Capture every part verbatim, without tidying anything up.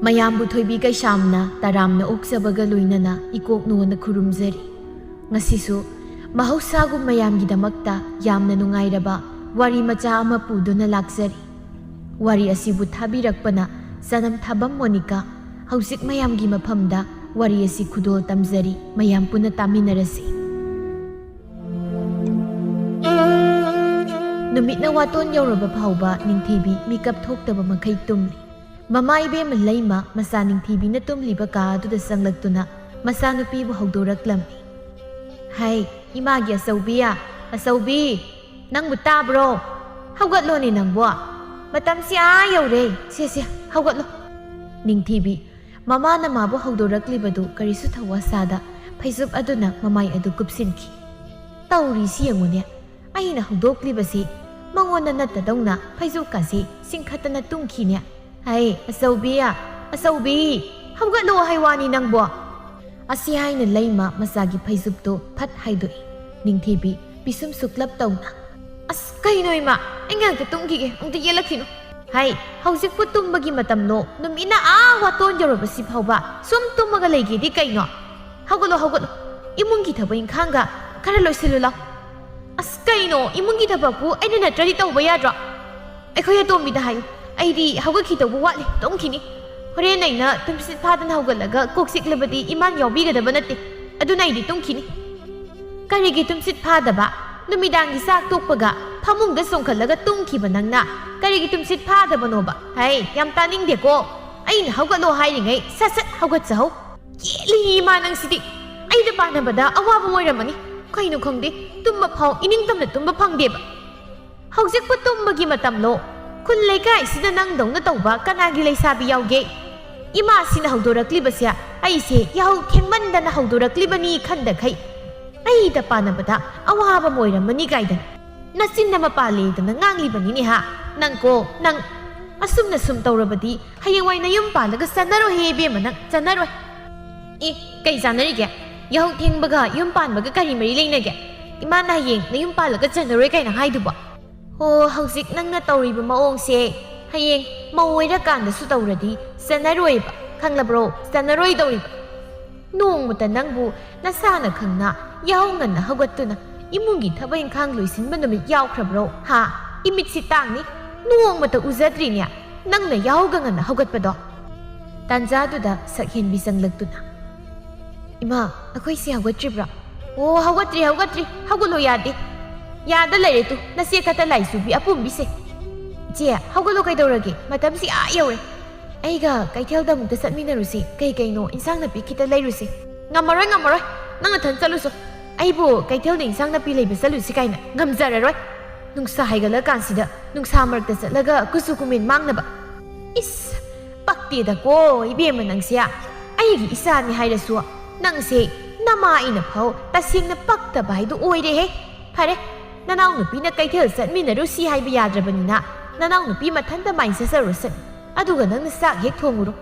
ꯃꯌꯥꯝꯕꯨ ꯊꯣꯏꯕꯤ ꯀꯩꯁꯥꯝꯅ ꯇꯔꯥꯝꯅ ꯑꯣꯛꯆꯕꯒ ꯂꯣꯏꯅꯅ ꯏꯀꯣꯛ ꯅꯣꯟꯅ ꯈꯨꯔꯨꯝꯖꯔꯤ꯫ ꯉꯁꯤꯁꯨ ꯃꯍꯧꯁꯥꯒꯨꯝ ꯃꯌꯥꯝꯒꯤꯗꯃꯛꯇ ꯌꯥꯝꯅ ꯅꯨꯡꯉꯥꯏꯔꯕ ꯋꯥꯔꯤ ꯃꯆꯥ ꯑꯃ ꯄꯨꯗꯨꯅ ꯂꯥꯛꯆꯔꯤ꯫ ꯋꯥꯔꯤ ꯑꯁꯤꯕꯨ ꯊꯥꯕꯤꯔꯛꯄꯅ ꯆꯅꯝ ꯊꯥꯕꯝ ꯃꯣꯅꯤꯀꯥ꯫ ꯍꯧꯖꯤꯛ ꯃꯌꯥꯝꯒꯤ ꯃꯐꯝꯗ ꯋꯥꯔꯤ ꯑꯁꯤ ꯈꯨꯗꯣꯜ ꯇꯝꯖꯔꯤ, ꯃꯌꯥꯝ ꯄꯨꯟꯅ ꯇꯥꯃꯤꯟꯅꯔꯁꯤ꯫ ꯅꯨꯃꯤꯠꯅ ꯋꯥꯇꯣꯟ ꯌꯧꯔꯕ ꯐꯥꯎꯕ ꯅꯤꯡꯊꯤꯕꯤ ꯃꯤꯀꯞ ꯊꯣꯛꯇꯕ ꯃꯈꯩ ꯇꯨꯝꯂꯤ꯫ ꯃꯃꯥ ꯏꯕꯦꯝꯃ ꯂꯩꯃ ꯃꯆꯥ ꯅꯤꯡꯊꯤꯕꯤꯅ ꯇꯨꯝꯂꯤꯕ ꯀꯥ ꯑꯗꯨꯗ ꯆꯪꯂꯛꯇꯨꯅ ꯃꯆꯥꯅꯨꯄꯤꯕꯨ ꯍꯧꯗꯣꯔꯛꯂꯝꯃꯤ꯫ "ꯍꯩ, ꯏꯃꯥꯒꯤ ꯑꯆꯧꯕꯤꯌꯥ, ꯑꯆꯧꯕꯤ, ꯅꯪꯕꯨ ꯇꯥꯕ꯭ꯔꯣ? ꯍꯧꯒꯠꯂꯣꯅꯦ ꯅꯪꯕꯣ꯫ ꯃꯇꯝꯁꯤ ꯑꯥ ꯌꯧꯔꯦ꯫ ꯁꯦ, ꯁꯦ, ꯍꯧꯒꯠꯂꯣ꯫" ꯅꯤꯡꯊꯤꯕꯤ ꯃꯃꯥꯅ ꯃꯥꯕꯨ ꯍꯧꯗꯣꯔꯛꯂꯤꯕꯗꯨ ꯀꯔꯤꯁꯨ ꯊꯧꯋꯥ ꯁꯥꯗ ꯐꯩꯖꯨꯞ ꯑꯗꯨꯅ ꯃꯃꯥꯏ ꯑꯗꯨ ꯀꯨꯞꯁꯤꯟꯈꯤ꯫ "ꯇꯧꯔꯤꯁꯤ ꯌꯦꯡꯉꯨꯅꯦ, ꯑꯩꯅ ꯍꯧꯗꯣꯛꯂꯤꯕꯁꯤ ꯃꯉꯣꯟꯗ ꯅꯠꯇꯗꯧꯅ ꯐꯩꯖꯨꯞꯀꯁꯤ ꯆꯤꯡꯈꯠꯇꯅ ꯇꯨꯝꯈꯤꯅꯦ꯫ ꯍꯩ, ꯑꯆꯧꯕꯤ, ꯑꯆꯧꯕꯤ, ꯍꯧꯒꯠꯂꯣ ꯍꯥꯏ ꯋꯥꯅꯤ ꯅꯪꯕꯣ꯫" ꯑꯁꯤ ꯍꯥꯏꯅ ꯂꯩꯃ ꯃꯆꯥꯒꯤ ꯐꯩꯖꯨꯞꯇꯨ ꯐꯠ ꯍꯥꯏꯗꯣꯛꯏ꯫ ꯅꯤꯡꯊꯤꯕꯤ ꯄꯤꯁꯨꯝ ꯁꯨꯛꯂꯞ ꯇꯧꯅ, "ꯑꯁ, ꯀꯩꯅꯣ ꯏꯃꯥ, ꯑꯩ ꯉꯥꯏꯍꯥꯛꯇ ꯇꯨꯝꯈꯤꯒꯦ, ꯑꯃꯨꯛꯇ ꯌꯦꯠꯂꯛꯈꯤꯅꯨ꯫" "ꯍꯩ, ꯍꯧꯖꯤꯛꯄꯨ ꯇꯨꯝꯕꯒꯤ ꯃꯇꯝꯂꯣ? ꯅꯨꯃꯤꯠꯅ ꯑꯥ ꯋꯥꯇꯣꯟ ꯌꯧꯔꯕꯁꯤ ꯐꯥꯎꯕ ꯁꯨꯝ ꯇꯨꯝꯃꯒ ꯂꯩꯒꯦꯗꯤ ꯀꯩꯅꯣ? ꯍꯧꯒꯠꯂꯣ, ꯍꯧꯒꯠꯂꯣ, ꯏꯃꯨꯡꯒꯤ ꯊꯕꯛ ꯏꯪꯈꯥꯡꯒ ꯈꯔ ꯂꯣꯏꯁꯤꯜꯂꯨ ꯂꯥꯎ꯫" "ꯑꯁ, ꯀꯩꯅꯣ, ꯏꯃꯨꯡꯒꯤ ꯊꯕꯛꯄꯨ ꯑꯩꯅ ꯅꯠꯇ꯭ꯔꯗꯤ ꯇꯧꯕ ꯌꯥꯗ꯭ꯔꯣ? ꯑꯩꯈꯣꯏ ꯑꯇꯣꯝꯕꯤꯗ ꯍꯥꯏꯌꯨ, ꯑꯩꯗꯤ ꯍꯧꯒꯠꯈꯤꯗꯧꯕ ꯋꯥꯠꯂꯤ, ꯇꯨꯝꯈꯤꯅꯤ꯫ ꯍꯣꯔꯦꯟ ꯑꯩꯅ ꯇꯨꯝꯁꯤꯠ ꯐꯥꯗꯅ ꯍꯧꯒꯠꯂꯒ ꯀꯣꯛ ꯆꯤꯛꯂꯕꯗꯤ ꯏꯃꯥꯅ ꯌꯥꯎꯕꯤꯒꯗꯕ ꯅꯠꯇꯦ, ꯑꯗꯨꯅ ꯑꯩꯗꯤ ꯇꯨꯝꯈꯤꯅꯤ꯫" "ꯀꯔꯤꯒꯤ ꯇꯨꯝꯁꯤꯠ ꯐꯥꯗꯕ? ꯅꯨꯃꯤꯗꯥꯡꯒꯤ ꯆꯥꯛ ꯇꯣꯛꯄꯒ ꯐꯃꯨꯡꯗ ꯆꯣꯡꯈꯠꯂꯒ ꯇꯨꯝꯈꯤꯕ ꯅꯪꯅ ꯀꯔꯤꯒꯤ ꯇꯨꯝꯁꯤꯠ ꯐꯥꯗꯕꯅꯣꯕ? ꯍꯩ, ꯌꯥꯝ ꯇꯥꯅꯤꯡꯗꯦꯀꯣ꯫ ꯑꯩꯅ ꯍꯧꯒꯠꯂꯣ ꯍꯥꯏꯔꯤꯉꯩ ꯁꯠ ꯁꯠ ꯍꯧꯒꯠꯆꯍꯧ꯫ ꯌꯦꯠꯂꯤ ꯏꯃꯥ ꯅꯪꯁꯤꯗꯤ꯫ ꯑꯩꯗ ꯄꯥꯟꯅꯕꯗ ꯑꯋꯥꯕ ꯑꯣꯏꯔꯝꯃꯅꯤ꯫ ꯀꯩꯅꯣ ꯈꯪꯗꯦ, ꯇꯨꯝꯕ ꯐꯥꯎ ꯏꯅꯤꯡꯇꯝꯅ ꯇꯨꯝꯕ ꯐꯪꯗꯦꯕ꯫ ꯍꯧꯖꯤꯛꯄꯨ ꯇꯨꯝꯕꯒꯤ ꯃꯇꯝꯂꯣ? ꯈꯨꯜ ꯂꯩꯀꯥꯏꯁꯤꯗ ꯅꯪꯗꯧꯅ ꯇꯧꯕ ꯀꯅꯥꯒꯤ ꯂꯩꯁꯥꯕꯤ ꯌꯥꯎꯒꯦ? ꯏꯃꯥꯁꯤꯅ ꯍꯧꯗꯣꯔꯛꯂꯤꯕꯁꯦ ꯑꯩꯁꯦ ꯌꯥꯍꯧ ꯊꯦꯡꯃꯟꯗꯅ ꯍꯧꯗꯣꯔꯛꯂꯤꯕꯅꯤ ꯈꯟꯗꯈꯩ ꯑꯩꯗ ꯄꯥꯟꯅꯕꯗ ꯑꯋꯥꯕ ꯑꯃ ꯑꯣꯏꯔꯝꯃꯅꯤ ꯀꯥꯏꯗꯅ ꯅꯆꯤꯟ ꯑꯃ ꯄꯥꯜꯂꯦꯗꯅ ꯉꯥꯡꯂꯤꯕꯅꯤꯅꯦ ꯍꯥ? ꯅꯪꯀꯣ, ꯅꯪ ꯑꯁꯨꯝꯅ ꯁꯨꯝ ꯇꯧꯔꯕꯗꯤ ꯍꯌꯦꯡꯋꯥꯏ ꯅꯌꯨꯝ ꯄꯥꯜꯂꯒ ꯆꯥꯟꯅꯔꯣꯏꯍꯦ ꯏꯕꯦꯝꯃ, ꯅꯪ ꯆꯥꯟꯅꯔꯣꯏ꯫ ꯑꯦ, ꯀꯩ ꯆꯥꯟꯅꯔꯤꯒꯦ? ꯌꯥꯍꯧ ꯊꯦꯡꯕꯒ ꯌꯨꯝ ꯄꯥꯟꯕꯒ ꯀꯔꯤ ꯃꯔꯤ ꯂꯩꯅꯒꯦ? ꯏꯃꯥꯅ ꯍꯌꯦꯡ ꯅꯌꯨꯝ ꯄꯥꯜꯂꯒ ꯆꯟꯅꯔꯣꯏ ꯀꯥꯏꯅ ꯍꯥꯏꯗꯨꯕꯣ? ꯍꯣ, ꯍꯧꯖꯤꯛ ꯅꯪꯅ ꯇꯧꯔꯤꯕ ꯃꯑꯣꯡꯁꯦ ꯍꯌꯦꯡ ꯃꯧ ꯑꯣꯏꯔꯀꯥꯟꯗꯁꯨ ꯇꯧꯔꯗꯤ ꯆꯟꯅꯔꯣꯏꯕ, ꯈꯪꯂꯕ꯭ꯔꯣ? ꯆꯟꯅꯔꯣꯏꯗꯧꯔꯤꯕ꯫ ꯅꯣꯡꯃꯇ ꯅꯪꯕꯨ ꯅꯁꯥꯅ ꯈꯪꯅ ꯌꯥꯍꯧ ꯉꯟꯅ ꯍꯧꯒꯠꯇꯨꯅ ꯏꯃꯨꯡꯒꯤ ꯊꯕꯛ ꯏꯪꯈꯥꯡ ꯂꯣꯏꯁꯤꯟꯕ ꯅꯨꯃꯤꯠ ꯌꯥꯎꯈ꯭ꯔꯕ꯭ꯔꯣ? ꯍꯥ? ꯏꯃꯤꯠꯁꯤ ꯇꯥꯡꯅꯤ꯫ ꯅꯣꯡꯃꯇ ꯎꯖꯗ꯭ꯔꯤꯅꯦ ꯅꯪꯅ ꯌꯥꯍꯧꯒ ꯉꯟꯅ ꯍꯧꯒꯠꯄꯗꯣ꯫ ꯇꯥꯟꯖꯥꯗꯨꯗ ꯁꯛꯍꯦꯟꯕꯤ ꯆꯪꯂꯛꯇꯨꯅ, "ꯏꯃꯥ, ꯑꯩꯈꯣꯏꯁꯦ ꯍꯧꯒꯠꯇ꯭ꯔꯤꯕ꯭ꯔꯥ?" "ꯑꯣ, ꯍꯧꯒꯠꯇ꯭ꯔꯤ, ꯍꯧꯒꯠꯇ꯭ꯔꯤ꯫ ꯍꯧꯒꯠꯂꯣ ꯌꯥꯗꯦ꯫ ꯌꯥꯗ ꯂꯩꯔꯦ ꯇꯨ, ꯅꯆꯦ ꯈꯛꯇ ꯂꯥꯏ ꯆꯨꯕꯤ ꯑꯄꯣꯝꯕꯤꯁꯦ꯫ ꯏꯆꯦ, ꯍꯧꯒꯠꯂꯣ, ꯀꯩꯗꯧꯔꯒꯦ? ꯃꯇꯝꯁꯤ ꯑꯥ ꯌꯧꯔꯦ꯫ ꯑꯩꯒ ꯀꯩꯊꯦꯜꯗ ꯑꯃꯨꯛꯇ ꯆꯠꯃꯤꯟꯅꯔꯨꯁꯤ꯫ ꯀꯩ ꯀꯩꯅꯣ ꯏꯟꯁꯥꯡ ꯅꯥꯄꯤ ꯈꯤꯇ ꯂꯩꯔꯨꯁꯤ꯫" "ꯉꯝꯃꯔꯣꯏ, ꯉꯝꯃꯔꯣꯏ꯫ ꯅꯪ ꯅꯊꯟ ꯆꯠꯂꯨꯁꯣ꯫ ꯑꯩꯕꯨ ꯀꯩꯊꯦꯜꯗ ꯏꯟꯁꯥꯡ ꯅꯥꯄꯤ ꯂꯩꯕ ꯆꯠꯂꯨꯁꯤ ꯀꯥꯏꯅ ꯉꯝꯖꯔꯔꯣꯏ꯫ ꯅꯨꯡꯁꯥ ꯍꯥꯏꯒꯠꯂꯀꯥꯟꯁꯤꯗ ꯅꯨꯡꯁꯥ ꯃꯔꯛꯇ ꯆꯠꯂꯒ ꯀꯨꯆꯨ ꯀꯨꯃꯦꯟ ꯃꯥꯡꯅꯕ꯫ ꯏꯁ, ꯄꯛꯇꯦꯗꯀꯣ ꯏꯕꯦꯝꯃ ꯅꯪꯁꯦ꯫ ꯑꯩꯒꯤ ꯏꯆꯥꯅꯤ ꯍꯥꯏꯔꯁꯨ ꯅꯪꯁꯦ ꯅꯃꯥ ꯑꯩꯅ ꯐꯥꯎ ꯇꯁꯦꯡꯅ ꯄꯛꯇꯕ ꯍꯥꯏꯗꯨ ꯑꯣꯏꯔꯦꯍꯦ꯫ ꯐꯔꯦ, ꯅꯅꯥꯎꯅꯨꯄꯤꯅ ꯀꯩꯊꯦꯜ ꯆꯠꯃꯤꯟꯅꯔꯨꯁꯤ ꯍꯥꯏꯕ ꯌꯥꯗ꯭ꯔꯕꯅꯤꯅ ꯅꯅꯥꯎꯅꯨꯄꯤ ꯃꯊꯟꯇ ꯃꯥꯏ ꯆꯠꯆꯔꯨꯁꯅꯨ꯫ ꯑꯗꯨꯒ ꯅꯪꯅ ꯆꯥꯛ ꯍꯦꯛ ꯊꯣꯡꯉꯨꯔꯣ꯫"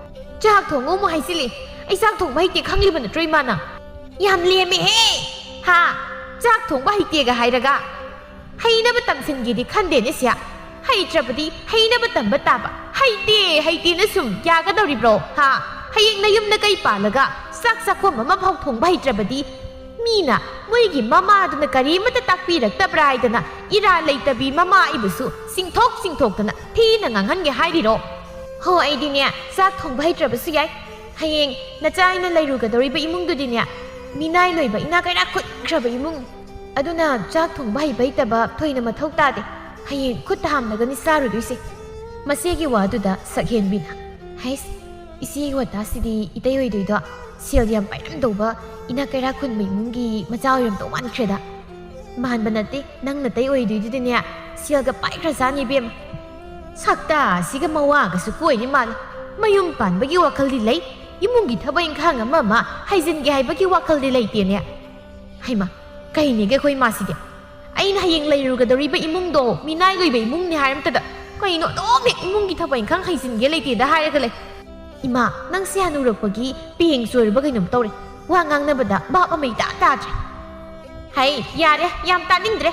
"ꯆꯥꯛ ꯊꯣꯡꯉꯨ ꯑꯃꯨꯛ ꯍꯥꯏꯖꯤꯜꯂꯤ꯫ ꯑꯩ ꯆꯥꯛ ꯊꯣꯡꯕ ꯍꯩꯇꯦ ꯈꯪꯂꯤꯕ ꯅꯠꯇ꯭ꯔꯣ ꯏꯃꯥꯅ?" "ꯌꯥꯝ ꯂꯦꯝꯃꯦꯍꯦ! ꯍꯥ? ꯆꯥꯛ ꯊꯣꯡꯕ ꯍꯩꯇꯦꯒ ꯍꯥꯏꯔꯒ?" "ꯍꯩꯅꯕ ꯇꯝꯁꯤꯟꯒꯦꯗꯤ ꯈꯟꯗꯦꯅꯦ ꯁꯤꯌꯥ꯫ ꯍꯩꯇ꯭ꯔꯕꯗꯤ ꯍꯩꯅꯕ ꯇꯝꯕ ꯇꯥꯕ꯫ ꯍꯩꯇꯦ, ꯍꯩꯇꯦꯅ ꯁꯨꯝ ꯌꯥꯒꯗꯧꯔꯤꯕ꯭ꯔꯣ? ꯍꯥ? ꯍꯌꯦꯡ ꯅꯌꯨꯝꯗ ꯀꯩ ꯄꯥꯜꯂꯒ ꯆꯥꯛ ꯆꯥꯛꯈꯣꯝ ꯑꯃꯐꯥꯎ ꯊꯣꯡꯕ ꯍꯩꯇ꯭ꯔꯕꯗꯤ ꯃꯤꯅ ꯃꯣꯏꯒꯤ ꯃꯃꯥꯗꯨꯅ ꯀꯔꯤꯃꯠꯇ ꯇꯥꯛꯄꯤꯔꯛꯇꯕ꯭ꯔꯥ ꯍꯥꯏꯗꯅ ꯏꯔꯥ ꯂꯩꯇꯕꯤ ꯃꯃꯥ ꯑꯩꯕꯨꯁꯨ ꯆꯤꯡꯊꯣꯛ ꯆꯤꯡꯊꯣꯛꯇꯅ ꯊꯤꯅ ꯉꯥꯡꯍꯟꯒꯦ ꯍꯥꯏꯔꯤꯔꯣ?" "ꯍꯣ, ꯑꯩꯗꯤꯅꯦ ꯆꯥꯛ ꯊꯣꯡꯕ ꯍꯩꯇ꯭ꯔꯕꯁꯨ ꯌꯥꯏ꯫ ꯍꯌꯦꯡ ꯅꯆꯥ ꯑꯩꯅ ꯂꯩꯔꯨꯒꯗꯧꯔꯤꯕ ꯏꯃꯨꯡꯗꯨꯗꯤꯅꯦ ꯃꯤꯅꯥꯏ ꯂꯣꯏꯕ ꯏꯅꯥꯛ ꯀꯩꯔꯥꯛ ꯈꯨꯠꯈ꯭ꯔꯕ ꯏꯃꯨꯡ꯫ ꯑꯗꯨꯅ ꯆꯥꯛ ꯊꯣꯡꯕ ꯍꯩꯕ ꯍꯩꯇꯕ ꯊꯣꯏꯅ ꯃꯊꯧ ꯇꯥꯗꯦ꯫ ꯍꯌꯦꯡ ꯈꯨꯠ ꯍꯥꯝꯂꯒꯅꯤ ꯆꯥꯔꯨꯗꯣꯏꯁꯦ꯫" ꯃꯆꯦꯒꯤ ꯋꯥꯗꯨꯗ ꯁꯛꯍꯦꯟꯕꯤꯅ, "ꯍꯩꯁ, ꯏꯆꯦꯒꯤ ꯋꯥꯇꯥꯁꯤꯗꯤ ꯏꯇꯩ ꯑꯣꯏꯗꯣꯏꯗꯣ ꯁꯦꯜ ꯌꯥꯝ ꯄꯥꯏꯔꯝꯗꯧꯕ ꯏꯅꯥꯛ ꯀꯩꯔꯥꯛ ꯈꯨꯟꯕ ꯏꯃꯨꯡꯒꯤ ꯃꯆꯥ ꯑꯣꯏꯔꯝꯗꯧ ꯃꯥꯟꯈ꯭ꯔꯦꯗ꯫" "ꯃꯥꯟꯕ ꯅꯠꯇꯦ, ꯅꯪ ꯅꯇꯩ ꯑꯣꯏꯗꯣꯏꯗꯨꯗꯤꯅꯦ ꯁꯦꯜꯒ ꯄꯥꯏꯈ꯭ꯔꯖꯥꯠꯅꯤ ꯏꯕꯦꯝꯃ꯫ ꯁꯛꯇꯥꯁꯤꯒ ꯃꯋꯥꯒꯁꯨ ꯀꯣꯏꯔꯤ ꯃꯥꯜꯂꯦ꯫ ꯃꯌꯨꯝ ꯄꯥꯟꯕꯒꯤ ꯋꯥꯈꯜꯗꯤ ꯂꯩ, ꯏꯃꯨꯡꯒꯤ ꯊꯕꯛ ꯏꯪꯈꯥꯡ ꯑꯃ ꯑꯃ ꯍꯩꯖꯤꯟꯒꯦ ꯍꯥꯏꯕꯒꯤ ꯋꯥꯈꯜꯗꯤ ꯂꯩꯇꯦꯅꯦ꯫ ꯍꯩꯃ, ꯀꯩꯅꯦꯒꯦ ꯑꯩꯈꯣꯏ ꯃꯥꯁꯤꯗꯤ? ꯑꯩꯅ ꯍꯌꯦꯡ ꯂꯩꯔꯨꯒꯗꯧꯔꯤꯕ ꯏꯃꯨꯡꯗꯣ ꯃꯤꯅꯥꯏ ꯂꯣꯏꯕ ꯏꯃꯨꯡꯅꯤ ꯍꯥꯏꯔꯝꯇꯗ ꯀꯩꯅꯣ ꯑꯗꯨꯝ ꯍꯦꯛ ꯏꯃꯨꯡꯒꯤ ꯊꯕꯛ ꯏꯪꯈꯥꯡ ꯍꯩꯖꯤꯟꯒꯦ ꯂꯩꯇꯦꯗ ꯍꯥꯏꯔꯒ ꯂꯩ꯫ ꯏꯃꯥ, ꯅꯪꯁꯦ ꯍꯅꯨꯔꯛꯄꯒꯤ ꯄꯦꯡ ꯆꯣꯏꯔꯕ ꯀꯩꯅꯣꯝ ꯇꯧꯔꯦ꯫ ꯋꯥ ꯉꯥꯡꯅꯕꯗ ꯚꯥꯞ ꯑꯃ ꯏꯇꯥ ꯇꯥꯗ꯭ꯔꯦ꯫ ꯍꯩ, ꯌꯥꯔꯦ, ꯌꯥꯝ ꯇꯥꯅꯤꯡꯗ꯭ꯔꯦ꯫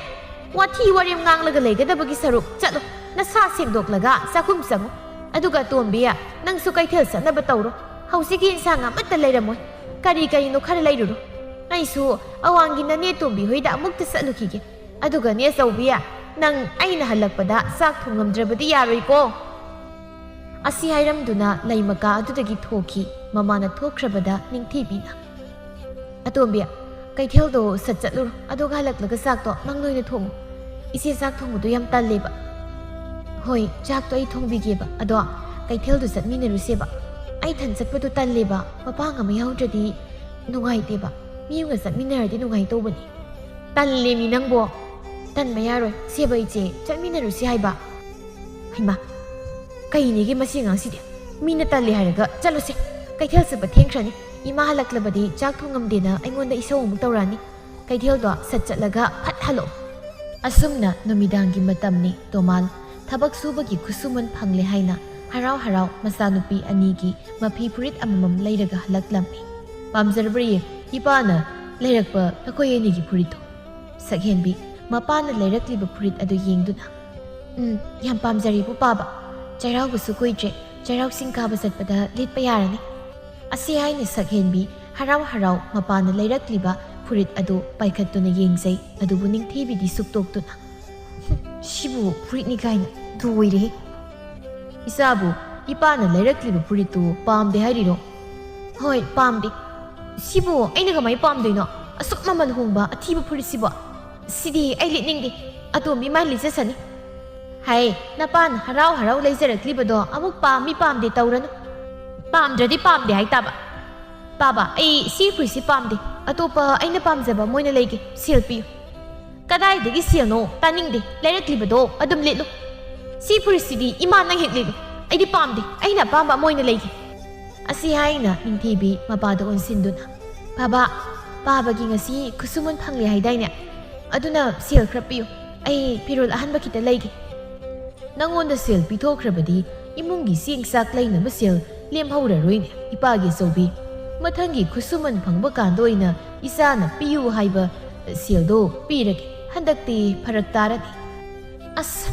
ꯋꯥꯊꯤ ꯋꯥꯔꯦꯝ ꯉꯥꯡꯂꯒ ꯂꯩꯒꯗꯕꯒꯤ ꯁꯔꯨꯛ ꯆꯠꯂꯣ, ꯅꯁꯥ ꯁꯦꯡꯗꯣꯛꯂꯒ ꯆꯥꯛꯈꯨꯝ ꯆꯪꯉꯨ꯫ ꯑꯗꯨꯒ ꯇꯣꯝꯕꯤ, ꯅꯪꯁꯨ ꯀꯩꯊꯦꯜ ꯆꯠꯅꯕ ꯇꯧꯔꯣ꯫ ꯍꯧꯖꯤꯛꯀꯤ ꯏꯟꯁꯥꯡ ꯑꯃꯠꯇ ꯂꯩꯔꯝꯃꯣꯏ꯫ ꯀꯔꯤ ꯀꯔꯤꯅꯣ ꯈꯔ ꯂꯩꯔꯨꯔꯣ꯫ ꯑꯩꯁꯨ ꯑꯋꯥꯡꯒꯤ ꯅꯅꯦ ꯇꯣꯝꯕꯤ ꯍꯣꯏꯗ ꯑꯃꯨꯛꯇ ꯆꯠꯂꯨꯈꯤꯒꯦ꯫ ꯑꯗꯨꯒꯅꯦ ꯆꯧꯕꯤ, ꯅꯪ ꯑꯩꯅ ꯍꯜꯂꯛꯄꯗ ꯆꯥꯛ ꯊꯣꯡꯉꯝꯗ꯭ꯔꯕꯗꯤ ꯌꯥꯔꯣꯏꯀꯣ꯫ ꯑꯁꯤ ꯍꯥꯏꯔꯝꯗꯨꯅ ꯂꯩꯃꯀꯥ ꯑꯗꯨꯗꯒꯤ ꯊꯣꯛꯈꯤ꯫ ꯃꯃꯥꯅ ꯊꯣꯛꯈ꯭ꯔꯕꯗ ꯅꯤꯡꯊꯤꯕꯤꯅ, "ꯑꯇꯣꯝꯕꯤ, ꯀꯩꯊꯦꯜꯗꯣ ꯁꯠ ꯆꯠꯂꯨꯔꯣ, ꯑꯗꯨꯒ ꯍꯜꯂꯛꯂꯒ ꯆꯥꯛꯇꯣ ꯅꯪ ꯅꯣꯏꯅ ꯊꯣꯡꯉꯨ꯫ ꯏꯆꯦ ꯆꯥꯛ ꯊꯣꯡꯕꯗꯣ ꯌꯥꯝ ꯇꯜꯂꯦꯕ꯫" "ꯍꯣꯏ, ꯆꯥꯛꯇꯣ ꯑꯩ ꯊꯣꯡꯕꯤꯒꯦꯕ꯫ ꯑꯗꯣ ꯀꯩꯊꯦꯜꯗꯣ ꯆꯠꯃꯤꯟꯅꯔꯨꯁꯦꯕ꯫ ꯑꯩ ꯊꯟ ꯆꯠꯄꯗꯣ ꯇꯜꯂꯦꯕ꯫ ꯃꯄꯥꯡ ꯑꯃ ꯌꯥꯎꯗ꯭ꯔꯗꯤ ꯅꯨꯡꯉꯥꯏꯇꯦꯕ꯫ ꯃꯤ ꯑꯃꯒ ꯆꯠꯃꯤꯟꯅꯔꯗꯤ ꯅꯨꯡꯉꯥꯏꯇꯧꯕꯅꯤ꯫" "ꯇꯜꯂꯦꯃꯤ ꯅꯪꯕꯣ꯫" "ꯇꯟꯕ ꯌꯥꯔꯣꯏ꯫ ꯁꯦꯕ ꯏꯆꯦ, ꯆꯠꯃꯤꯟꯅꯔꯨꯁꯤ ꯍꯥꯏꯕ꯫" ꯍꯩꯃꯥ, ꯀꯩꯅꯤꯒꯤ ꯃꯁꯤ ꯑꯉꯥꯡꯁꯤꯗꯤ? ꯃꯤꯅ ꯇꯜꯂꯤ ꯍꯥꯏꯔꯒ ꯆꯠꯂꯨꯁꯦ꯫ ꯀꯩꯊꯦꯜ ꯆꯠꯄ ꯊꯦꯡꯈ꯭ꯔꯅꯤ꯫ ꯏꯃꯥ ꯍꯜꯂꯛꯂꯕꯗꯤ ꯆꯥꯛ ꯊꯣꯡꯉꯝꯗꯦꯅ ꯑꯩꯉꯣꯟꯗ ꯏꯁꯧ ꯑꯃꯨꯛ ꯇꯧꯔꯛꯑꯅꯤ꯫ ꯀꯩꯊꯦꯜꯗꯣ ꯁꯠ ꯆꯠꯂꯒ ꯐꯠ ꯍꯜꯂꯛꯑꯣ꯫ ꯑꯁꯨꯝꯅ ꯅꯨꯃꯤꯗꯥꯡꯒꯤ ꯃꯇꯝꯅꯤ꯫ ꯇꯣꯃꯥꯜ ꯊꯕꯛ ꯁꯨꯕꯒꯤ ꯈꯨꯠꯁꯨꯃꯟ ꯐꯪꯂꯦ ꯍꯥꯏꯅ ꯍꯔꯥꯎ ꯍꯔꯥꯎ ꯃꯆꯥꯅꯨꯄꯤ ꯑꯅꯤꯒꯤ ꯃꯐꯤ ꯐꯨꯔꯤꯠ ꯑꯃꯃꯝ ꯂꯩꯔꯒ ꯍꯜꯂꯛꯂꯝꯃꯤ꯫ "ꯄꯥꯝꯖꯔꯕ꯭ꯔꯥ ꯌꯦꯡ, ꯏꯄꯥꯅ ꯂꯩꯔꯛꯄ ꯅꯈꯣꯏ ꯑꯅꯤꯒꯤ ꯐꯨꯔꯤꯠꯇꯣ꯫" ꯁꯛꯍꯦꯟꯕꯤ, ꯃꯄꯥꯅ ꯂꯩꯔꯛꯂꯤꯕ ꯐꯨꯔꯤꯠ ꯑꯗꯨ ꯌꯦꯡꯗꯨꯅ, "ꯎꯝ, ꯌꯥꯝ ꯄꯥꯝꯖꯔꯦꯕꯨ ꯄꯥꯕ꯫ ꯆꯩꯔꯥꯎꯕꯁꯨ ꯀꯨꯏꯗ꯭ꯔꯦ, ꯆꯩꯔꯥꯎ ꯆꯤꯡ ꯀꯥꯕ ꯆꯠꯄꯗ ꯂꯤꯠꯄ ꯌꯥꯔꯅꯤ꯫" ꯑꯁꯤ ꯍꯥꯏꯅ ꯁꯛꯍꯦꯟꯕꯤ ꯍꯔꯥꯎ ꯍꯔꯥꯎ ꯃꯄꯥꯅ ꯂꯩꯔꯛꯂꯤꯕ ꯐꯨꯔꯤꯠ ꯑꯗꯨ ꯄꯥꯏꯈꯠꯇꯨꯅ ꯌꯦꯡꯖꯩ, ꯑꯗꯨꯕꯨ ꯅꯤꯡꯊꯤꯕꯤꯗꯤ ꯁꯨꯛꯇꯣꯛꯇꯨꯅ, "ꯍꯨꯝ, ꯁꯤꯕꯨ ꯐꯨꯔꯤꯠꯅꯤ ꯀꯥꯏꯅ, ꯂꯣꯏꯔꯦꯍꯦ꯫" "ꯏꯆꯥꯕꯨ, ꯏꯄꯥꯅ ꯂꯩꯔꯛꯂꯤꯕ ꯐꯨꯔꯤꯠꯇꯨ ꯄꯥꯝꯗꯦ ꯍꯥꯏꯔꯤꯔꯣ?" "ꯍꯣꯏ, ꯄꯥꯝꯗꯦ꯫" "ꯁꯤꯕꯨ ꯑꯩꯅ ꯀꯃꯥꯏ ꯄꯥꯝꯗꯣꯏꯅꯣ? ꯑꯁꯨꯛ ꯃꯃꯜ ꯍꯣꯡꯕ ꯑꯊꯤꯕ ꯐꯨꯔꯤꯠꯁꯤꯕꯣ? ꯁꯤꯗꯤ ꯑꯩ ꯂꯤꯠꯅꯤꯡꯗꯦ꯫ ꯑꯇꯣꯝꯕꯤ ꯃꯥ ꯂꯤꯠꯆꯁꯅꯤ꯫" "ꯍꯥꯏ, ꯅꯄꯥꯅ ꯍꯔꯥꯎ ꯍꯔꯥꯎ ꯂꯩꯖꯔꯛꯂꯤꯕꯗꯣ ꯑꯃꯨꯛ ꯄꯥꯝꯃꯤ ꯄꯥꯝꯗꯦ ꯇꯧꯔꯅꯨ꯫ ꯄꯥꯝꯗ꯭ꯔꯗꯤ ꯄꯥꯝꯗꯦ ꯍꯥꯏꯇꯥꯕ꯫ ꯄꯥꯕ, ꯑꯩ ꯁꯤ ꯐꯨꯔꯤꯠꯁꯤ ꯄꯥꯝꯗꯦ꯫ ꯑꯇꯣꯞꯄ ꯑꯩꯅ ꯄꯥꯝꯖꯕ ꯑꯃ ꯑꯣꯏꯅ ꯂꯩꯒꯦ꯫ ꯁꯦꯜ ꯄꯤꯌꯨ꯫" "ꯀꯗꯥꯏꯗꯒꯤ ꯁꯦꯜꯅꯣ? ꯇꯥꯅꯤꯡꯗꯦ꯫ ꯂꯩꯔꯛꯂꯤꯕꯗꯣ ꯑꯗꯨꯝ ꯂꯤꯠꯂꯨ꯫ ꯁꯤ ꯐꯨꯔꯤꯠꯁꯤꯗꯤ ꯏꯃꯥ ꯅꯪ ꯍꯦꯛ ꯂꯤꯠꯂꯨ꯫ ꯑꯩꯗꯤ ꯄꯥꯝꯗꯦ꯫ ꯑꯩꯅ ꯑꯄꯥꯝꯕ ꯑꯃ ꯑꯣꯏꯅ ꯂꯩꯒꯦ꯫" ꯑꯁꯤ ꯍꯥꯏꯅ ꯅꯤꯡꯊꯤꯕꯤ ꯃꯄꯥꯗ ꯑꯣꯟꯁꯤꯟꯗꯨꯅ, "ꯄꯥꯕ, ꯄꯥꯕꯒꯤ ꯉꯁꯤ ꯈꯨꯠꯁꯨꯃꯟ ꯐꯪꯂꯦ ꯍꯥꯏꯗꯥꯏꯅꯦ? ꯑꯗꯨꯅ ꯁꯦꯜ ꯈꯔ ꯄꯤꯌꯨ꯫ ꯑꯩ ꯐꯤꯔꯣꯜ ꯑꯍꯟꯕ ꯈꯤꯇ ꯂꯩꯒꯦ꯫" "ꯅꯪꯉꯣꯟꯗ ꯁꯦꯜ ꯄꯤꯊꯣꯛꯈ꯭ꯔꯕꯗꯤ ꯏꯃꯨꯡꯒꯤ ꯆꯦꯡ ꯆꯥꯛ ꯂꯩꯅꯕ ꯁꯦꯜ ꯂꯦꯝꯍꯧꯔꯔꯣꯏꯅꯦ, ꯏꯄꯥꯒꯤ ꯑꯆꯧꯕꯤ꯫" ꯃꯊꯪꯒꯤ ꯈꯨꯠꯁꯨꯃꯟ ꯐꯪꯕ ꯀꯥꯟꯗ ꯑꯣꯏꯅ ꯏꯆꯥꯅ ꯄꯤꯌꯨ ꯍꯥꯏꯕ ꯁꯦꯜꯗꯣ ꯄꯤꯔꯒꯦ꯫ ꯍꯟꯗꯛꯇꯤ ꯐꯔꯛ ꯇꯥꯔꯅꯤ꯫ ꯑꯁ,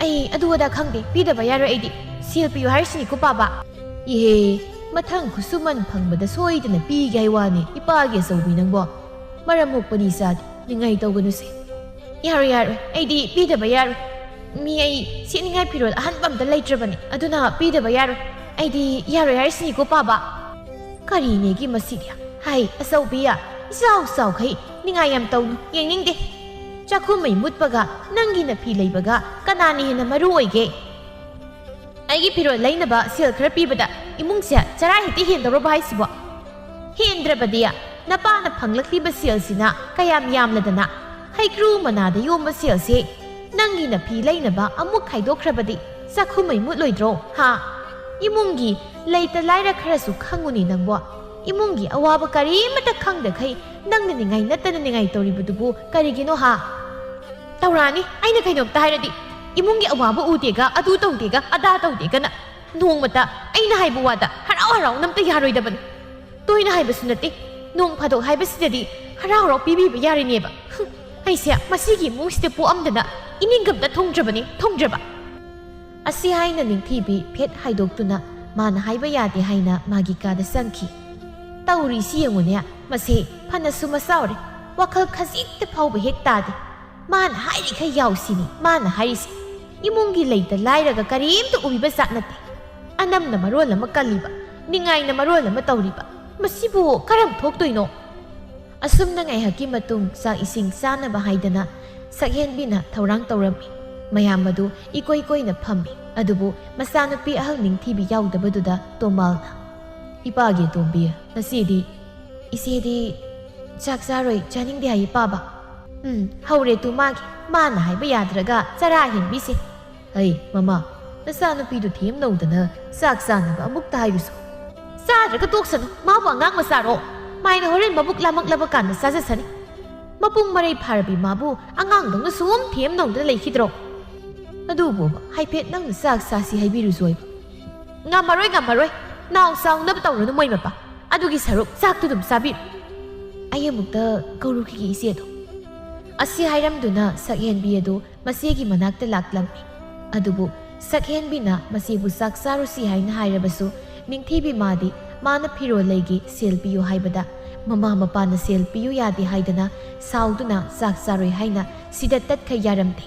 ꯑꯩ ꯑꯗꯨ ꯑꯗꯥ ꯈꯪꯗꯦ, ꯄꯤꯗꯕ ꯌꯥꯔꯣꯏ ꯑꯩꯗꯤ꯫ ꯁꯦꯜ ꯄꯤꯌꯨ ꯍꯥꯏꯔꯤꯁꯤꯅꯤꯀꯣ, ꯄꯥꯕ꯫ ꯏꯍꯦ, ꯃꯊꯪ ꯈꯨꯠꯁꯨꯃꯟ ꯐꯪꯕꯗ ꯁꯣꯏꯗꯅ ꯄꯤꯒꯦ ꯍꯥꯏ ꯋꯥꯅꯤ, ꯏꯄꯥꯒꯤ ꯑꯆꯧꯕꯤ ꯅꯪꯕꯣ꯫ ꯃꯔꯝ ꯃꯣꯛꯄꯅꯤ ꯏꯆꯥꯗꯤ, ꯅꯤꯡꯉꯥꯏ ꯇꯧꯒꯅꯨꯁꯦ꯫ ꯌꯥꯔꯣꯏ, ꯌꯥꯔꯣꯏ, ꯑꯩꯗꯤ ꯄꯤꯗꯕ ꯌꯥꯔꯣꯏ꯫ ꯃꯤ ꯑꯩ ꯁꯦꯠꯅꯤꯡꯉꯥꯏ ꯐꯤꯔꯣꯜ ꯑꯍꯟꯕ ꯑꯝꯇ ꯂꯩꯇ꯭ꯔꯕꯅꯤ, ꯑꯗꯨꯅ ꯄꯤꯗꯕ ꯌꯥꯔꯣꯏ꯫ ꯑꯩꯗꯤ ꯌꯥꯔꯣꯏ ꯍꯥꯏꯔꯤꯁꯤꯅꯤꯀꯣ, ꯄꯥꯕ꯫ ꯀꯔꯤꯅꯦꯒꯤ ꯃꯁꯤꯗꯤ? ꯍꯥꯏ, ꯑꯆꯧꯕꯤ, ꯏꯆꯥꯎ ꯆꯥꯎꯈꯩ ꯅꯤꯡꯉꯥꯏ ꯌꯥꯝ ꯇꯧꯅꯨ, ꯌꯦꯡꯅꯤꯡꯗꯦ꯫ ꯆꯥꯛꯈꯨꯝ ꯃꯩ ꯃꯨꯠꯄꯒ ꯅꯪꯒꯤ ꯅꯐꯤ ꯂꯩꯕꯒ ꯀꯅꯥꯅ ꯍꯦꯟꯅ ꯃꯔꯨ ꯑꯣꯏꯒꯦ? ꯑꯩꯒꯤ ꯐꯤꯔꯣꯜ ꯂꯩꯅꯕ ꯁꯦꯜ ꯈꯔ ꯄꯤꯕꯗ ꯏꯃꯨꯡꯁꯦ ꯆꯔꯥ ꯍꯦꯛꯇ ꯍꯦꯟꯗꯧꯔꯕ ꯍꯥꯏꯁꯤꯕꯣ? ꯍꯦꯟꯗ꯭ꯔꯕꯗꯤ ꯅꯄꯥꯅ ꯐꯪꯂꯛꯂꯤꯕ ꯁꯦꯜꯁꯤꯅ ꯀꯌꯥꯝ ꯌꯥꯝꯂꯗꯅ ꯍꯩꯀ꯭ꯔꯨ ꯃꯅꯥꯗ ꯌꯣꯝꯕ ꯁꯦꯜꯁꯦ ꯅꯪꯒꯤ ꯅꯐꯤ ꯂꯩꯅꯕ ꯑꯃꯨꯛ ꯈꯥꯏꯗꯣꯛꯈ꯭ꯔꯕꯗꯤ ꯆꯥꯛꯈꯨꯝ ꯃꯩ ꯃꯨꯠꯂꯣꯏꯗ꯭ꯔꯣ, ꯍꯥ? ꯏꯃꯨꯡꯒꯤ ꯂꯩꯇ ꯂꯥꯏꯔ ꯈꯔꯁꯨ ꯈꯪꯉꯨꯅꯦ ꯅꯪꯕꯣ꯫ ꯏꯃꯨꯡꯒꯤ ꯑꯋꯥꯕ ꯀꯔꯤꯃꯇ ꯈꯪꯗꯈꯩ ꯅꯪꯅ ꯅꯤꯡꯉꯥꯏ ꯅꯠꯇꯅ ꯅꯤꯡꯉꯥꯏ ꯇꯧꯔꯤꯕꯗꯨꯕꯨ ꯀꯔꯤꯒꯤꯅꯣ, ꯍꯥ? ꯇꯧꯔꯛꯑꯅꯤ, ꯑꯩꯅ ꯀꯩꯅꯣꯝꯇ ꯍꯥꯏꯔꯗꯤ꯫ ꯏꯃꯨꯡꯒꯤ ꯑꯋꯥꯕ ꯎꯗꯦꯒ, ꯑꯗꯨ ꯇꯧꯗꯦꯒ, ꯑꯗꯥ ꯇꯧꯗꯦꯒꯅ꯫ ꯅꯣꯡꯃꯇ ꯑꯩꯅ ꯍꯥꯏꯕ ꯋꯥꯗ ꯍꯔꯥꯎ ꯍꯔꯥꯎꯅ ꯑꯝꯇ ꯌꯥꯔꯣꯏꯗꯕꯅꯤ꯫ ꯇꯣꯏꯅ ꯍꯥꯏꯕꯁꯨ ꯅꯠꯇꯦ, ꯅꯣꯡ ꯐꯥꯗꯣꯛ ꯍꯥꯏꯕꯁꯤꯗꯗꯤ ꯍꯔꯥꯎ ꯍꯔꯥꯎ ꯄꯤꯕꯤꯕ ꯌꯥꯔꯤꯅꯦꯕ꯫ ꯍꯨꯝ, ꯑꯩꯁꯦ ꯃꯁꯤꯒꯤ ꯏꯃꯨꯡꯁꯤꯗ ꯄꯣꯛꯑꯝꯗꯅ ꯏꯅꯤꯡꯒ ꯑꯝꯇ ꯊꯨꯡꯗ꯭ꯔꯕꯅꯤ, ꯊꯨꯡꯗ꯭ꯔꯕ꯫ ꯑꯁꯤ ꯍꯥꯏꯅ ꯅꯤꯡꯊꯤꯕꯤ ꯐꯦꯠ ꯍꯥꯏꯗꯣꯛꯇꯨꯅ ꯃꯥꯅ ꯍꯥꯏꯕ ꯌꯥꯗꯦ ꯍꯥꯏꯅ ꯃꯥꯒꯤ ꯀꯥꯗ ꯆꯪꯈꯤ꯫ ꯇꯧꯔꯤꯁꯤ ꯌꯦꯡꯉꯨꯅꯦ, ꯃꯁꯦ ꯐꯅꯁꯨ ꯃꯆꯥꯎꯔꯦ, ꯋꯥꯈꯜ ꯈꯖꯤꯛꯇ ꯐꯥꯎꯕ ꯍꯦꯛ ꯇꯥꯗꯦ꯫ ꯃꯥꯅ ꯍꯥꯏꯔꯤꯈꯩ ꯌꯥꯎꯁꯤꯅꯤ ꯃꯥꯅ ꯍꯥꯏꯔꯤꯁꯦ꯫ ꯏꯃꯨꯡꯒꯤ ꯂꯩꯇ ꯂꯥꯏꯔꯒ ꯀꯔꯤꯝꯇ ꯎꯕꯤꯕ ꯖꯥꯠ ꯅꯠꯇꯦ꯫ ꯑꯅꯝꯅ ꯃꯔꯣꯜ ꯑꯃ ꯀꯜꯂꯤꯕ, ꯅꯤꯡꯉꯥꯏꯅ ꯃꯔꯣꯜ ꯑꯃ ꯇꯧꯔꯤꯕ, ꯃꯁꯤꯕꯨ ꯀꯔꯝ ꯊꯣꯛꯇꯣꯏꯅꯣ? ꯑꯁꯨꯝꯅ ꯉꯥꯏꯍꯥꯛꯀꯤ ꯃꯇꯨꯡ ꯆꯥꯛ ꯏꯁꯤꯡ ꯆꯥꯅꯕ ꯍꯥꯏꯗꯅ ꯁꯛꯍꯦꯟꯕꯤꯅ ꯊꯧꯔꯥꯡ ꯇꯧꯔꯝꯃꯤ꯫ ꯃꯌꯥꯝ ꯑꯗꯨ ꯏꯀꯣꯏ ꯀꯣꯏꯅ ꯐꯝꯃꯤ꯫ ꯑꯗꯨꯕꯨ ꯃꯆꯥꯅꯨꯄꯤ ꯑꯍꯜ ꯅꯤꯡꯊꯤꯕꯤ ꯌꯥꯎꯗꯕꯗꯨꯗ ꯇꯣꯃꯥꯜꯅ, "ꯏꯄꯥꯒꯤ ꯑꯇꯣꯝꯕꯤ, ꯉꯁꯤꯗꯤ ꯏꯆꯦꯗꯤ ꯆꯥꯛ ꯆꯥꯔꯣꯏ, ꯆꯥꯅꯤꯡꯗꯦ ꯍꯥꯏ ꯏꯄꯥꯕ?" "ꯎꯝ, ꯍꯧꯔꯦ ꯇꯨ ꯃꯥꯒꯤ, ꯃꯥꯅ ꯍꯥꯏꯕ ꯌꯥꯗ꯭ꯔꯒ ꯆꯔꯥ ꯍꯦꯟꯕꯤꯁꯦ꯫ ꯍꯩ, ꯃꯃꯥ, ꯅꯆꯥꯅꯨꯄꯤꯗꯨ ꯊꯦꯝꯅꯧꯗꯅ ꯆꯥꯛ ꯆꯥꯅꯕ ꯑꯃꯨꯛꯇ ꯍꯥꯏꯔꯨꯁꯨ꯫ ꯆꯥꯗ꯭ꯔꯒ ꯇꯣꯛꯁꯅꯨ, ꯃꯥꯕꯨ ꯑꯉꯥꯡ ꯃꯆꯥꯔꯣ? ꯃꯥꯏꯅ ꯍꯣꯔꯦꯟ ꯃꯕꯨꯛ ꯂꯥꯃꯛꯂꯕ ꯀꯥꯟꯗ ꯆꯥꯖꯁꯅꯤ꯫ ꯃꯄꯨꯡ ꯃꯔꯩ ꯐꯥꯔꯕꯤ ꯃꯥꯕꯨ ꯑꯉꯥꯡꯗꯧꯅ ꯁꯨꯝ ꯊꯦꯝꯅꯧꯗꯅ ꯂꯩꯈꯤꯗ꯭ꯔꯣ? ꯑꯗꯨꯕꯨ ꯍꯥꯏꯐꯦꯠ ꯅꯪꯅ ꯆꯥꯛ ꯆꯥꯁꯤ ꯍꯥꯏꯕꯤꯔꯨꯁꯨ ꯍꯥꯏꯕ꯫ ꯉꯝꯃꯔꯣꯏ, ꯉꯝꯃꯔꯣꯏ꯫ ꯅꯥꯎ ꯆꯥꯎꯅꯕ ꯇꯧꯔꯅꯨ ꯃꯣꯏ ꯃꯄꯥ꯫ ꯑꯗꯨꯒꯤ ꯁꯔꯨꯛ ꯆꯥꯛꯇꯨ ꯑꯗꯨꯝ ꯆꯥꯕꯤꯔꯣ꯫ ꯑꯩ ꯑꯃꯨꯛꯇ ꯀꯧꯔꯨꯈꯤꯒꯦ ꯏꯆꯦꯗꯣ꯫ ꯑꯁꯤ ꯍꯥꯏꯔꯝꯗꯨꯅ ꯁꯛꯍꯦꯟꯕꯤ ꯑꯗꯨ ꯃꯆꯦꯒꯤ ꯃꯅꯥꯛꯇ ꯂꯥꯛꯂꯝꯃꯤ꯫ ꯑꯗꯨꯕꯨ ꯁꯛꯍꯦꯟꯕꯤꯅ ꯃꯆꯦꯕꯨ ꯆꯥꯛ ꯆꯥꯔꯨꯁꯤ ꯍꯥꯏꯅ ꯍꯥꯏꯔꯕꯁꯨ, ꯅꯤꯡꯊꯤꯕꯤ ꯃꯥꯗꯤ ꯃꯥꯅ ꯐꯤꯔꯣꯜ ꯂꯩꯒꯦ, ꯁꯦꯜ ꯄꯤꯌꯨ ꯍꯥꯏꯕꯗ ꯃꯃꯥ ꯃꯄꯥꯅ ꯁꯦꯜ ꯄꯤꯌꯨ ꯌꯥꯗꯦ ꯍꯥꯏꯗꯅ ꯁꯥꯎꯗꯨꯅ ꯆꯥꯛ ꯆꯥꯔꯣꯏ ꯍꯥꯏꯅ ꯁꯤꯗ ꯇꯠꯈꯩ ꯌꯥꯔꯝꯗꯦ꯫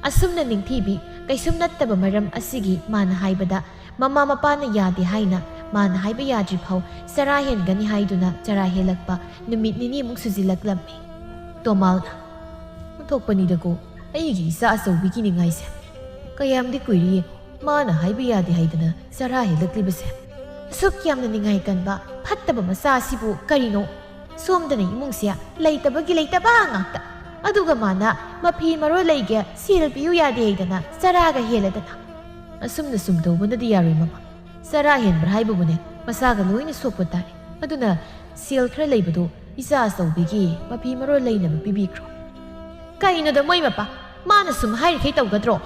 ꯑꯁꯨꯝꯅ ꯅꯤꯡꯊꯤꯕꯤ ꯀꯩꯁꯨꯝ ꯅꯠꯇꯕ ꯃꯔꯝ ꯑꯁꯤꯒꯤ ꯃꯥꯅ ꯍꯥꯏꯕꯗ ꯃꯃꯥ ꯃꯄꯥꯅ ꯌꯥꯗꯦ ꯍꯥꯏꯅ ꯃꯥꯅ ꯍꯥꯏꯕ ꯌꯥꯗ꯭ꯔꯤ ꯐꯥꯎ ꯆꯔꯥ ꯍꯦꯟꯒꯅꯤ ꯍꯥꯏꯗꯨꯅ ꯆꯔꯥ ꯍꯦꯜꯂꯛꯄ ꯅꯨꯃꯤꯠ ꯅꯤꯅꯤꯃꯨꯛ ꯁꯨꯖꯤꯜꯂꯛꯂꯝꯃꯤ꯫ ꯇꯣꯃꯥꯜꯅ, "ꯑꯣꯟꯊꯣꯛꯄꯅꯤꯗꯀꯣ ꯑꯩꯒꯤ ꯏꯆꯥ ꯑꯆꯧꯕꯤꯒꯤ ꯅꯤꯡꯉꯥꯏꯁꯦ꯫ ꯀꯌꯥꯝꯗꯤ ꯀꯨꯏꯔꯦ ꯃꯥꯅ ꯍꯥꯏꯕ ꯌꯥꯗꯦ ꯍꯥꯏꯗꯅ ꯆꯔꯥ ꯍꯦꯜꯂꯛꯂꯤꯕꯁꯦ꯫ ꯑꯁꯨꯛ ꯌꯥꯝꯅ ꯅꯤꯡꯉꯥꯏ ꯀꯟꯕ ꯐꯠꯇꯕ ꯃꯆꯥ ꯑꯁꯤꯕꯨ ꯀꯔꯤꯅꯣ? ꯁꯣꯝꯗꯅ ꯏꯃꯨꯡꯁꯦ ꯂꯩꯇꯕꯒꯤ ꯂꯩꯇꯕ ꯉꯥꯛꯇ꯫ ꯑꯗꯨꯒ ꯃꯥꯅ ꯃꯐꯤ ꯃꯔꯣꯜ ꯂꯩꯒꯦ, ꯁꯦꯜ ꯄꯤꯌꯨ ꯌꯥꯗꯦ ꯍꯥꯏꯗꯅ ꯆꯔꯥꯒ ꯍꯦꯜꯂꯗꯅ꯫ ꯑꯁꯨꯝꯅ ꯁꯨꯝ ꯇꯧꯕꯅꯗꯤ ꯌꯥꯔꯣꯏ ꯃꯃꯥ꯫ ꯆꯔꯥ ꯍꯦꯟꯕ ꯍꯥꯏꯕꯕꯨꯅꯦ ꯃꯁꯥꯒ ꯂꯣꯏꯅ ꯁꯣꯛꯄ ꯇꯥꯔꯦ꯫ ꯑꯗꯨꯅ ꯁꯦꯜ ꯈꯔ ꯂꯩꯕꯗꯨ ꯏꯆꯥ ꯑꯆꯧꯕꯤꯒꯤ ꯃꯐꯤ ꯃꯔꯣꯜ ꯂꯩꯅꯕ ꯄꯤꯕꯤꯈ꯭ꯔꯣ꯫" "ꯀꯩꯅꯣꯗ ꯃꯣꯏ ꯃꯄꯥ, ꯃꯥꯅ ꯁꯨꯝ ꯍꯥꯏꯔꯤꯈꯩ ꯇꯧꯒꯗ꯭ꯔꯣ?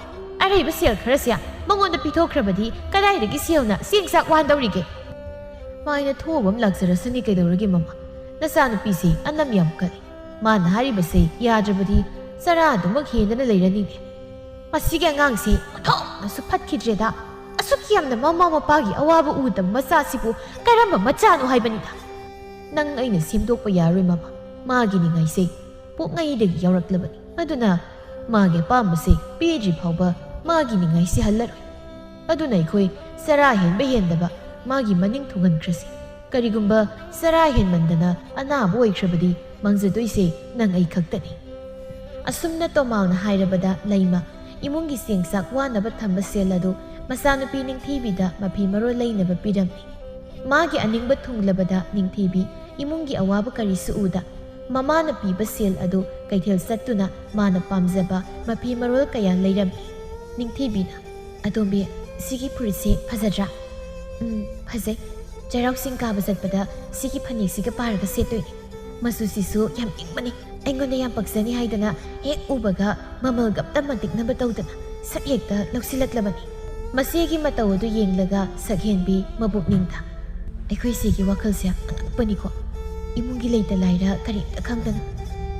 ꯑꯔꯩꯕ ꯁꯦꯜ ꯈꯔꯁꯦ ꯃꯉꯣꯟꯗ ꯄꯤꯊꯣꯛꯈ꯭ꯔꯕꯗꯤ ꯀꯗꯥꯏꯗꯒꯤ ꯁꯦꯜꯅ ꯆꯦꯡ ꯆꯥꯛ ꯋꯥꯟꯗꯧꯔꯤꯒꯦ?" "ꯃꯥꯏꯅ ꯊꯣꯛꯑꯕ ꯑꯃ ꯂꯥꯛꯆꯔꯁꯅꯤ, ꯀꯩꯗꯧꯔꯒꯦ ꯃꯃꯥ? ꯅꯆꯥꯅꯨꯄꯤꯁꯦ ꯑꯅꯝ ꯌꯥꯝ ꯀꯜꯂꯤ꯫ ꯃꯥꯅ ꯍꯥꯏꯔꯤꯕꯁꯦ ꯌꯥꯗ꯭ꯔꯕꯗꯤ ꯆꯔꯥ ꯑꯗꯨꯃꯛ ꯍꯦꯟꯗꯅ ꯂꯩꯔꯅꯤꯅꯦ꯫ ꯃꯁꯤꯒꯤ ꯑꯉꯥꯡꯁꯦ ꯑꯣꯟꯊꯣꯛꯅꯁꯨ ꯐꯠꯈꯤꯗ꯭ꯔꯦꯗ꯫ ꯑꯁꯨꯛ ꯌꯥꯝꯅ ꯃꯃꯥ ꯃꯄꯥꯒꯤ ꯑꯋꯥꯕ ꯎꯗꯕ ꯃꯆꯥꯁꯤꯕꯨ ꯀꯔꯝꯕ ꯃꯆꯥꯅꯣ ꯍꯥꯏꯕꯅꯤꯗ?" "ꯅꯪ ꯑꯩꯅ ꯁꯦꯝꯗꯣꯛꯄ ꯌꯥꯔꯣꯏ ꯃꯃꯥ꯫ ꯃꯥꯒꯤ ꯅꯤꯡꯉꯥꯏꯁꯦ ꯄꯣꯛꯉꯩꯗꯒꯤ ꯌꯥꯎꯔꯛꯂꯕꯅꯤ꯫ ꯑꯗꯨꯅ ꯃꯥꯒꯤ ꯑꯄꯥꯝꯕꯁꯦ ꯄꯤꯗ꯭ꯔꯤ ꯐꯥꯎꯕ ꯃꯥꯒꯤ ꯅꯤꯡꯉꯥꯏꯁꯦ ꯍꯜꯂꯔꯣꯏ꯫ ꯑꯗꯨꯅ ꯑꯩꯈꯣꯏ ꯆꯔꯥ ꯍꯦꯟꯕ ꯍꯦꯟꯗꯕ ꯃꯥꯒꯤ ꯃꯅꯤꯡ ꯊꯨꯡꯍꯟꯈ꯭ꯔꯁꯤ꯫ ꯀꯔꯤꯒꯨꯝꯕ ꯆꯔꯥ ꯍꯦꯟꯃꯟꯗꯅ ꯑꯅꯥꯕ ꯑꯣꯏꯈ꯭ꯔꯕꯗꯤ ꯃꯥꯡꯖꯗꯣꯏꯁꯦ ꯅꯪ ꯑꯩ ꯈꯛꯇꯅꯤ꯫" ꯑꯁꯨꯝꯅ ꯇꯣꯃꯥꯜꯅ ꯍꯥꯏꯔꯕꯗ ꯂꯩꯃ ꯏꯃꯨꯡꯒꯤ ꯆꯦꯡ ꯆꯥꯛ ꯋꯥꯅꯕ ꯊꯝꯕ ꯁꯦꯜ ꯑꯗꯨ ꯃꯆꯥꯅꯨꯄꯤ ꯅꯤꯡꯊꯤꯕꯤꯗ ꯃꯐꯤ ꯃꯔꯣꯜ ꯂꯩꯅꯕ ꯄꯤꯔꯝꯃꯤ꯫ ꯃꯥꯒꯤ ꯑꯅꯤꯡꯕ ꯊꯨꯡꯂꯕꯗ ꯅꯤꯡꯊꯤꯕꯤ ꯏꯃꯨꯡꯒꯤ ꯑꯋꯥꯕ ꯀꯔꯤꯁꯨ ꯎꯗ ꯃꯃꯥꯅ ꯄꯤꯕ ꯁꯦꯜ ꯑꯗꯨ ꯀꯩꯊꯦꯜ ꯆꯠꯇꯨꯅ ꯃꯥꯅ ꯄꯥꯝꯖꯕ ꯃꯐꯤ ꯃꯔꯣꯜ ꯀꯌꯥ ꯂꯩꯔꯝꯃꯤ꯫ ꯅꯤꯡꯊꯤꯕꯤꯅ, "ꯑꯇꯣꯝꯕꯤ, ꯁꯤꯒꯤ ꯐꯨꯔꯤꯠꯁꯦ ꯐꯖꯗ꯭ꯔꯥ?" "ꯎꯝ, ꯐꯖꯩ꯫ ꯆꯩꯔꯥꯎ ꯆꯤꯡ ꯀꯥꯕ ꯆꯠꯄꯗ ꯁꯤꯒꯤ ꯐꯅꯦꯛꯁꯤꯒ ꯄꯥꯔꯒ ꯁꯦꯠꯇꯣꯏꯅꯦ꯫ ꯃꯆꯨꯁꯤꯁꯨ ꯌꯥꯝ ꯏꯪꯕꯅꯤ꯫ ꯑꯩꯉꯣꯟꯗ ꯌꯥꯝ ꯄꯛꯆꯅꯤ ꯍꯥꯏꯗꯅ ꯍꯦꯛ ꯎꯕꯒ ꯃꯃꯜꯒ ꯑꯝꯇ ꯃꯟꯇꯤꯛꯅꯕ ꯇꯧꯗꯅ ꯁꯠ ꯍꯦꯛꯇ ꯂꯧꯁꯤꯜꯂꯛꯂꯕꯅꯤ꯫" ꯃꯆꯦꯒꯤ ꯃꯇꯧ ꯑꯗꯨ ꯌꯦꯡꯂꯒ ꯁꯛꯍꯦꯟꯕꯤ ꯃꯕꯨꯛꯅꯤꯡꯗ, ꯑꯩꯈꯣꯏ ꯁꯤꯒꯤ ꯋꯥꯈꯜꯁꯦ ꯑꯉꯛꯄꯅꯤꯀꯣ꯫ ꯏꯃꯨꯡꯒꯤ ꯂꯩꯇ ꯂꯥꯏꯔ ꯀꯔꯤꯝꯇ ꯈꯪꯗꯅ,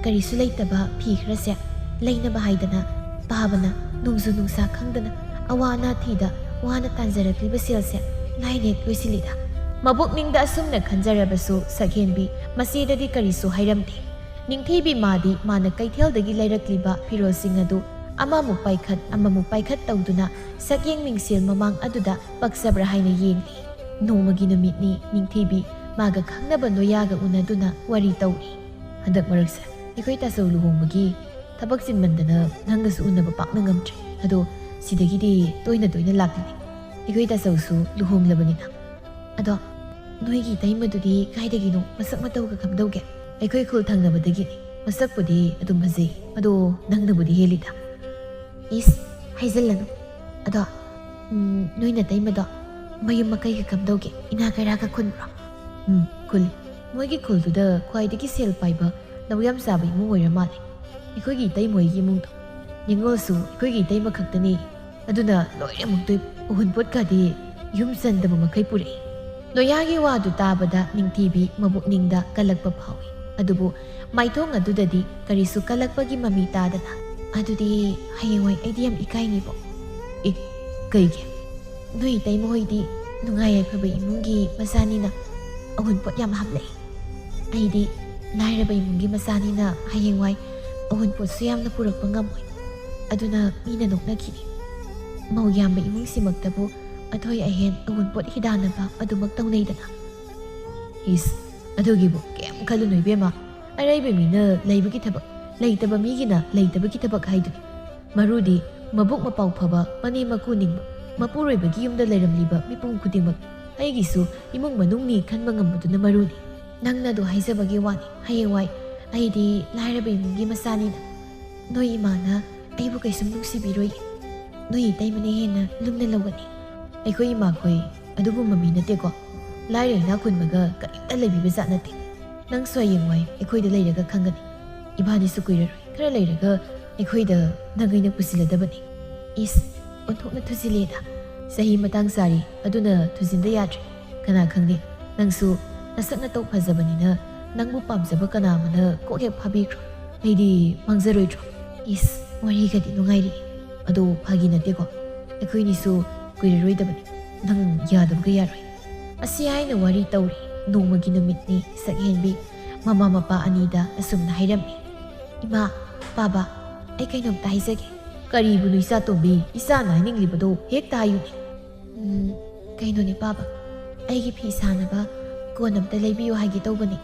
ꯀꯔꯤꯁꯨ ꯂꯩꯇꯕ ꯐꯤ ꯈꯔꯁꯦ ꯂꯩꯅꯕ ꯍꯥꯏꯗꯅ ꯄꯥꯕꯅ ꯅꯣꯡꯖꯨ ꯅꯨꯡꯁꯥ ꯈꯪꯗꯅ ꯑꯋꯥ ꯑꯅꯥ ꯊꯤꯗ ꯋꯥꯅ ꯇꯥꯟꯖꯔꯛꯂꯤꯕ ꯁꯦꯜꯁꯦ ꯂꯥꯏꯅ ꯍꯦꯛ ꯂꯣꯏꯁꯤꯜꯂꯤꯗ꯫ ꯃꯕꯣꯛꯅꯤꯡꯗ ꯑꯁꯨꯝꯅ ꯈꯟꯖꯔꯕꯁꯨ ꯁꯛꯍꯦꯟꯕꯤ ꯃꯆꯦꯗꯗꯤ ꯀꯔꯤꯁꯨ ꯍꯥꯏꯔꯝꯗꯦ꯫ ꯅꯤꯡꯊꯤꯕꯤ ꯃꯥꯗꯤ ꯃꯥꯅ ꯀꯩꯊꯦꯜꯗꯒꯤ ꯂꯩꯔꯛꯂꯤꯕ ꯐꯤꯔꯣꯜꯁꯤꯡ ꯑꯗꯨ ꯑꯃꯃꯨꯛ ꯄꯥꯏꯈꯠ ꯑꯃꯃꯨꯛ ꯄꯥꯏꯈꯠ ꯇꯧꯗꯨꯅ ꯁꯛꯌꯦꯡ ꯃꯤꯡꯁꯦꯜ ꯃꯃꯥꯡ ꯑꯗꯨꯗ ꯄꯛꯆꯕ꯭ꯔꯥ ꯍꯥꯏꯅ ꯌꯦꯡꯂꯤ꯫ ꯅꯣꯡꯃꯒꯤ ꯅꯨꯃꯤꯠꯅꯤ꯫ ꯅꯤꯡꯊꯤꯕꯤ ꯃꯥꯒ ꯈꯪꯅꯕ ꯅꯣꯌꯥꯒ ꯎꯅꯗꯨꯅ ꯋꯥꯔꯤ ꯇꯧꯔꯤ꯫ ꯍꯟꯗꯛ ꯃꯔꯛꯁꯦ ꯑꯩꯈꯣꯏ ꯇꯥꯆꯧ ꯂꯨꯍꯣꯡꯕꯒꯤ ꯊꯕꯛ ꯆꯤꯟꯃꯟꯗꯅ ꯅꯪꯒꯁꯨ ꯎꯅꯕ ꯄꯥꯛꯅ ꯉꯝꯗ꯭ꯔꯦ꯫ ꯑꯗꯣ ꯁꯤꯗꯒꯤꯗꯤ ꯇꯣꯏꯅ ꯇꯣꯏꯅ ꯂꯥꯛꯂꯤꯅꯦ꯫ ꯑꯩꯈꯣꯏ ꯇꯥꯆꯧꯁꯨ ꯂꯨꯍꯣꯡꯂꯕꯅꯤꯅ꯫ ꯑꯗꯣ ꯅꯣꯏꯒꯤ ꯏꯇꯩꯃꯗꯨꯗꯤ ꯀꯥꯏꯗꯒꯤꯅꯣ? ꯃꯁꯛ ꯃꯇꯧꯒ ꯀꯝꯗꯧꯒꯦ? ꯑꯩꯈꯣꯏ ꯈꯨꯜ ꯊꯪꯅꯕꯗꯒꯤꯅꯤ꯫ ꯃꯁꯛꯄꯨꯗꯤ ꯑꯗꯨꯝ ꯐꯖꯩ꯫ ꯑꯗꯣ ꯅꯪꯅꯕꯨꯗꯤ ꯍꯦꯜꯂꯤꯗ꯫ ꯏꯁ, ꯍꯥꯏꯖꯜꯂꯅꯨ꯫ ꯑꯗꯣ, ꯎꯝ, ꯅꯣꯏ ꯅꯇꯩꯃꯗꯣ ꯃꯌꯨꯝ ꯃꯀꯩꯒ ꯀꯝꯗꯧꯒꯦ? ꯏꯅꯥ ꯀꯩꯔꯥꯒ ꯈꯨꯟꯕ꯭ꯔꯣ? ꯎꯝ, ꯈꯨꯜꯂꯤ꯫ ꯃꯣꯏꯒꯤ ꯈꯨꯜꯗꯨꯗ ꯈ꯭ꯋꯥꯏꯗꯒꯤ ꯁꯦꯜ ꯄꯥꯏꯕ ꯂꯧ ꯌꯥꯝ ꯆꯥꯕ ꯏꯃꯨꯡ ꯑꯣꯏꯔ ꯃꯥꯜꯂꯦ꯫ ꯑꯩꯈꯣꯏꯒꯤ ꯏꯇꯩꯃꯣꯏꯒꯤ ꯏꯃꯨꯡꯗꯣ꯫ ꯅꯤꯉꯣꯜꯁꯨ ꯑꯩꯈꯣꯏꯒꯤ ꯏꯇꯩꯃ ꯈꯛꯇꯅꯤ꯫ ꯑꯗꯨꯅ ꯂꯣꯏꯔꯦ ꯑꯃꯨꯛꯇꯣꯏꯕ꯫ ꯑꯎꯟꯄꯣꯠꯀꯗꯤ ꯌꯨꯝ ꯆꯟꯗꯕ ꯃꯈꯩ ꯄꯨꯔꯛꯏ꯫ ꯅꯣꯌꯥꯒꯤ ꯋꯥꯗꯨ ꯇꯥꯕꯗ ꯅꯤꯡꯊꯤꯕꯤ ꯃꯕꯨꯛꯅꯤꯡꯗ ꯀꯜꯂꯛꯄ ꯐꯥꯎꯏ꯫ ꯑꯗꯨꯕꯨ ꯃꯥꯏꯊꯣꯡ ꯑꯗꯨꯗꯗꯤ ꯀꯔꯤꯁꯨ ꯀꯜꯂꯛꯄꯒꯤ ꯃꯃꯤ ꯇꯥꯗꯅ, "ꯑꯗꯨꯗꯤ ꯍꯌꯦꯡꯋꯥꯏ ꯑꯩꯗꯤ ꯌꯥꯝ ꯏꯀꯥꯏꯅꯤꯕꯣ?" "ꯏ-, ꯀꯩꯒꯤ?" "ꯅꯣꯏ ꯏꯇꯩꯃ ꯍꯣꯏꯗꯤ ꯅꯨꯡꯉꯥꯏ ꯌꯥꯏꯐꯕ ꯏꯃꯨꯡꯒꯤ ꯃꯆꯥꯅꯤꯅ ꯑꯎꯟꯄꯣꯠ ꯌꯥꯝ ꯍꯥꯞꯂꯛꯏ꯫ ꯑꯩꯗꯤ ꯂꯥꯏꯔꯕ ꯏꯃꯨꯡꯒꯤ ꯃꯆꯥꯅꯤꯅ ꯍꯌꯦꯡꯋꯥꯏ ꯑꯎꯟꯄꯣꯠꯁꯨ ꯌꯥꯝꯅ ꯄꯨꯔꯛꯄ ꯉꯝꯃꯣꯏ꯫ ꯑꯗꯨꯅ ꯃꯤꯅ ꯅꯣꯛꯅꯈꯤꯅꯤ꯫ ꯃꯧ ꯌꯥꯝꯕ ꯏꯃꯨꯡꯁꯤꯃꯛꯇꯕꯨ ꯑꯊꯣꯏ ꯑꯍꯦꯟ ꯑꯎꯟꯄꯣꯠ ꯍꯤꯗꯥꯟꯅꯕ ꯑꯗꯨꯃꯛ ꯇꯧꯅꯩꯗꯅ꯫" "ꯏꯁ, ꯑꯗꯨꯒꯤꯕꯨ ꯀꯩꯝ ꯈꯜꯂꯨꯅꯨ ꯏꯕꯦꯝꯃ꯫ ꯑꯔꯩꯕ ꯃꯤꯅ ꯂꯩꯕꯒꯤ ꯊꯕꯛ, ꯂꯩꯇꯕ ꯃꯤꯒꯤꯅ ꯂꯩꯇꯕꯒꯤ ꯊꯕꯛ ꯍꯥꯏꯗꯨꯅꯤ꯫ ꯃꯔꯨꯗꯤ ꯃꯕꯨꯛ ꯃꯄꯥꯎ ꯐꯕ, ꯃꯅꯦꯝ ꯃꯀꯨ ꯅꯤꯡꯕ, ꯃꯄꯨꯔꯣꯏꯕꯒꯤ ꯌꯨꯝꯗ ꯂꯩꯔꯝꯂꯤꯕ ꯃꯤꯄꯨꯝ ꯈꯨꯗꯤꯡꯃꯛ꯫ ꯑꯩꯒꯤꯁꯨ ꯏꯃꯨꯡ ꯃꯅꯨꯡꯅꯤ ꯈꯟꯕ ꯉꯝꯕꯗꯨꯅ ꯃꯔꯨꯅꯤ꯫ ꯅꯪꯅ ꯑꯗꯨ ꯍꯥꯏꯖꯕꯒꯤ ꯋꯥꯅꯤ꯫ ꯍꯌꯦꯡꯋꯥꯏ ꯑꯩꯗꯤ ꯂꯥꯏꯔꯕ ꯏꯃꯨꯡꯒꯤ ꯃꯆꯥꯅꯤꯅ ꯅꯣꯏ ꯏꯃꯥꯅ ꯑꯩꯕꯨ ꯀꯩꯁꯨꯝ ꯅꯨꯡꯁꯤꯕꯤꯔꯣꯏꯌꯦ꯫ ꯅꯣꯏ ꯏꯇꯩꯃꯅ ꯍꯦꯟꯅ ꯂꯨꯝꯅ ꯂꯧꯒꯅꯤ꯫" "ꯑꯩꯈꯣꯏ ꯏꯃꯥꯈꯣꯏ ꯑꯗꯨꯒꯨꯝꯕ ꯃꯤ ꯅꯠꯇꯦꯀꯣ꯫ ꯂꯥꯏꯔ ꯏꯅꯥꯛ ꯈꯨꯟꯕꯒ ꯀꯔꯤꯝꯇ ꯂꯩꯕꯤꯕ ꯖꯥꯠ ꯅꯠꯇꯦ꯫ ꯅꯪꯁꯨ ꯍꯌꯦꯡꯋꯥꯏ ꯑꯩꯈꯣꯏꯗ ꯂꯩꯔꯒ ꯈꯪꯒꯅꯤ꯫ ꯏꯕꯥꯅꯤꯁꯨ ꯀꯨꯏꯔꯔꯣꯏ꯫ ꯈꯔ ꯂꯩꯔꯒ ꯑꯩꯈꯣꯏꯗ ꯅꯪ ꯑꯩꯅ ꯄꯨꯁꯤꯜꯂꯗꯕꯅꯤ꯫" "ꯏꯁ, ꯑꯣꯟꯊꯣꯛꯅ ꯊꯨꯖꯤꯜꯂꯦꯗ꯫ ꯆꯍꯤ ꯃꯇꯥꯡ ꯆꯥꯔꯤ, ꯑꯗꯨꯅ ꯊꯨꯖꯤꯟꯕ ꯌꯥꯗ꯭ꯔꯦ꯫ ꯀꯅꯥ ꯈꯪꯅꯤ, ꯅꯪꯁꯨ ꯅꯁꯛ ꯅꯇꯧ ꯐꯖꯕꯅꯤꯅ ꯅꯪꯕꯨ ꯄꯥꯝꯖꯕ ꯀꯅꯥ ꯑꯃꯅ ꯀꯣꯛ ꯍꯦꯛ ꯐꯥꯕꯤꯈ꯭ꯔꯣ꯫ ꯑꯩꯗꯤ ꯃꯥꯡꯖꯔꯣꯏꯗ꯭ꯔꯣ? ꯏꯁ, ꯋꯥꯔꯤꯒꯗꯤ ꯅꯨꯡꯉꯥꯏꯔꯤ꯫ ꯑꯗꯣ ꯐꯥꯒꯤ ꯅꯠꯇꯦꯀꯣ, ꯑꯩꯈꯣꯏꯅꯤꯁꯨ ꯀꯨꯏꯔꯔꯣꯏꯗꯕꯅꯤ꯫ ꯅꯪ ꯌꯥꯗꯕꯒ ꯌꯥꯔꯣꯏ꯫ ꯑꯁꯤ ꯍꯥꯏꯅ ꯋꯥꯔꯤ ꯇꯧꯔꯤ꯫ ꯅꯣꯡꯃꯒꯤ ꯅꯨꯃꯤꯠꯅꯤ꯫ ꯁꯛꯍꯦꯟꯕꯤ ꯃꯃꯥ ꯃꯄꯥ ꯑꯅꯤꯗ ꯑꯁꯨꯝꯅ ꯍꯥꯏꯔꯝꯃꯤ, "ꯏꯃꯥ, ꯄꯥꯕ, ꯑꯩ ꯀꯩꯅꯣꯝꯇ ꯍꯥꯏꯖꯒꯦ꯫" "ꯀꯔꯤꯕꯨꯅꯣ ꯏꯆꯥ ꯇꯣꯝꯕꯤ? ꯏꯆꯥꯅ ꯍꯥꯏꯅꯤꯡꯂꯤꯕꯗꯣ ꯍꯦꯛꯇ ꯍꯥꯏꯌꯨꯅꯦ꯫" "ꯎꯝ, ꯀꯩꯅꯣꯅꯦ ꯄꯥꯕ, ꯑꯩꯒꯤ ꯐꯤ ꯁꯥꯅꯕ ꯀꯣꯟ ꯑꯝꯇ ꯂꯩꯕꯤꯌꯨ ꯍꯥꯏꯒꯦ ꯇꯧꯕꯅꯦ꯫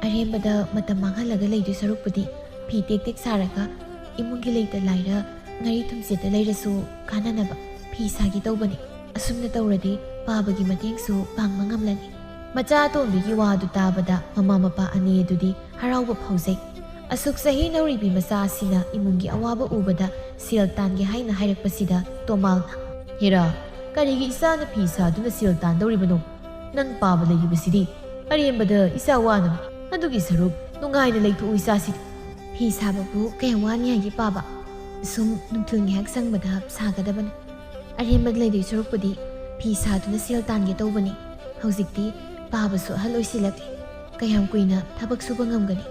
ꯑꯔꯦꯝꯕꯗ ꯃꯇꯝ ꯃꯥꯡꯍꯜꯂꯒ ꯂꯩꯗꯣꯏ ꯁꯔꯨꯛꯄꯨꯗꯤ ꯐꯤ ꯇꯦꯛ ꯇꯦꯛ ꯁꯥꯔꯒ ꯏꯃꯨꯡꯒꯤ ꯂꯩꯇ ꯂꯥꯏꯔ ꯉꯥꯔꯤ ꯊꯨꯝꯆꯦꯠꯇ ꯂꯩꯔꯁꯨ ꯀꯥꯟꯅꯅꯕ ꯐꯤ ꯁꯥꯒꯦ ꯇꯧꯕꯅꯦ꯫ ꯑꯁꯨꯝꯅ ꯇꯧꯔꯗꯤ ꯄꯥꯕꯒꯤ ꯃꯇꯦꯡꯁꯨ ꯄꯥꯡꯕ ꯉꯝꯂꯅꯤ꯫" ꯃꯆꯥ ꯑꯇꯣꯝꯕꯤꯒꯤ ꯋꯥꯗꯨ ꯇꯥꯕꯗ ꯃꯃꯥ ꯃꯄꯥ ꯑꯅꯤ ꯑꯗꯨꯗꯤ ꯍꯔꯥꯎꯕ ꯐꯥꯎꯖꯩ꯫ ꯑꯁꯨꯛ ꯆꯍꯤ ꯅꯧꯔꯤꯕꯤ ꯃꯆꯥ ꯑꯁꯤꯅ ꯏꯃꯨꯡꯒꯤ ꯑꯋꯥꯕ ꯎꯕꯗ ꯁꯦꯜ ꯇꯥꯟꯒꯦ ꯍꯥꯏꯅ ꯍꯥꯏꯔꯛꯄꯁꯤꯗ ꯇꯣꯃꯥꯜꯅ, "ꯍꯦꯔꯥ, ꯀꯔꯤꯒꯤ ꯏꯆꯥꯅ ꯐꯤ ꯁꯥꯗꯨꯅ ꯁꯦꯜ ꯇꯥꯟꯗꯧꯔꯤꯕꯅꯣ? ꯅꯪ ꯄꯥꯕ ꯂꯩꯔꯤꯕꯁꯤꯗꯤ ꯑꯔꯦꯝꯕꯗ ꯏꯆꯥ ꯋꯥꯅꯕꯅꯤ꯫ ꯑꯗꯨꯒꯤ ꯁꯔꯨꯛ ꯅꯨꯡꯉꯥꯏꯅ ꯂꯩꯊꯣꯛꯎ ꯏꯆꯥꯁꯤꯗꯤ꯫" "ꯐꯤ ꯁꯥꯕꯕꯨ ꯀꯌꯥꯝ ꯋꯥꯅꯤ ꯍꯥꯏꯒꯦ ꯄꯥꯕ? ꯁꯨꯝ ꯅꯨꯡꯊꯤꯜ ꯉꯥꯏꯍꯥꯛ ꯁꯪꯕꯗ ꯁꯥꯒꯗꯕꯅꯤ꯫ ꯑꯔꯦꯝꯕꯗ ꯂꯩꯗꯣꯏ ꯁꯔꯨꯛꯄꯨꯗꯤ ꯐꯤ ꯁꯥꯗꯨꯅ ꯁꯦꯜ ꯇꯥꯟꯒꯦ ꯇꯧꯕꯅꯤ꯫ ꯍꯧꯖꯤꯛꯇꯤ ꯄꯥꯕꯁꯨ ꯑꯍꯜ ꯑꯣꯏꯁꯤꯜꯂꯛꯂꯦ꯫ ꯀꯌꯥꯝ ꯀꯨꯏꯅ ꯊꯕꯛ ꯁꯨꯕ ꯉꯝꯒꯅꯤ?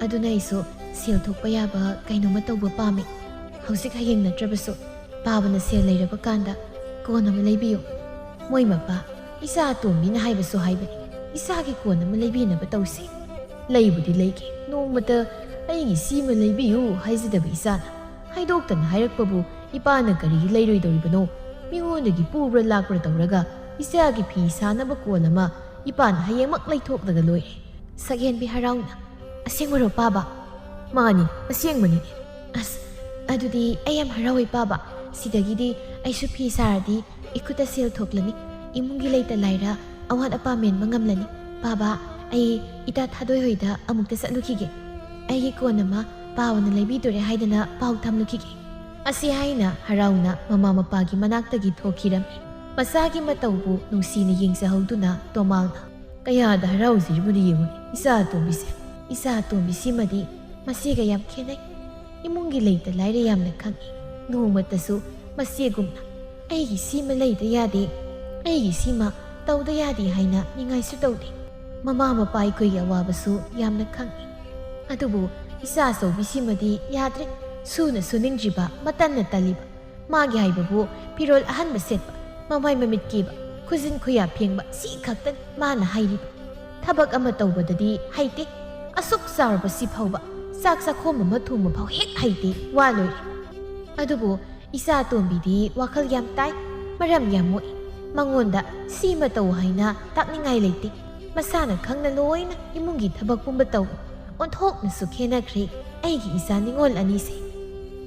ꯑꯗꯨꯅ ꯑꯩꯁꯨ ꯁꯦꯜ ꯊꯣꯛꯄ ꯌꯥꯕ ꯀꯩꯅꯣꯝꯃ ꯇꯧꯕ ꯄꯥꯝꯃꯤ꯫ ꯍꯧꯖꯤꯛ ꯍꯌꯦꯡ ꯅꯠꯇ꯭ꯔꯕꯁꯨ ꯄꯥꯕꯅ ꯁꯦꯜ ꯂꯩꯔꯕ ꯀꯥꯟꯗ ꯀꯣꯟ ꯑꯃ ꯂꯩꯕꯤꯌꯨ꯫" ꯃꯣꯏ ꯃꯄꯥ, ꯏꯆꯥ ꯑꯇꯣꯝꯕꯤꯅ ꯍꯥꯏꯕꯁꯨ ꯍꯥꯏꯕꯅꯤ, ꯏꯆꯥꯒꯤ ꯀꯣꯟ ꯑꯃ ꯂꯩꯕꯤꯅꯕ ꯇꯧꯁꯤ꯫ ꯂꯩꯕꯨꯗꯤ ꯂꯩꯒꯦ, ꯅꯣꯡꯃꯇ "ꯑꯩꯒꯤ ꯁꯤꯃ ꯂꯩꯕꯤꯌꯨ" ꯍꯥꯏꯖꯗꯕ ꯏꯆꯥꯅ ꯍꯥꯏꯗꯣꯛꯇꯅ ꯍꯥꯏꯔꯛꯄꯕꯨ ꯏꯄꯥꯅ ꯀꯔꯤꯒꯤ ꯂꯩꯔꯣꯏꯗꯧꯔꯤꯕꯅꯣ? ꯃꯤꯉꯣꯟꯗꯒꯤ ꯄꯨꯕ꯭ꯔꯥ ꯂꯥꯛꯄ꯭ꯔꯥ ꯇꯧꯔꯒ ꯏꯆꯥꯒꯤ ꯐꯤ ꯁꯥꯅꯕ ꯀꯣꯟ ꯑꯃ ꯏꯄꯥꯅ ꯍꯌꯦꯡꯃꯛ ꯂꯩꯊꯣꯛꯂꯒ ꯂꯣꯏꯔꯦ꯫ ꯁꯛꯍꯦꯟꯕꯤ ꯍꯔꯥꯎꯅ, "ꯑꯁꯦꯡꯕꯔꯣ ꯄꯥꯕ?" "ꯃꯥꯅꯤ, ꯑꯁꯦꯡꯕꯅꯤ꯫" "ꯑꯁ, ꯑꯗꯨꯗꯤ ꯑꯩ ꯌꯥꯝ ꯍꯔꯥꯎꯋꯦ ꯄꯥꯕ꯫ ꯁꯤꯗꯒꯤꯗꯤ ꯑꯩꯁꯨ ꯐꯤ ꯁꯥꯔꯗꯤ ꯏꯈꯨꯠꯇ ꯁꯦꯜ ꯊꯣꯛꯂꯅꯤ, ꯏꯃꯨꯡꯒꯤ ꯂꯩꯇ ꯂꯥꯏꯔ ꯑꯋꯥꯠ ꯑꯄꯥ ꯃꯦꯟꯕ ꯉꯝꯂꯅꯤ꯫ ꯄꯥꯕ, ꯑꯩ ꯏꯇꯥ ꯊꯥꯗꯣꯏ ꯍꯣꯏꯗ ꯑꯃꯨꯛꯇ ꯆꯠꯂꯨꯈꯤꯒꯦ꯫ ꯑꯩꯒꯤ ꯀꯣꯟ ꯑꯃ ꯄꯥꯕꯅ ꯂꯩꯕꯤꯗꯣꯔꯦ ꯍꯥꯏꯗꯅ ꯄꯥꯎ ꯊꯝꯂꯨꯈꯤꯒꯦ꯫" ꯑꯁꯤ ꯍꯥꯏꯅ ꯍꯔꯥꯎꯅ ꯃꯃꯥ ꯃꯄꯥꯒꯤ ꯃꯅꯥꯛꯇꯒꯤ ꯊꯣꯛꯈꯤꯔꯝꯃꯤ꯫ ꯃꯆꯥꯒꯤ ꯃꯇꯧꯕꯨ ꯅꯨꯡꯁꯤꯅ ꯌꯦꯡꯖꯍꯧꯗꯨꯅ ꯇꯣꯃꯥꯜꯅ, "ꯀꯌꯥꯗ ꯍꯔꯥꯎꯖꯔꯤꯕꯅꯣ ꯌꯦꯡꯉꯨꯅꯦ, ꯏꯆꯥ ꯑꯇꯣꯝꯕꯤꯁꯦ꯫ ꯏꯆꯥ ꯑꯇꯣꯝꯕꯤꯁꯤꯃꯗꯤ ꯃꯆꯦꯒ ꯌꯥꯝ ꯈꯦꯠꯅꯩ꯫ ꯏꯃꯨꯡꯒꯤ ꯂꯩꯇ ꯂꯥꯏꯔ ꯌꯥꯝꯅ ꯈꯪꯏ꯫ ꯅꯣꯡꯃꯇꯁꯨ ꯃꯆꯦꯒꯨꯝꯅ 'ꯑꯩꯒꯤ ꯁꯤꯃ ꯂꯩꯗ ꯌꯥꯗꯦ, ꯑꯩꯒꯤ ꯁꯤꯃ ꯇꯧꯗ ꯌꯥꯗꯦ ꯍꯥꯏꯅ ꯅꯤꯡꯉꯥꯏꯁꯨ ꯇꯧꯗꯦ꯫ ꯃꯃꯥ ꯃꯄꯥ ꯑꯩꯈꯣꯏꯒꯤ ꯑꯋꯥꯕꯁꯨ ꯌꯥꯝꯅ ꯈꯪꯏ꯫ ꯑꯗꯨꯕꯨ ꯏꯆꯥ ꯑꯆꯧꯕꯤꯁꯤꯃꯗꯤ ꯌꯥꯗ꯭ꯔꯦ꯫ ꯁꯨꯅ ꯁꯨꯅꯤꯡꯗ꯭ꯔꯤꯕ, ꯃꯇꯟꯅ ꯇꯜꯂꯤꯕ꯫ ꯃꯥꯒꯤ ꯍꯥꯏꯕꯕꯨ ꯐꯤꯔꯣꯜ ꯑꯍꯟꯕ ꯁꯦꯠꯄ, ꯃꯃꯥꯏ ꯃꯃꯤꯠ ꯀꯦꯕ, ꯈꯨꯖꯤꯟ ꯈꯨꯌꯥ ꯐꯦꯡꯕ, ꯁꯤ ꯈꯛꯇꯅꯤ ꯃꯥꯅ ꯍꯥꯏꯔꯤꯕ꯫ ꯊꯕꯛ ꯑꯃ ꯇꯧꯕꯗꯗꯤ ꯍꯩꯇꯦ꯫ ꯑꯁꯨꯛ ꯆꯥꯎꯔꯕ ꯁꯤ ꯐꯥꯎꯕ ꯆꯥꯛ ꯆꯥꯛꯈꯣꯝ ꯑꯃ ꯊꯣꯡꯕ ꯐꯥꯎ ꯍꯦꯛ ꯍꯩꯇꯦ, ꯋꯥ ꯂꯣꯏꯔꯦ꯫ ꯑꯗꯨꯕꯨ ꯏꯆꯥ ꯑꯇꯣꯝꯕꯤꯗꯤ ꯋꯥꯈꯜ ꯌꯥꯝ ꯇꯥꯏ, ꯃꯔꯝ ꯌꯥꯝ ꯃꯣꯛꯏ꯫ ꯃꯉꯣꯟꯗ ꯁꯤꯃ ꯇꯧ ꯍꯥꯏꯅ ꯇꯥꯛꯅꯤꯡꯉꯥꯏ ꯂꯩꯇꯦ꯫ ꯃꯁꯥꯅ ꯈꯪꯅ ꯂꯣꯏꯅ ꯏꯃꯨꯡꯒꯤ ꯊꯕꯛ ꯄꯨꯝꯕ ꯇꯧꯏ꯫ ꯑꯣꯟꯊꯣꯛꯅꯁꯨ ꯈꯦꯠꯅꯈ꯭ꯔꯦ ꯑꯩꯒꯤ ꯏꯆꯥ ꯅꯤꯉꯣꯜ ꯑꯅꯤꯁꯦ꯫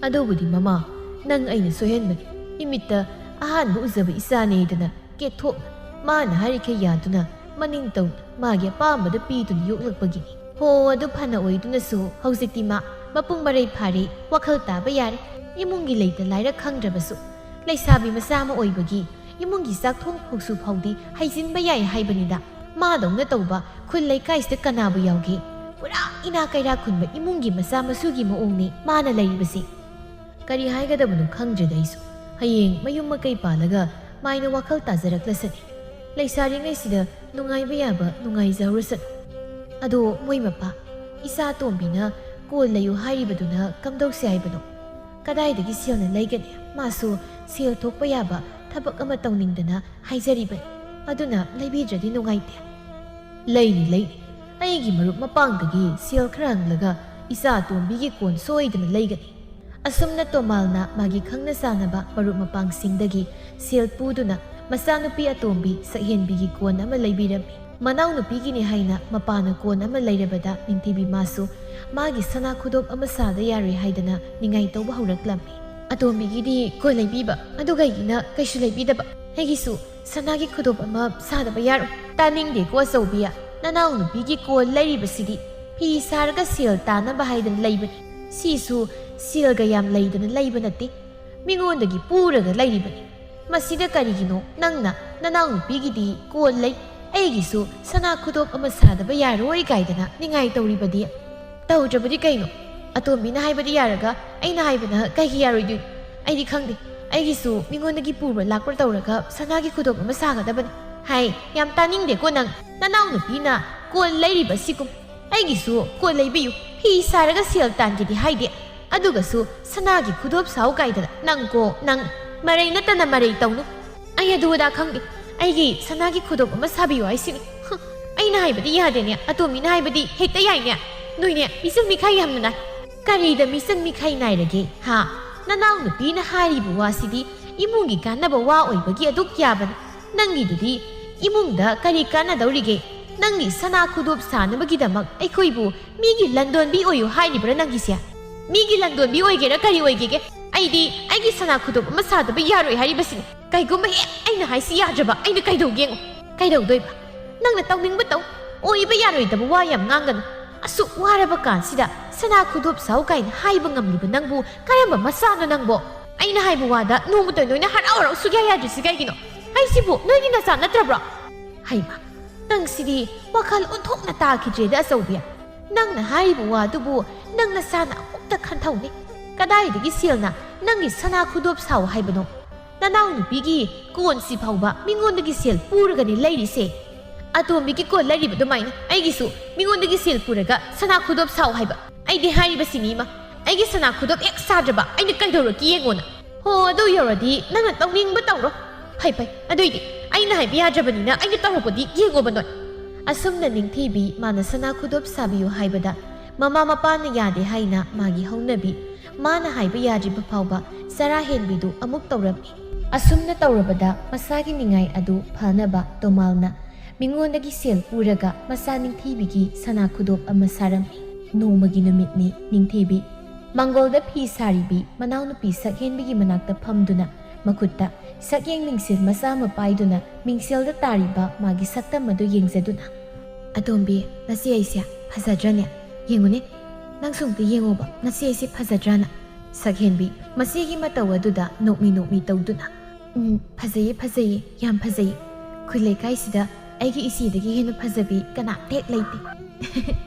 ꯑꯗꯨꯕꯨꯗꯤ ꯃꯃꯥ, ꯅꯪ ꯑꯩꯅ ꯁꯣꯏꯍꯟꯕꯅꯤ꯫ ꯏꯃꯤꯠꯇ ꯑꯍꯥꯟꯕ ꯎꯖꯕ ꯏꯆꯥꯅꯦꯗꯅ ꯀꯦꯊꯣꯛꯅ ꯃꯥꯅ ꯍꯥꯏꯔꯤꯈꯩ ꯌꯥꯗꯨꯅ ꯃꯅꯤꯡ ꯇꯧꯅ ꯃꯥꯒꯤ ꯑꯄꯥꯝꯕꯗ ꯄꯤꯗꯨꯅ ꯌꯣꯛꯂꯛꯄꯒꯤꯅꯤ꯫ ꯍꯣ, ꯑꯗꯨ ꯐꯅ ꯑꯣꯏꯗꯨꯅꯁꯨ ꯍꯧꯖꯤꯛꯇꯤ ꯃꯥ ꯃꯄꯨꯡ ꯃꯔꯩ ꯐꯥꯔꯦ, ꯋꯥꯈꯜ ꯇꯥꯕ ꯌꯥꯔꯦ꯫ ꯏꯃꯨꯡꯒꯤ ꯂꯩꯇ ꯂꯥꯏꯔ ꯈꯪꯗ꯭ꯔꯕꯁꯨ ꯂꯩꯁꯥꯕꯤ ꯃꯆꯥ ꯑꯃ ꯑꯣꯏꯕꯒꯤ ꯏꯃꯨꯡꯒꯤ ꯆꯥꯛ ꯊꯣꯡ ꯐꯥꯎꯁꯨ ꯐꯥꯎꯗꯤ ꯍꯩꯖꯤꯟꯕ ꯌꯥꯏ ꯍꯥꯏꯕꯅꯤꯗ꯫ ꯃꯥꯗꯧꯅ ꯇꯧꯕ ꯈꯨꯜ ꯂꯩꯀꯥꯏꯁꯤꯗ ꯀꯅꯥꯕꯨ ꯌꯥꯎꯒꯦ? ꯄꯨꯔꯥ ꯏꯅꯥ ꯀꯩꯔꯥꯛ ꯈꯨꯟꯕ ꯏꯃꯨꯡꯒꯤ ꯃꯆꯥ ꯃꯁꯨꯒꯤ ꯃꯑꯣꯡꯅꯤ ꯃꯥꯅ ꯂꯩꯔꯤꯕꯁꯤ꯫ ꯀꯔꯤ ꯍꯥꯏꯒꯗꯕꯅꯣ ꯈꯪꯗ꯭ꯔꯦꯗ ꯑꯩꯁꯨ꯫ ꯍꯌꯦꯡ ꯃꯌꯨꯝ ꯃꯀꯩ ꯄꯥꯜꯂꯒ ꯃꯥꯏꯅ ꯋꯥꯈꯜ ꯇꯥꯖꯔꯛꯂꯁꯅꯤ꯫ ꯂꯩꯁꯥꯔꯤꯉꯩꯁꯤꯗ ꯅꯨꯡꯉꯥꯏꯕ ꯌꯥꯕ ꯅꯨꯡꯉꯥꯏꯖꯍꯧꯔꯁꯅꯨ꯫ ꯑꯗꯣ ꯃꯣꯏ ꯃꯄꯥ, ꯏꯆꯥ ꯑꯇꯣꯝꯕꯤꯅ ꯀꯣꯜ ꯂꯩꯌꯨ ꯍꯥꯏꯔꯤꯕꯗꯨꯅ ꯀꯝꯗꯧꯁꯦ ꯍꯥꯏꯕꯅꯣ? ꯀꯗꯥꯏꯗꯒꯤ ꯁꯦꯜꯅ ꯂꯩꯒꯅꯤ? ꯃꯥꯁꯨ ꯁꯦꯜ ꯊꯣꯛꯄ ꯌꯥꯕ ꯊꯕꯛ ꯑꯃ ꯇꯧꯅꯤꯡꯗꯅ ꯍꯥꯏꯖꯔꯤꯕꯅꯤ꯫ ꯑꯗꯨꯅ ꯂꯩꯕꯤꯗ꯭ꯔꯗꯤ ꯅꯨꯡꯉꯥꯏꯇꯦ꯫ ꯂꯩꯅꯤ, ꯂꯩꯅꯤ꯫ ꯑꯩꯒꯤ ꯃꯔꯨꯞ ꯃꯄꯥꯡꯗꯒꯤ ꯁꯦꯜ ꯈꯔ ꯍꯪꯂꯒ ꯏꯆꯥ ꯑꯇꯣꯝꯕꯤꯒꯤ ꯀꯣꯟ ꯁꯣꯏꯗꯅ ꯂꯩꯒꯅꯤ꯫ ꯑꯁꯨꯝꯅ ꯇꯣꯃꯥꯜꯅ ꯃꯥꯒꯤ ꯈꯪꯅ ꯆꯥꯟꯅꯕ ꯃꯔꯨꯞ ꯃꯄꯥꯡꯁꯤꯡꯗꯒꯤ ꯁꯦꯜ ꯄꯨꯗꯨꯅ ꯃꯆꯥꯅꯨꯄꯤ ꯑꯇꯣꯝꯕꯤ ꯁꯛꯍꯦꯟꯕꯤꯒꯤ ꯀꯣꯟ ꯑꯃ ꯂꯩꯕꯤꯔꯝꯃꯤ꯫ ꯃꯅꯥꯎꯅꯨꯄꯤꯒꯤꯅꯤ ꯍꯥꯏꯅ ꯃꯄꯥꯅ ꯀꯣꯟ ꯑꯃ ꯂꯩꯔꯕꯗ ꯅꯤꯡꯊꯤꯕꯤ ꯃꯥꯁꯨ ꯃꯥꯒꯤ ꯁꯅꯥ ꯈꯨꯗꯣꯞ ꯑꯃ ꯁꯥꯗ ꯌꯥꯔꯣꯏ ꯍꯥꯏꯗꯅ ꯅꯤꯡꯉꯥꯏ ꯇꯧꯕ ꯍꯧꯔꯛꯂꯝꯃꯤ꯫ ꯑꯇꯣꯝꯕꯤꯒꯤꯗꯤ ꯀꯣꯟ ꯂꯩꯕꯤꯕ, ꯑꯗꯨꯒ ꯑꯩꯒꯤꯅ ꯀꯩꯁꯨ ꯂꯩꯕꯤꯗꯕ꯫ ꯑꯩꯒꯤꯁꯨ ꯁꯅꯥꯒꯤ ꯈꯨꯗꯣꯞ ꯑꯃ ꯁꯥꯗꯕ ꯌꯥꯔꯣꯏ꯫ ꯇꯥꯅꯤꯡꯗꯦꯀꯣ ꯑꯆꯧꯕꯤ, ꯅꯅꯥꯎꯅꯨꯄꯤꯒꯤ ꯀꯣꯟ ꯂꯩꯔꯤꯕꯁꯤꯗꯤ ꯐꯤ ꯁꯥꯔꯒ ꯁꯦꯜ ꯇꯥꯅꯕ ꯍꯥꯏꯗꯅ ꯂꯩꯕꯅꯤ꯫ ꯁꯤꯁꯨ ꯁꯦꯜꯒ ꯌꯥꯝ ꯂꯩꯗꯅ ꯂꯩꯕ ꯅꯠꯇꯦ꯫ ꯃꯤꯉꯣꯟꯗꯒꯤ ꯄꯨꯔꯒ ꯂꯩꯔꯤꯕꯅꯤ꯫ ꯃꯁꯤꯗ ꯀꯔꯤꯒꯤꯅꯣ ꯅꯪꯅ ꯅꯅꯥꯎꯅꯨꯄꯤꯒꯤꯗꯤ ꯀꯣꯟ ꯂꯩ, ꯑꯩꯒꯤꯁꯨ ꯁꯅꯥ ꯈꯨꯗꯣꯞ ꯑꯃ ꯁꯥꯗꯕ ꯌꯥꯔꯣꯏ ꯀꯥꯏꯗꯅ ꯅꯤꯡꯉꯥꯏ ꯇꯧꯔꯤꯕꯗꯤ? ꯇꯧꯗ꯭ꯔꯕꯗꯤ ꯀꯩꯅꯣ? ꯑꯇꯣꯝꯕꯤꯅ ꯍꯥꯏꯕꯗꯤ ꯌꯥꯔꯒ ꯑꯩꯅ ꯍꯥꯏꯕꯅ ꯀꯩꯒꯤ ꯌꯥꯔꯣꯏꯗꯣꯏꯅꯣ? ꯑꯩꯗꯤ ꯈꯪꯗꯦ꯫ ꯑꯩꯒꯤꯁꯨ ꯃꯤꯉꯣꯟꯗꯒꯤ ꯄꯨꯕ ꯂꯥꯛꯄ ꯇꯧꯔꯒ ꯁꯅꯥꯒꯤ ꯈꯨꯗꯣꯞ ꯑꯃ ꯁꯥꯒꯗꯕꯅꯤ꯫ ꯍꯥꯏ, ꯌꯥꯝ ꯇꯥꯅꯤꯡꯗꯦꯀꯣ ꯅꯪ꯫ ꯅꯅꯥꯎꯅꯨꯄꯤꯅ ꯀꯣꯟ ꯂꯩꯔꯤꯕꯁꯤꯒꯨꯝ ꯑꯩꯒꯤꯁꯨ ꯀꯣꯟ ꯂꯩꯕꯤꯌꯨ, ꯐꯤ ꯁꯥꯔꯒ ꯁꯦꯜ ꯇꯥꯟꯒꯦꯗꯤ ꯍꯥꯏꯗꯦ, ꯑꯗꯨꯒꯁꯨ ꯁꯅꯥꯒꯤ ꯈꯨꯗꯣꯞ ꯁꯥꯎ ꯀꯥꯏꯗꯅ ꯅꯪ ꯀꯣ ꯅꯪ꯫ ꯃꯔꯩ ꯅꯠꯇꯅ ꯃꯔꯩ ꯇꯧꯅꯨ꯫ ꯑꯩ ꯑꯗꯨ ꯑꯗꯥ ꯈꯪꯗꯦ꯫ ꯑꯩꯒꯤ ꯁꯅꯥꯒꯤ ꯈꯨꯗꯣꯞ ꯑꯃ ꯁꯥꯕꯤꯌꯨ ꯍꯥꯏꯁꯤꯅꯤ꯫ ꯍꯨꯝ, ꯑꯩꯅ ꯍꯥꯏꯕꯗꯤ ꯌꯥꯗꯦꯅꯦ, ꯑꯇꯣꯝꯕꯤꯅ ꯍꯥꯏꯕꯗꯤ ꯍꯦꯛꯇ ꯌꯥꯏꯅꯦ꯫ ꯅꯣꯏꯅꯦ, ꯃꯤꯆꯪ ꯃꯤꯈꯥꯏ ꯌꯥꯝꯅ ꯅꯥꯏ꯫ ꯀꯔꯤꯗ ꯃꯤꯆꯪ ꯃꯤꯈꯥꯏ ꯅꯥꯏꯔꯒꯦ ꯍꯥ? ꯅꯅꯥꯎꯅꯨꯄꯤꯅ ꯍꯥꯏꯔꯤꯕ ꯋꯥꯁꯤꯗꯤ ꯏꯃꯨꯡꯒꯤ ꯀꯥꯟꯅꯕ ꯋꯥ ꯑꯣꯏꯕꯒꯤ ꯑꯗꯨꯛ ꯌꯥꯕꯅꯤ꯫ ꯅꯪꯒꯤꯗꯨꯗꯤ ꯏꯃꯨꯡꯗ ꯀꯔꯤ ꯀꯥꯟꯅꯗꯧꯔꯤꯒꯦ? ꯅꯪꯒꯤ ꯁꯅꯥ ꯈꯨꯗꯣꯞ ꯁꯥꯅꯕꯒꯤꯗꯃꯛ ꯑꯩꯈꯣꯏꯕꯨ ꯃꯤꯒꯤ ꯂꯟꯗꯣꯟꯕꯤ ꯑꯣꯏꯌꯨ ꯍꯥꯏꯔꯤꯕ꯭ꯔꯥ ꯅꯪꯒꯤꯁꯦ? ꯃꯤꯒꯤ ꯂꯟꯗꯣꯟꯕꯤ ꯑꯣꯏꯒꯦꯔꯥ ꯀꯔꯤ ꯑꯣꯏꯒꯦꯒꯦ, ꯑꯩꯗꯤ ꯑꯩꯒꯤ ꯁꯅꯥ ꯈꯨꯗꯣꯞ ꯑꯃ ꯁꯥꯗꯕ ꯌꯥꯔꯣꯏ ꯍꯥꯏꯔꯤꯕꯁꯤꯅꯤ꯫ ꯀꯩꯒꯨꯝꯕ ꯍꯦꯛ ꯑꯩꯅ ꯍꯥꯏꯁꯤ ꯌꯥꯗ꯭ꯔꯕ, ꯑꯩꯅ ꯀꯩꯗꯧꯒꯦ ꯌꯦꯡꯉꯨ꯫ ꯀꯩꯗꯧꯗꯣꯏꯕ? ꯅꯪꯅ ꯇꯧꯅꯤꯡꯕ ꯇꯧ꯫ ꯑꯣꯏꯕ ꯌꯥꯔꯣꯏꯗꯕ ꯋꯥ ꯌꯥꯝ ꯉꯥꯡꯒꯅꯨ꯫ ꯑꯁꯨꯛ ꯋꯥꯔꯕ ꯀꯥꯟꯁꯤꯗ ꯁꯅꯥ ꯈꯨꯗꯣꯞ ꯁꯥꯎ ꯀꯥꯏꯅ ꯍꯥꯏꯕ ꯉꯝꯂꯤꯕ ꯅꯪꯕꯨ ꯀꯔꯝꯕ ꯃꯆꯥꯅꯣ ꯅꯪꯕꯣ? ꯑꯩꯅ ꯍꯥꯏꯕ ꯋꯥꯗ ꯅꯣꯡꯃꯇ ꯅꯣꯏꯅ ꯍꯔꯥꯎ ꯍꯔꯥꯎ ꯁꯨꯛꯌꯥ ꯌꯥꯗ꯭ꯔꯤꯁꯤ ꯀꯩꯒꯤꯅꯣ? ꯑꯩꯁꯤꯕꯨ ꯅꯣꯏꯒꯤ ꯅꯆꯥ ꯅꯠꯇ꯭ꯔꯕ꯭ꯔꯣ? ꯍꯩꯃ, ꯅꯪꯁꯤꯗꯤ ꯋꯥꯈꯜ ꯑꯣꯟꯊꯣꯛꯅ ꯇꯥꯈꯤꯗ꯭ꯔꯦꯗ ꯑꯆꯧꯕꯤ꯫ ꯅꯪꯅ ꯍꯥꯏꯔꯤꯕ ꯋꯥꯗꯨꯕꯨ ꯅꯪ ꯅꯁꯥꯅ ꯑꯃꯨꯛꯇ ꯈꯟꯊꯧꯅꯦ꯫ ꯀꯗꯥꯏꯗꯒꯤ ꯁꯦꯜꯅ ꯅꯪꯒꯤ ꯁꯅꯥ ꯈꯨꯗꯣꯞ ꯁꯥꯎ ꯍꯥꯏꯕꯅꯣ? ꯅꯅꯥꯎꯅꯨꯄꯤꯒꯤ ꯀꯣꯟꯁꯤ ꯐꯥꯎꯕ ꯃꯤꯉꯣꯟꯗꯒꯤ ꯁꯦꯜ ꯄꯨꯔꯒꯅꯤ ꯂꯩꯔꯤꯁꯦ꯫ ꯑꯇꯣꯝꯕꯤꯒꯤ ꯀꯣꯟ ꯂꯩꯔꯤꯕ ꯑꯗꯨꯃꯥꯏꯅ ꯑꯩꯒꯤꯁꯨ ꯃꯤꯉꯣꯟꯗꯒꯤ ꯁꯦꯜ ꯄꯨꯔꯒ ꯁꯅꯥ ꯈꯨꯗꯣꯞ ꯁꯥꯎ ꯍꯥꯏꯕ꯫ ꯑꯩꯗꯤ ꯍꯥꯏꯔꯤꯕꯁꯤꯅꯤ ꯏꯃꯥ, ꯑꯩꯒꯤ ꯁꯅꯥ ꯈꯨꯗꯣꯞ ꯍꯦꯛ ꯁꯥꯗ꯭ꯔꯕ ꯑꯩꯅ ꯀꯩꯗꯧꯔꯛꯀꯦ ꯌꯦꯡꯉꯣꯅ꯫ ꯍꯣ, ꯑꯗꯨ ꯌꯧꯔꯗꯤ ꯅꯪꯅ ꯇꯧꯅꯤꯡꯕ ꯇꯧꯔꯣ꯫ ꯐꯩ ꯐꯩ, ꯑꯗꯨꯏꯗꯤ ꯑꯩꯅ ꯍꯥꯏꯕ ꯌꯥꯗ꯭ꯔꯕꯅꯤꯅ ꯑꯩꯅ ꯇꯧꯔꯛꯄꯗꯤ ꯌꯦꯡꯉꯣꯕ ꯅꯣꯏ꯫ ꯑꯁꯨꯝꯅ ꯅꯤꯡꯊꯤꯕꯤ ꯃꯥꯅ ꯁꯅꯥ ꯈꯨꯗꯣꯞ ꯁꯥꯕꯤꯌꯨ ꯍꯥꯏꯕꯗ ꯃꯃꯥ ꯃꯄꯥꯅ ꯌꯥꯗꯦ ꯍꯥꯏꯅ ꯃꯥꯒꯤ ꯍꯧꯅꯕꯤ ꯃꯥꯅ ꯍꯥꯏꯕ ꯌꯥꯗ꯭ꯔꯤꯕ ꯐꯥꯎꯕ ꯆꯔꯥ ꯍꯦꯟꯕꯤꯗꯨ ꯑꯃꯨꯛ ꯇꯧꯔꯝꯃꯤ꯫ ꯑꯁꯨꯝꯅ ꯇꯧꯔꯕꯗ ꯃꯁꯥꯒꯤ ꯅꯤꯡꯉꯥꯏ ꯑꯗꯨ ꯐꯅꯕ ꯇꯣꯃꯥꯜꯅ ꯃꯤꯉꯣꯟꯗꯒꯤ ꯁꯦꯜ ꯄꯨꯔꯒ ꯃꯆꯥ ꯅꯤꯡꯊꯤꯕꯤꯒꯤ ꯁꯅꯥ ꯈꯨꯗꯣꯞ ꯑꯃ ꯁꯥꯔꯝꯃꯤ꯫ ꯅꯣꯡꯃꯒꯤ ꯅꯨꯃꯤꯠꯅꯤ꯫ ꯅꯤꯡꯊꯤꯕꯤ ꯃꯪꯒꯣꯜꯗ ꯐꯤ ꯁꯥꯔꯤꯕꯤ ꯃꯅꯥꯎꯅꯨꯄꯤ ꯁꯛꯍꯦꯟꯕꯤꯒꯤ ꯃꯅꯥꯛꯇ ꯐꯝꯗꯨꯅ ꯃꯈꯨꯠꯇ ꯁꯛꯌꯦꯡ ꯃꯤꯡꯁꯦꯜ ꯃꯆꯥ ꯑꯃ ꯄꯥꯏꯗꯨꯅ ꯃꯤꯡꯁꯦꯜꯗ ꯇꯥꯔꯤꯕ ꯃꯥꯒꯤ ꯁꯛꯇꯝ ꯑꯗꯨ ꯌꯦꯡꯖꯗꯨꯅ, "ꯑꯇꯣꯝꯕꯤ, ꯉꯁꯤ ꯑꯩꯁꯦ ꯐꯖꯗ꯭ꯔꯅꯦ? ꯌꯦꯡꯉꯨꯅꯦ, ꯅꯪꯁꯨ ꯑꯝꯇ ꯌꯦꯡꯉꯣꯕ, ꯉꯁꯤ ꯑꯩꯁꯦ ꯐꯖꯗ꯭ꯔꯅ?" ꯁꯛꯍꯦꯟꯕꯤ ꯃꯆꯦꯒꯤ ꯃꯇꯧ ꯑꯗꯨꯗ ꯅꯣꯛꯃꯤ ꯅꯣꯛꯃꯤ ꯇꯧꯗꯨꯅ, "ꯎꯝ, ꯐꯖꯩꯌꯦ, ꯐꯖꯩꯌꯦ, ꯌꯥꯝ ꯐꯖꯩꯌꯦ꯫ ꯈꯨꯜ ꯂꯩꯀꯥꯏꯁꯤꯗ ꯑꯩꯒꯤ ꯏꯆꯦꯗꯒꯤ ꯍꯦꯟꯅ ꯐꯖꯕꯤ ꯀꯅꯥꯝꯇ ꯍꯦꯛ ꯂꯩꯇꯦ꯫"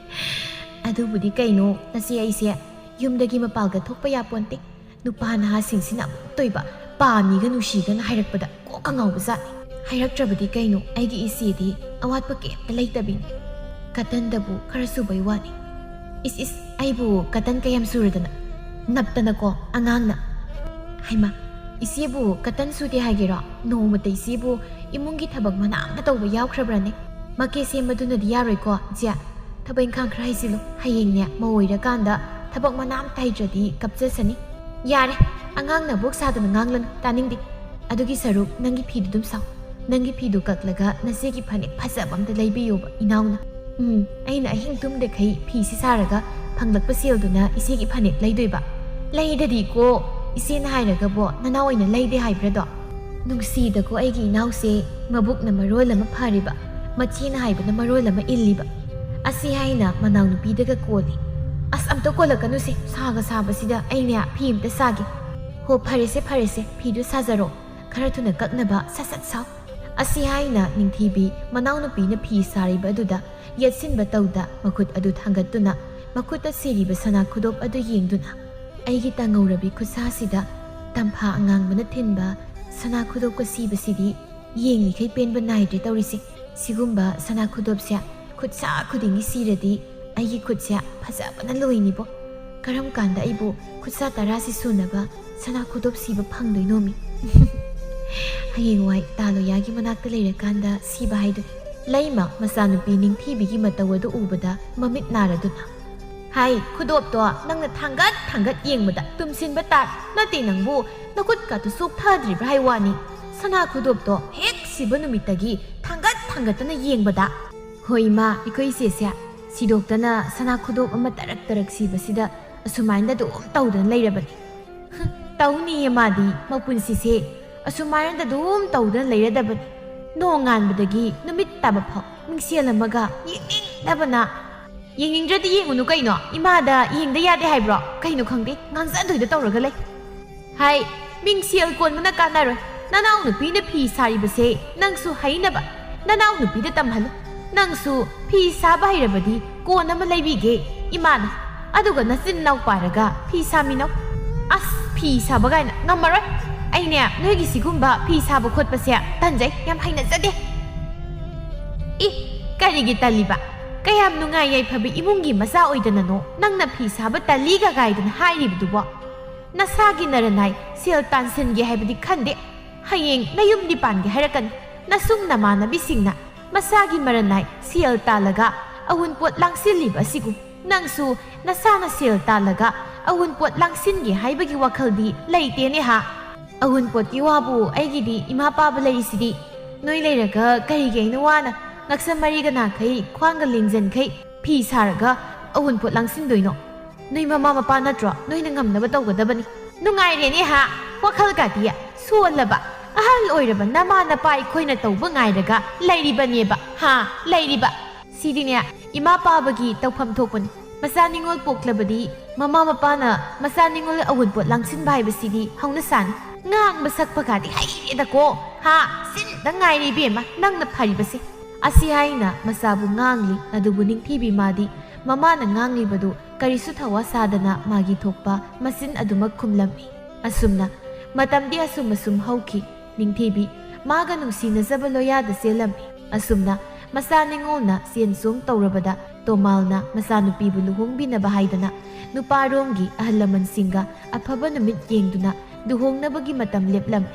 "ꯑꯗꯨꯕꯨꯗꯤ ꯀꯩꯅꯣ, ꯅꯆꯦ ꯑꯩꯁꯦ ꯌꯨꯝꯗꯒꯤ ꯃꯄꯥꯜꯒ ꯊꯣꯛꯄ ꯌꯥꯄꯣꯟꯇꯦ꯫ ꯅꯨꯄꯥ ꯅꯍꯥꯁꯤꯡꯁꯤꯅ ꯑꯃꯨꯛꯇꯣꯏꯕ ꯄꯥꯝꯃꯤꯒ ꯅꯨꯡꯁꯤꯒꯅ ꯍꯥꯏꯔꯛꯄꯗ ꯀꯣꯛꯀ ꯉꯥꯎꯕꯖꯥꯠꯅꯤ꯫ ꯍꯥꯏꯔꯛꯇ꯭ꯔꯕꯗꯤ ꯀꯩꯅꯣ, ꯑꯩꯒꯤ ꯏꯆꯦꯗꯤ ꯑꯋꯥꯠꯄ ꯀꯩꯝꯇ ꯂꯩꯇꯕꯤꯅꯤ꯫ ꯀꯇꯟꯗꯕꯨ ꯈꯔ ꯁꯨꯕꯩ ꯋꯥꯅꯤ꯫ ꯏꯁ ꯏꯁ, ꯑꯩꯕꯨ ꯀꯇꯟ ꯀꯌꯥꯝ ꯁꯨꯔꯗꯅ? ꯅꯞꯇꯅꯀꯣ ꯑꯉꯥꯡꯅ꯫ ꯍꯩꯃꯥ, ꯏꯆꯦꯕꯨ ꯀꯇꯟ ꯁꯨꯗꯦ ꯍꯥꯏꯒꯦꯔꯣ? ꯅꯣꯡꯃꯇ ꯏꯆꯦꯕꯨ ꯏꯃꯨꯡꯒꯤ ꯊꯕꯛ ꯃꯅꯥ ꯑꯝꯇ ꯇꯧꯕ ꯌꯥꯎꯈ꯭ꯔꯕ꯭ꯔꯅꯦ? ꯃꯀꯦ ꯁꯦꯝꯕꯗꯨꯅꯗꯤ ꯌꯥꯔꯣꯏꯀꯣ, ꯏꯆꯦ꯫ ꯊꯕꯛ ꯏꯪꯈꯥꯡ ꯈꯔ ꯍꯩꯖꯤꯜꯂꯨ꯫ ꯍꯌꯦꯡꯅꯦ ꯃꯧ ꯑꯣꯏꯔꯀꯥꯟꯗ ꯊꯕꯛ ꯃꯅꯥ ꯑꯝꯇ ꯍꯩꯇ꯭ꯔꯗꯤ ꯀꯞꯆꯁꯅꯤ꯫ ꯌꯥꯔꯦ, ꯑꯉꯥꯡꯅ ꯕꯣꯛ ꯁꯥꯗꯅ ꯉꯥꯡꯂꯅꯨ, ꯇꯥꯅꯤꯡꯗꯦ꯫ ꯑꯗꯨꯒꯤ ꯁꯔꯨꯛ ꯅꯪꯒꯤ ꯐꯤꯗꯨ ꯑꯗꯨꯝ ꯁꯥꯎ꯫ ꯅꯪꯒꯤ ꯐꯤꯗꯨ ꯀꯛꯂꯒ ꯅꯆꯦꯒꯤ ꯐꯅꯦꯛ ꯐꯖꯕ ꯑꯝꯇ ꯂꯩꯕꯤꯌꯣꯕ, ꯏꯅꯥꯎꯅ꯫ ꯎꯝ, ꯑꯩꯅ ꯑꯍꯤꯡ ꯇꯨꯝꯗꯈꯩ ꯐꯤꯁꯤ ꯁꯥꯔꯒ ꯐꯪꯂꯛꯄ ꯁꯦꯜꯗꯨꯅ ꯏꯆꯦꯒꯤ ꯐꯅꯦꯛ ꯂꯩꯗꯣꯏꯕ꯫ ꯂꯩꯗꯗꯤꯀꯣ, ꯏꯆꯦꯅ ꯍꯥꯏꯔꯒꯕꯣ ꯅꯅꯥꯎ ꯑꯣꯏꯅ ꯂꯩꯗꯦ ꯍꯥꯏꯕ꯭ꯔꯗꯣ? ꯅꯨꯡꯁꯤꯗꯀꯣ ꯑꯩꯒꯤ ꯏꯅꯥꯎꯁꯦ, ꯃꯕꯨꯛꯅ ꯃꯔꯣꯜ ꯑꯃ ꯐꯔꯤꯕ, ꯃꯆꯦꯅ ꯍꯥꯏꯕꯅ ꯃꯔꯣꯜ ꯑꯃ ꯏꯜꯂꯤꯕ꯫ ꯑꯁꯤ ꯍꯥꯏꯅ ꯃꯅꯥꯎꯅꯨꯄꯤꯗꯒ ꯀꯣꯜꯂꯤ꯫ ꯑꯁ, ꯑꯝꯇ ꯀꯣꯜꯂꯛꯀꯅꯨꯁꯦ, ꯁꯥꯒ ꯁꯥꯕꯁꯤꯗ ꯑꯩꯅꯦ ꯐꯤ ꯑꯝꯇ ꯁꯥꯒꯦ꯫ ꯍꯣ, ꯐꯔꯦꯁꯦ, ꯐꯔꯦꯁꯦ, ꯐꯤꯗꯨ ꯁꯥꯖꯔꯣ꯫ ꯈꯔ ꯊꯨꯅ ꯀꯛꯅꯕ ꯁꯠ ꯁꯠ ꯁꯥꯎ꯫ ꯑꯁꯤ ꯍꯥꯏꯅ ꯅꯤꯡꯊꯤꯕꯤ ꯃꯅꯥꯎꯅꯨꯄꯤꯅ ꯐꯤ ꯁꯥꯔꯤꯕ ꯑꯗꯨꯗ ꯌꯦꯠꯁꯤꯟꯕ ꯇꯧꯗ ꯃꯈꯨꯠ ꯑꯗꯨ ꯊꯥꯡꯒꯠꯇꯨꯅ ꯃꯈꯨꯠꯇ ꯁꯤꯔꯤꯕ ꯁꯅꯥ ꯈꯨꯗꯣꯞ ꯑꯗꯨ ꯌꯦꯡꯗꯨꯅ, "ꯑꯩꯒꯤ ꯇꯥꯡꯍꯧꯔꯕꯤ ꯈꯨꯠꯁꯥꯁꯤꯗ ꯇꯝꯐꯥ ꯑꯉꯥꯡꯕꯅ ꯊꯤꯟꯕ ꯁꯅꯥ ꯈꯨꯗꯣꯞꯀ ꯁꯤꯕꯁꯤꯗꯤ ꯌꯦꯡꯂꯤꯈꯩ ꯄꯦꯟꯕ ꯅꯥꯏꯗ꯭ꯔꯦ ꯇꯧꯔꯤꯁꯦ꯫ ꯁꯤꯒꯨꯝꯕ ꯁꯅꯥ ꯈꯨꯗꯣꯞꯁꯦ ꯈꯨꯠꯁꯥ ꯈꯨꯗꯤꯡꯒꯤ ꯁꯤꯔꯗꯤ ꯑꯩꯒꯤ ꯈꯨꯠꯁꯦ ꯐꯖꯕꯅ ꯂꯣꯏꯅꯤꯕꯣ꯫ ꯀꯔꯝ ꯀꯥꯟꯗ ꯑꯩꯕꯨ ꯈꯨꯠꯁꯥ ꯇꯔꯥꯁꯤ ꯁꯨꯅꯕ ꯁꯅꯥ ꯈꯨꯗꯣꯞ ꯁꯤꯕ ꯐꯪꯗꯣꯏꯅꯣꯃꯤ?" ꯍꯌꯦꯡꯋꯥꯏ ꯇꯥꯂꯣꯌꯥꯒꯤ ꯃꯅꯥꯛꯇ ꯂꯩꯔꯀꯥꯟꯗ ꯁꯤꯕ ꯍꯥꯏꯗꯨꯅꯤ꯫ ꯂꯩꯃ ꯃꯆꯥꯅꯨꯄꯤ ꯅꯤꯡꯊꯤꯕꯤꯒꯤ ꯃꯇꯧ ꯑꯗꯨ ꯎꯕꯗ ꯃꯃꯤꯠ ꯅꯥꯔꯗꯨꯅ, "ꯍꯥꯏ, ꯈꯨꯗꯣꯞꯇꯣ ꯅꯪꯅ ꯊꯥꯡꯒꯠ ꯊꯥꯡꯒꯠ ꯌꯦꯡꯕꯗ ꯇꯨꯝꯁꯤꯟꯕ ꯇꯥꯔꯦ꯫ ꯅꯠꯇꯦ ꯅꯪꯕꯨ, ꯅꯈꯨꯠꯀꯥꯇꯨ ꯆꯣꯛꯊꯗ꯭ꯔꯤꯕ꯭ꯔꯥ ꯍꯥꯏ ꯋꯥꯅꯤ꯫ ꯁꯅꯥ ꯈꯨꯗꯣꯞꯇꯣ ꯍꯦꯛ ꯁꯤꯕ ꯅꯨꯃꯤꯠꯇꯒꯤ ꯊꯥꯡꯒꯠ ꯊꯥꯡꯒꯠꯇꯅ ꯌꯦꯡꯕꯗ꯫" "ꯍꯣꯏ ꯏꯃꯥ, ꯑꯩꯈꯣꯏ ꯏꯆꯦꯁꯦ ꯁꯤꯗꯣꯛꯇꯅ ꯁꯅꯥ ꯈꯨꯗꯣꯞ ꯑꯃ ꯇꯔꯛ ꯇꯔꯛ ꯁꯤꯕꯁꯤꯗ ꯑꯁꯨꯃꯥꯏꯅ ꯑꯗꯨꯝ ꯇꯧꯗꯅ ꯂꯩꯔꯕꯅꯤ꯫" "ꯍꯨꯝ, ꯇꯧꯅꯤꯌꯦ ꯃꯥꯗꯤ, ꯃꯄꯨꯟꯁꯤꯁꯦ ꯑꯁꯨꯃꯥꯏꯅ ꯑꯗꯨꯝ ꯇꯧꯗꯅ ꯂꯩꯔꯗꯕꯅꯤ꯫ ꯅꯣꯡꯉꯥꯟꯕꯗꯒꯤ ꯅꯨꯃꯤꯠ ꯇꯥꯕ ꯐꯥꯎ ꯃꯤꯡꯁꯦꯜ ꯑꯃꯒ ꯌꯦꯡꯅꯤꯡꯗꯕꯅ꯫" "ꯌꯦꯡꯅꯤꯡꯗ꯭ꯔꯗꯤ ꯌꯦꯡꯉꯨꯅꯨ ꯀꯩꯅꯣ, ꯏꯃꯥꯗ ꯌꯦꯡꯗ ꯌꯥꯗꯦ ꯍꯥꯏꯕ꯭ꯔꯣ? ꯀꯩꯅꯣ ꯈꯪꯗꯦ, ꯉꯥꯡꯖꯗꯣꯏꯗ ꯇꯧꯔꯒ ꯂꯩ꯫" "ꯍꯥꯏ, ꯃꯤꯡꯁꯦꯜ ꯀꯣꯟꯕꯅ ꯀꯥꯟꯅꯔꯣꯏ꯫ ꯅꯅꯥꯎꯅꯨꯄꯤꯅ ꯐꯤ ꯁꯥꯔꯤꯕꯁꯦ ꯅꯪꯁꯨ ꯍꯩꯅꯕ ꯅꯅꯥꯎꯅꯨꯄꯤꯗ ꯇꯝꯍꯜꯂꯨ꯫ ꯅꯪꯁꯨ ꯐꯤ ꯁꯥꯕ ꯍꯩꯔꯕꯗꯤ ꯀꯣꯟ ꯑꯃ ꯂꯩꯕꯤꯒꯦ ꯏꯃꯥꯅ꯫ ꯑꯗꯨꯒ ꯅꯆꯤꯟ ꯅꯅꯥꯎ ꯄꯥꯔꯒ ꯐꯤ ꯁꯥꯃꯤꯟꯅꯧ꯫" "ꯑꯁ, ꯐꯤ ꯁꯥꯕ ꯀꯥꯏꯅ ꯉꯝꯃꯔꯣꯏ꯫ ꯑꯩꯅꯦ, ꯅꯣꯏꯒꯤ ꯁꯤꯒꯨꯝꯕ ꯐꯤ ꯁꯥꯕ ꯈꯣꯠꯄꯁꯦ ꯇꯟꯖꯩ, ꯌꯥꯝ ꯍꯩꯅꯖꯗꯦ꯫ ꯏ, ꯀꯔꯤꯒꯤ ꯇꯜꯂꯤꯕ? ꯀꯌꯥꯝ ꯅꯨꯡꯉꯥꯏ ꯌꯥꯏꯐꯕ ꯏꯃꯨꯡꯒꯤ ꯃꯆꯥ ꯑꯣꯏꯗꯅꯅꯣ ꯅꯪꯅ ꯐꯤ ꯁꯥꯕ ꯇꯜꯂꯤꯒ ꯀꯥꯏꯗꯅ ꯍꯥꯏꯔꯤꯕꯗꯨꯕꯣ? ꯅꯁꯥꯒꯤ ꯅꯔꯟ ꯅꯥꯏ ꯁꯦꯜ ꯇꯥꯟꯁꯤꯟꯒꯦ ꯍꯥꯏꯕꯗꯤ ꯈꯟꯗꯦ꯫ ꯍꯌꯦꯡ ꯅꯌꯨꯝꯗꯤ ꯄꯥꯟꯒꯦ ꯍꯥꯏꯔꯛꯀꯅꯤ꯫ ꯅꯁꯨꯡ ꯅꯃꯥꯟꯅꯕꯤꯁꯤꯡꯅ ꯃꯁꯥꯒꯤ ꯃꯔꯟ ꯅꯥꯏ ꯁꯦꯜ ꯇꯥꯜꯂꯒ ꯑꯎꯟꯄꯣꯠ ꯂꯥꯡꯁꯤꯜꯂꯤꯕ ꯑꯁꯤꯒꯨꯝ ꯅꯪꯁꯨ ꯅꯁꯥꯅ ꯁꯦꯜ ꯇꯥꯜꯂꯒ ꯑꯎꯟꯄꯣꯠ ꯂꯥꯡꯁꯤꯟꯒꯦ ꯍꯥꯏꯕꯒꯤ ꯋꯥꯈꯜꯗꯤ ꯂꯩꯇꯦꯅꯦ ꯍꯥ? ꯑꯎꯟꯄꯣꯠꯀꯤ ꯋꯥꯕꯨ ꯑꯩꯒꯤꯗꯤ ꯏꯃꯥ ꯄꯥꯕ ꯂꯩꯔꯤꯁꯤꯗꯤ꯫ ꯅꯣꯏ ꯂꯩꯔꯒ ꯀꯔꯤꯒꯤ ꯑꯩꯅ ꯋꯥꯅ ꯉꯛꯁꯝ ꯃꯔꯤꯒ ꯅꯥꯈꯩ, ꯈ꯭ꯋꯥꯡꯒ ꯂꯦꯡꯖꯟꯈꯩ ꯐꯤ ꯁꯥꯔꯒ ꯑꯎꯟꯄꯣꯠ ꯂꯥꯡꯁꯤꯟꯗꯣꯏꯅꯣ? ꯅꯣꯏ ꯃꯃꯥ ꯃꯄꯥ ꯅꯠꯇ꯭ꯔꯣ? ꯅꯣꯏꯅ ꯉꯝꯅꯕ ꯇꯧꯒꯗꯕꯅꯤ꯫ ꯅꯨꯡꯉꯥꯏꯔꯦꯅꯦ ꯍꯥ? ꯋꯥꯈꯜ ꯀꯥꯇꯤ ꯁꯣꯜꯂꯕ ꯑꯍꯜ ꯑꯣꯏꯔꯕ ꯅꯃꯥ ꯅꯄꯥ ꯑꯩꯈꯣꯏꯅ ꯇꯧꯕ ꯉꯥꯏꯔꯒ ꯂꯩꯔꯤꯕꯅꯦꯕ ꯍꯥ? ꯂꯩꯔꯤꯕ꯫ ꯁꯤꯗꯤꯅꯦ, ꯏꯃꯥ ꯄꯥꯕꯒꯤ ꯇꯧꯐꯝ ꯊꯣꯛꯄꯅꯤ꯫ ꯃꯆꯥ ꯅꯤꯉꯣꯜ ꯄꯣꯛꯂꯕꯗꯤ ꯃꯃꯥ ꯃꯄꯥꯅ ꯃꯆꯥ ꯅꯤꯉꯣꯜ ꯑꯋꯨꯟꯄꯣꯠ ꯂꯥꯡꯁꯤꯟꯕ ꯍꯥꯏꯕꯁꯤꯗꯤ ꯍꯧꯅꯁꯥꯅꯤ꯫ ꯉꯥꯡꯕ ꯁꯛꯄꯒꯗꯤ ꯍꯩꯔꯦꯗꯀꯣ꯫ ꯍꯥ, ꯁꯤꯟꯗ ꯉꯥꯏꯔꯦ ꯏꯕꯦꯝꯃ ꯅꯪꯅ ꯐꯔꯤꯕꯁꯦ꯫ ꯑꯁꯤ ꯍꯥꯏꯅ ꯃꯆꯥꯕꯨ ꯉꯥꯡꯂꯤ, ꯑꯗꯨꯕꯨ ꯅꯤꯡꯊꯤꯕꯤ ꯃꯥꯗꯤ ꯃꯃꯥꯅ ꯉꯥꯡꯂꯤꯕꯗꯨ ꯀꯔꯤꯁꯨ ꯊꯋꯥ ꯁꯥꯗꯅ ꯃꯥꯒꯤ ꯊꯣꯛꯄ ꯃꯆꯤꯟ ꯑꯗꯨꯃꯛ ꯈꯨꯝꯂꯝꯃꯤ꯫ ꯑꯁꯨꯝꯅ ꯃꯇꯝꯗꯤ ꯑꯁꯨꯝ ꯑꯁꯨꯝ ꯍꯧꯈꯤ꯫ ꯅꯤꯡꯊꯤꯕꯤ ꯃꯥꯒ ꯅꯨꯡꯁꯤꯅꯖꯕ ꯂꯣꯌꯥꯗ ꯆꯦꯜꯂꯝꯃꯤ꯫ ꯑꯁꯨꯝꯅ ꯃꯆꯥ ꯅꯤꯉꯣꯜꯅ ꯆꯦꯟ ꯆꯣꯡ ꯇꯧꯔꯕꯗ ꯇꯣꯃꯥꯜꯅ ꯃꯆꯥꯅꯨꯄꯤꯕꯨ ꯂꯨꯍꯣꯡꯕꯤꯅꯕ ꯍꯥꯏꯗꯅ ꯅꯨꯄꯥꯔꯣꯝꯒꯤ ꯑꯍꯜ ꯂꯃꯟꯁꯤꯡꯒ ꯑꯐꯕ ꯅꯨꯃꯤꯠ ꯌꯦꯡꯗꯨꯅ ꯂꯨꯍꯣꯡꯅꯕꯒꯤ ꯃꯇꯝ ꯂꯦꯞꯂꯝꯃꯤ꯫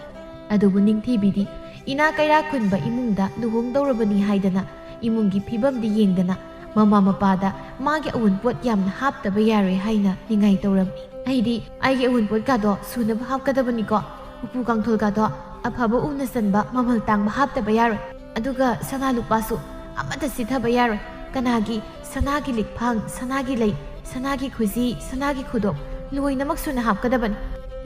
ꯑꯗꯨꯕꯨ ꯅꯤꯡꯊꯤꯕꯤꯗꯤ ꯏꯅꯥ ꯀꯩꯔꯥ ꯈꯨꯟꯕ ꯏꯃꯨꯡꯗ ꯂꯨꯍꯣꯡꯗꯧꯔꯕꯅꯤ ꯍꯥꯏꯗꯅ ꯏꯃꯨꯡꯒꯤ ꯐꯤꯕꯝꯗꯤ ꯌꯦꯡꯗꯅ ꯃꯃꯥ ꯃꯄꯥꯗ ꯃꯥꯒꯤ ꯑꯎꯟꯄꯣꯠ ꯌꯥꯝꯅ ꯍꯥꯞꯇꯕ ꯌꯥꯔꯣꯏ ꯍꯥꯏꯅ ꯅꯤꯡꯉꯥꯏ ꯇꯧꯔꯝꯃꯤ꯫ ꯑꯩꯗꯤ ꯑꯩꯒꯤ ꯑꯎꯟꯄꯣꯠꯀꯥꯗꯣ ꯁꯨꯅꯕ ꯍꯥꯞꯀꯗꯕꯅꯤꯀꯣ꯫ ꯎꯄꯨ ꯀꯥꯡꯊꯣꯜꯒꯥꯗꯣ ꯑꯐꯕ ꯎꯅ ꯆꯟꯕ ꯃꯃꯜ ꯇꯥꯡꯕ ꯍꯥꯞꯇꯕ ꯌꯥꯔꯣꯏ꯫ ꯑꯗꯨꯒ ꯁꯅꯥ ꯂꯨꯄꯥꯁꯨ ꯑꯃꯠꯇ ꯆꯤꯠꯊꯕ ꯌꯥꯔꯣꯏ꯫ ꯀꯅꯥꯒꯤ ꯁꯅꯥꯒꯤ ꯂꯤꯛꯐꯥꯡ, ꯁꯅꯥꯒꯤ ꯂꯩ, ꯁꯅꯥꯒꯤ ꯈꯨꯖꯤ, ꯁꯅꯥꯒꯤ ꯈꯨꯗꯣꯞ ꯂꯣꯏꯅꯃꯛ ꯁꯨꯅ ꯍꯥꯞꯀꯗꯕꯅꯤ꯫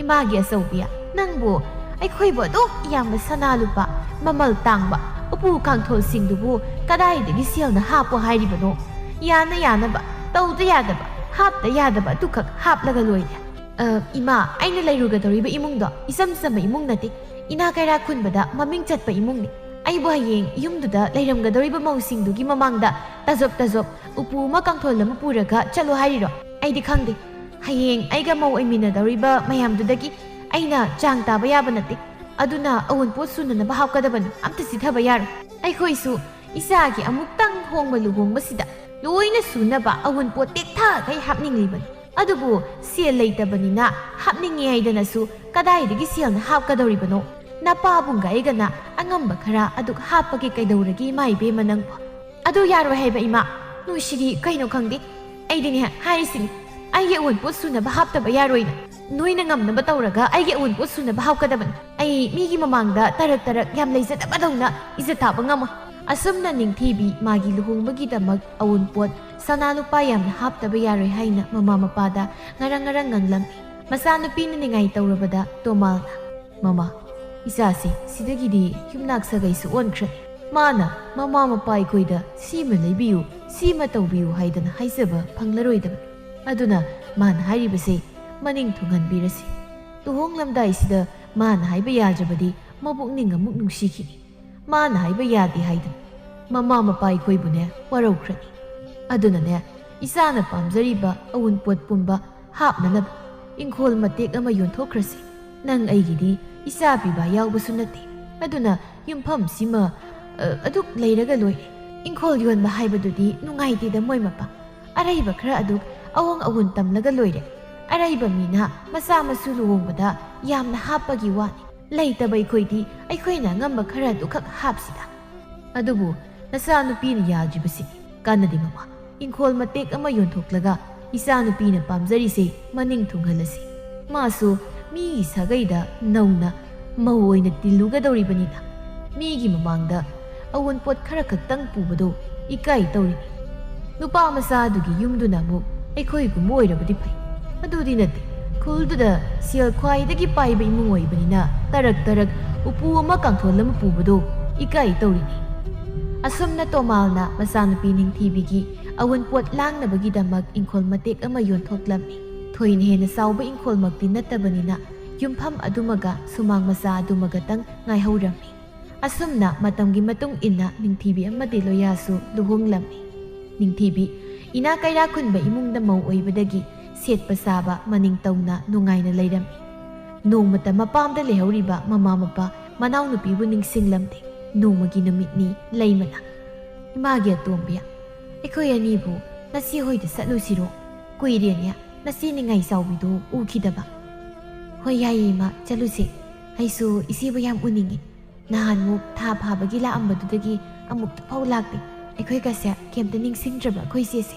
ꯏꯃꯥꯒꯤ ꯑꯆꯧꯕꯤ, ꯅꯪꯕꯨ ꯑꯩꯈꯣꯏꯕꯨ ꯑꯗꯨꯛ ꯌꯥꯝꯕ ꯁꯅꯥ ꯂꯨꯄꯥ, ꯃꯃꯜ ꯇꯥꯡꯕ ꯎꯄꯨ ꯀꯥꯡꯊꯣꯜꯁꯤꯡꯗꯨꯕꯨ ꯀꯗꯥꯏꯗꯒꯤ ꯁꯦꯜꯅ ꯍꯥꯞꯄꯣ ꯍꯥꯏꯔꯤꯕꯅꯣ? ꯌꯥꯅ ꯌꯥꯅꯕ, ꯇꯧꯗ ꯌꯥꯗꯕ, ꯍꯥꯞꯇ ꯌꯥꯗꯕ ꯑꯗꯨꯈꯛ ꯍꯥꯞꯂꯒ ꯂꯣꯏꯔꯦ꯫ ꯑ, ꯏꯃꯥ, ꯑꯩꯅ ꯂꯩꯔꯨꯒꯗꯧꯔꯤꯕ ꯏꯃꯨꯡꯗꯣ ꯏꯆꯝ ꯆꯝꯕ ꯏꯃꯨꯡ ꯅꯠꯇꯦ꯫ ꯏꯅꯥ ꯀꯩꯔꯥ ꯈꯨꯟꯕꯗ ꯃꯃꯤꯡ ꯆꯠꯄ ꯏꯃꯨꯡꯅꯤ꯫ ꯑꯩꯕꯨ ꯍꯌꯦꯡ ꯌꯨꯝꯗꯨꯗ ꯂꯩꯔꯝꯒꯗꯧꯔꯤꯕ ꯃꯧꯁꯤꯡꯗꯨꯒꯤ ꯃꯃꯥꯡꯗ ꯇꯖꯣꯞ ꯇꯖꯣꯞ ꯎꯄꯨ ꯑꯃ ꯀꯥꯡꯊꯣꯜ ꯑꯃ ꯄꯨꯔꯒ ꯆꯠꯂꯣ ꯍꯥꯏꯔꯤꯔꯣ? ꯑꯩꯗꯤ ꯈꯪꯗꯦ꯫ ꯍꯌꯦꯡ ꯑꯩꯒ ꯃꯧ ꯑꯣꯏꯃꯤꯟꯅꯗꯧꯔꯤꯕ ꯃꯌꯥꯝꯗꯨꯗꯒꯤ ꯑꯩꯅ ꯆꯥꯡ ꯇꯥꯕ ꯌꯥꯕ ꯅꯠꯇꯦ꯫ ꯑꯗꯨꯅ ꯑꯋꯨꯟꯄꯣꯠ ꯁꯨꯅꯅꯕ ꯍꯥꯞꯀꯗꯕꯅꯤ꯫ ꯑꯝꯇ ꯆꯤꯊꯕ ꯌꯥꯔꯣꯏ꯫ ꯑꯩꯈꯣꯏꯁꯨ ꯏꯆꯥꯒꯤ ꯑꯃꯨꯛꯇꯪ ꯍꯣꯡꯕ ꯂꯨꯍꯣꯡꯕꯁꯤꯗ ꯂꯣꯏꯅ ꯁꯨꯅꯕ ꯑꯋꯨꯟꯄꯣꯠ ꯇꯦꯛꯊꯥꯈꯩ ꯍꯥꯞꯅꯤꯡꯂꯤꯕꯅꯤ꯫ ꯑꯗꯨꯕꯨ ꯁꯦꯜ ꯂꯩꯇꯕꯅꯤꯅ ꯍꯥꯞꯅꯤꯡꯉꯦ ꯍꯥꯏꯗꯅꯁꯨ ꯀꯗꯥꯏꯗꯒꯤ ꯁꯦꯜꯅ ꯍꯥꯞꯀꯗꯧꯔꯤꯕꯅꯣ? ꯅꯄꯥꯕꯨꯡꯒ ꯑꯩꯒꯅ ꯑꯉꯝꯕ ꯈꯔ ꯑꯗꯨꯛ ꯍꯥꯞꯄꯒꯦ꯫ ꯀꯩꯗꯧꯔꯒꯦ ꯏꯃꯥ ꯏꯕꯦꯝꯃ ꯅꯪꯕꯨ? ꯑꯗꯨ ꯌꯥꯔꯣꯏ ꯍꯥꯏꯕ ꯏꯃꯥ꯫ ꯅꯨꯡꯁꯤꯗꯤ ꯀꯩꯅꯣ ꯈꯪꯗꯦ꯫ ꯑꯩꯗꯤꯅꯦ ꯍꯥꯏꯔꯤꯁꯤꯅꯤ, ꯑꯩꯒꯤ ꯑꯋꯨꯟꯄꯣꯠ ꯁꯨꯅꯕ ꯍꯥꯞꯇꯕ ꯌꯥꯔꯣꯏꯅ꯫ ꯅꯣꯏꯅ ꯉꯝꯅꯕ ꯇꯧꯔꯒ ꯑꯩꯒꯤ ꯑꯋꯨꯟꯄꯣꯠ ꯁꯨꯅꯕ ꯍꯥꯞꯀꯗꯕꯅꯤ꯫ ꯑꯩ ꯃꯤꯒꯤ ꯃꯃꯥꯡꯗ ꯇꯔꯛ ꯇꯔꯛ ꯌꯥꯝ ꯂꯩꯖꯗꯕꯗꯧꯅ ꯏꯖꯠ ꯇꯥꯕ ꯉꯝꯃꯣꯏ꯫ ꯑꯁꯨꯝꯅ ꯅꯤꯡꯊꯤꯕꯤ ꯃꯥꯒꯤ ꯂꯨꯍꯣꯡꯕꯒꯤꯗꯃꯛ ꯑꯋꯨꯟꯄꯣꯠ ꯁꯅꯥ ꯂꯨꯄꯥ ꯌꯥꯝꯅ ꯍꯥꯞꯇꯕ ꯌꯥꯔꯣꯏ ꯍꯥꯏꯅ ꯃꯃꯥ ꯃꯄꯥꯗ ꯉꯔꯪ ꯉꯔꯪ ꯉꯥꯡꯂꯝꯃꯤ꯫ ꯃꯆꯥꯅꯨꯄꯤꯅ ꯅꯤꯡꯉꯥꯏ ꯇꯧꯔꯕꯗ ꯇꯣꯃꯥꯜꯅ, "ꯃꯃꯥ, ꯏꯆꯥꯁꯤ ꯁꯤꯗꯒꯤꯗꯤ ꯌꯨꯝꯅꯥꯛ ꯁꯥꯒꯩꯁꯨ ꯑꯣꯟꯈ꯭ꯔꯦ꯫ ꯃꯥꯅ ꯃꯃꯥ ꯃꯄꯥ ꯑꯩꯈꯣꯏꯗ ꯁꯤꯃ ꯂꯩꯕꯤꯌꯨ, ꯁꯤꯃ ꯇꯧꯕꯤꯌꯨ ꯍꯥꯏꯗꯅ ꯍꯥꯏꯖꯕ ꯐꯪꯂꯔꯣꯏꯗꯕꯅꯤ꯫ ꯑꯗꯨꯅ ꯃꯥꯅ ꯍꯥꯏꯔꯤꯕꯁꯦ ꯃꯅꯤꯡ ꯊꯨꯡꯍꯟꯕꯤꯔꯁꯤ꯫ ꯂꯨꯍꯣꯡꯂꯝꯗꯥꯏꯁꯤꯗ ꯃꯥꯅ ꯍꯥꯏꯕ ꯌꯥꯗ꯭ꯔꯕꯗꯤ ꯃꯕꯨꯛꯅꯤꯡ ꯑꯃꯨꯛ ꯅꯨꯡꯁꯤꯈꯤꯅꯤ꯫ ꯃꯥꯅ ꯍꯥꯏꯕ ꯌꯥꯗꯦ ꯍꯥꯏꯗꯅ ꯃꯃꯥ ꯃꯄꯥ ꯑꯩꯈꯣꯏꯕꯨꯅꯦ ꯋꯥꯔꯧꯈ꯭ꯔꯅꯤ꯫ ꯑꯗꯨꯅꯅꯦ, ꯏꯆꯥꯅ ꯄꯥꯝꯖꯔꯤꯕ ꯑꯋꯨꯟꯄꯣꯠ ꯄꯨꯝꯕ ꯍꯥꯞꯅꯅꯕ ꯏꯪꯈꯣꯜ ꯃꯇꯦꯛ ꯑꯃ ꯌꯣꯟꯊꯣꯛꯈ꯭ꯔꯁꯤ꯫ ꯅꯪ ꯑꯩꯒꯤꯗꯤ ꯏꯆꯥ ꯄꯤꯕ ꯌꯥꯎꯕꯁꯨ ꯅꯠꯇꯦ꯫ ꯑꯗꯨꯅ ꯌꯨꯝꯐꯝꯁꯤꯃ, ꯑ, ꯑꯗꯨꯛ ꯂꯩꯔꯒ ꯂꯣꯏꯔꯦ꯫ ꯏꯪꯈꯣꯜ ꯌꯣꯟꯕ ꯍꯥꯏꯕꯗꯨꯗꯤ ꯅꯨꯡꯉꯥꯏꯇꯦꯗ ꯃꯣꯏ ꯃꯄꯥ꯫ ꯑꯔꯩꯕ ꯈꯔ ꯑꯗꯨ ꯑꯋꯣꯡ ꯑꯋꯨꯟ ꯇꯝꯂꯒ ꯂꯣꯏꯔꯦ꯫ ꯑꯔꯩꯕ ꯃꯤꯅ ꯃꯆꯥ ꯃꯁꯨ ꯂꯨꯍꯣꯡꯕꯗ ꯌꯥꯝꯅ ꯍꯥꯞꯄꯒꯤ ꯋꯥꯅꯤ꯫ ꯂꯩꯇꯕ ꯑꯩꯈꯣꯏꯗꯤ ꯑꯩꯈꯣꯏꯅ ꯑꯉꯝꯕ ꯈꯔ ꯑꯗꯨꯈꯛ ꯍꯥꯞꯁꯤꯗ꯫" "ꯑꯗꯨꯕꯨ ꯅꯆꯥꯅꯨꯄꯤꯅ ꯌꯥꯗ꯭ꯔꯤꯕꯁꯤ ꯀꯥꯟꯅꯗꯦ ꯃꯃꯥ꯫ ꯏꯪꯈꯣꯜ ꯃꯇꯦꯛ ꯑꯃ ꯌꯣꯟꯊꯣꯛꯂꯒ ꯏꯆꯥꯅꯨꯄꯤꯅ ꯄꯥꯝꯖꯔꯤꯁꯦ ꯃꯅꯤꯡ ꯊꯨꯡꯍꯜꯂꯁꯤ꯫ ꯃꯥꯁꯨ ꯃꯤꯒꯤ ꯁꯥꯒꯩꯗ ꯅꯧꯅ ꯃꯧ ꯑꯣꯏꯅ ꯇꯤꯜꯂꯨꯒꯗꯧꯔꯤꯕꯅꯤꯅ ꯃꯤꯒꯤ ꯃꯃꯥꯡꯗ ꯑꯋꯨꯟꯄꯣꯠ ꯈꯔ ꯈꯛꯇꯪ ꯄꯨꯕꯗꯣ ꯏꯀꯥꯏ ꯇꯧꯔꯤꯅꯤ꯫ ꯅꯨꯄꯥ ꯃꯆꯥꯗꯨꯒꯤ ꯌꯨꯝꯗꯨꯅ ꯑꯃꯨꯛ ꯑꯩꯈꯣꯏꯒꯨꯝꯕ ꯑꯣꯏꯔꯕꯗꯤ ꯐꯩ꯫ ꯑꯗꯨꯗꯤ ꯅꯠꯇꯦ, ꯈꯨꯜꯗꯨꯗ ꯁꯦꯜ ꯈ꯭ꯋꯥꯏꯗꯒꯤ ꯄꯥꯏꯕ ꯏꯃꯨꯡ ꯑꯣꯏꯕꯅꯤꯅ ꯇꯔꯛ ꯇꯔꯛ ꯎꯄꯨ ꯑꯃ ꯀꯥꯡꯊꯣꯜ ꯑꯃ ꯄꯨꯕꯗꯣ ꯏꯀꯥꯏ ꯇꯧꯔꯤꯅꯤ꯫" ꯑꯁꯨꯝꯅ ꯇꯣꯃꯥꯜꯅ ꯃꯆꯥꯅꯨꯄꯤ ꯅꯤꯡꯊꯤꯕꯤꯒꯤ ꯑꯋꯨꯟꯄꯣꯠ ꯂꯥꯡꯅꯕꯒꯤꯗꯃꯛ ꯏꯪꯈꯣꯜ ꯃꯇꯦꯛ ꯑꯃ ꯌꯣꯟꯊꯣꯛꯂꯝꯃꯤ꯫ ꯊꯣꯏꯅ ꯍꯦꯟꯅ ꯆꯥꯎꯕ ꯏꯪꯈꯣꯜꯃꯛꯇꯤ ꯅꯠꯇꯕꯅꯤꯅ ꯌꯨꯝꯐꯝ ꯑꯗꯨꯃꯒ ꯁꯨꯃꯥꯡ ꯃꯆꯥ ꯑꯗꯨꯃꯒꯇꯪ ꯉꯥꯏꯍꯧꯔꯝꯃꯤ꯫ ꯑꯁꯨꯝꯅ ꯃꯇꯝꯒꯤ ꯃꯇꯨꯡ ꯏꯟꯅ ꯅꯤꯡꯊꯤꯕꯤ ꯑꯃꯗꯤ ꯂꯣꯌꯥꯁꯨ ꯂꯨꯍꯣꯡꯂꯝꯃꯤ꯫ ꯅꯤꯡꯊꯤꯕꯤ ꯏꯅꯥ ꯀꯩꯔꯥ ꯈꯨꯟꯕ ꯏꯃꯨꯡꯗ ꯃꯧ ꯑꯣꯏꯕꯗꯒꯤ ꯁꯦꯠꯄ ꯆꯥꯕ ꯃꯅꯤꯡ ꯇꯧꯅ ꯅꯨꯡꯉꯥꯏꯅ ꯂꯩꯔꯝꯃꯤ꯫ ꯅꯣꯡꯃꯇ ꯃꯄꯥꯝꯗ ꯂꯩꯍꯧꯔꯤꯕ ꯃꯃꯥ ꯃꯄꯥ ꯃꯅꯥꯎꯅꯨꯄꯤꯕꯨ ꯅꯤꯡꯁꯤꯡꯂꯝꯗꯦ꯫ ꯅꯣꯡꯃꯒꯤ ꯅꯨꯃꯤꯠꯅꯤ ꯂꯩꯃꯅ, "ꯏꯃꯥꯒꯤ ꯑꯇꯣꯝꯕꯤ, ꯑꯩꯈꯣꯏ ꯑꯅꯤꯕꯨ ꯅꯆꯦ ꯍꯣꯏꯗ ꯆꯠꯂꯨꯁꯤꯔꯣ? ꯀꯨꯏꯔꯦꯅꯦ ꯅꯆꯦ ꯅꯤꯡꯉꯥꯏ ꯆꯥꯎꯕꯤꯗꯨ ꯎꯈꯤꯗꯕ꯫" "ꯍꯣꯏ, ꯌꯥꯏꯌꯦ ꯏꯃꯥ, ꯆꯠꯂꯨꯁꯦ꯫ ꯑꯩꯁꯨ ꯏꯆꯦꯕꯨ ꯌꯥꯝ ꯎꯅꯤꯡꯉꯤ꯫ ꯅꯍꯥꯟꯃꯨꯛ ꯊꯥ ꯐꯥꯕꯒꯤ ꯂꯥꯛꯑꯝꯕꯗꯨꯗꯒꯤ ꯑꯃꯨꯛꯇ ꯐꯥꯎ ꯂꯥꯛꯇꯦ꯫ ꯑꯩꯈꯣꯏꯒꯁꯦ ꯀꯩꯝꯇ ꯅꯤꯡꯁꯤꯡꯗ꯭ꯔꯕ ꯑꯩꯈꯣꯏ ꯏꯆꯦꯁꯦ?"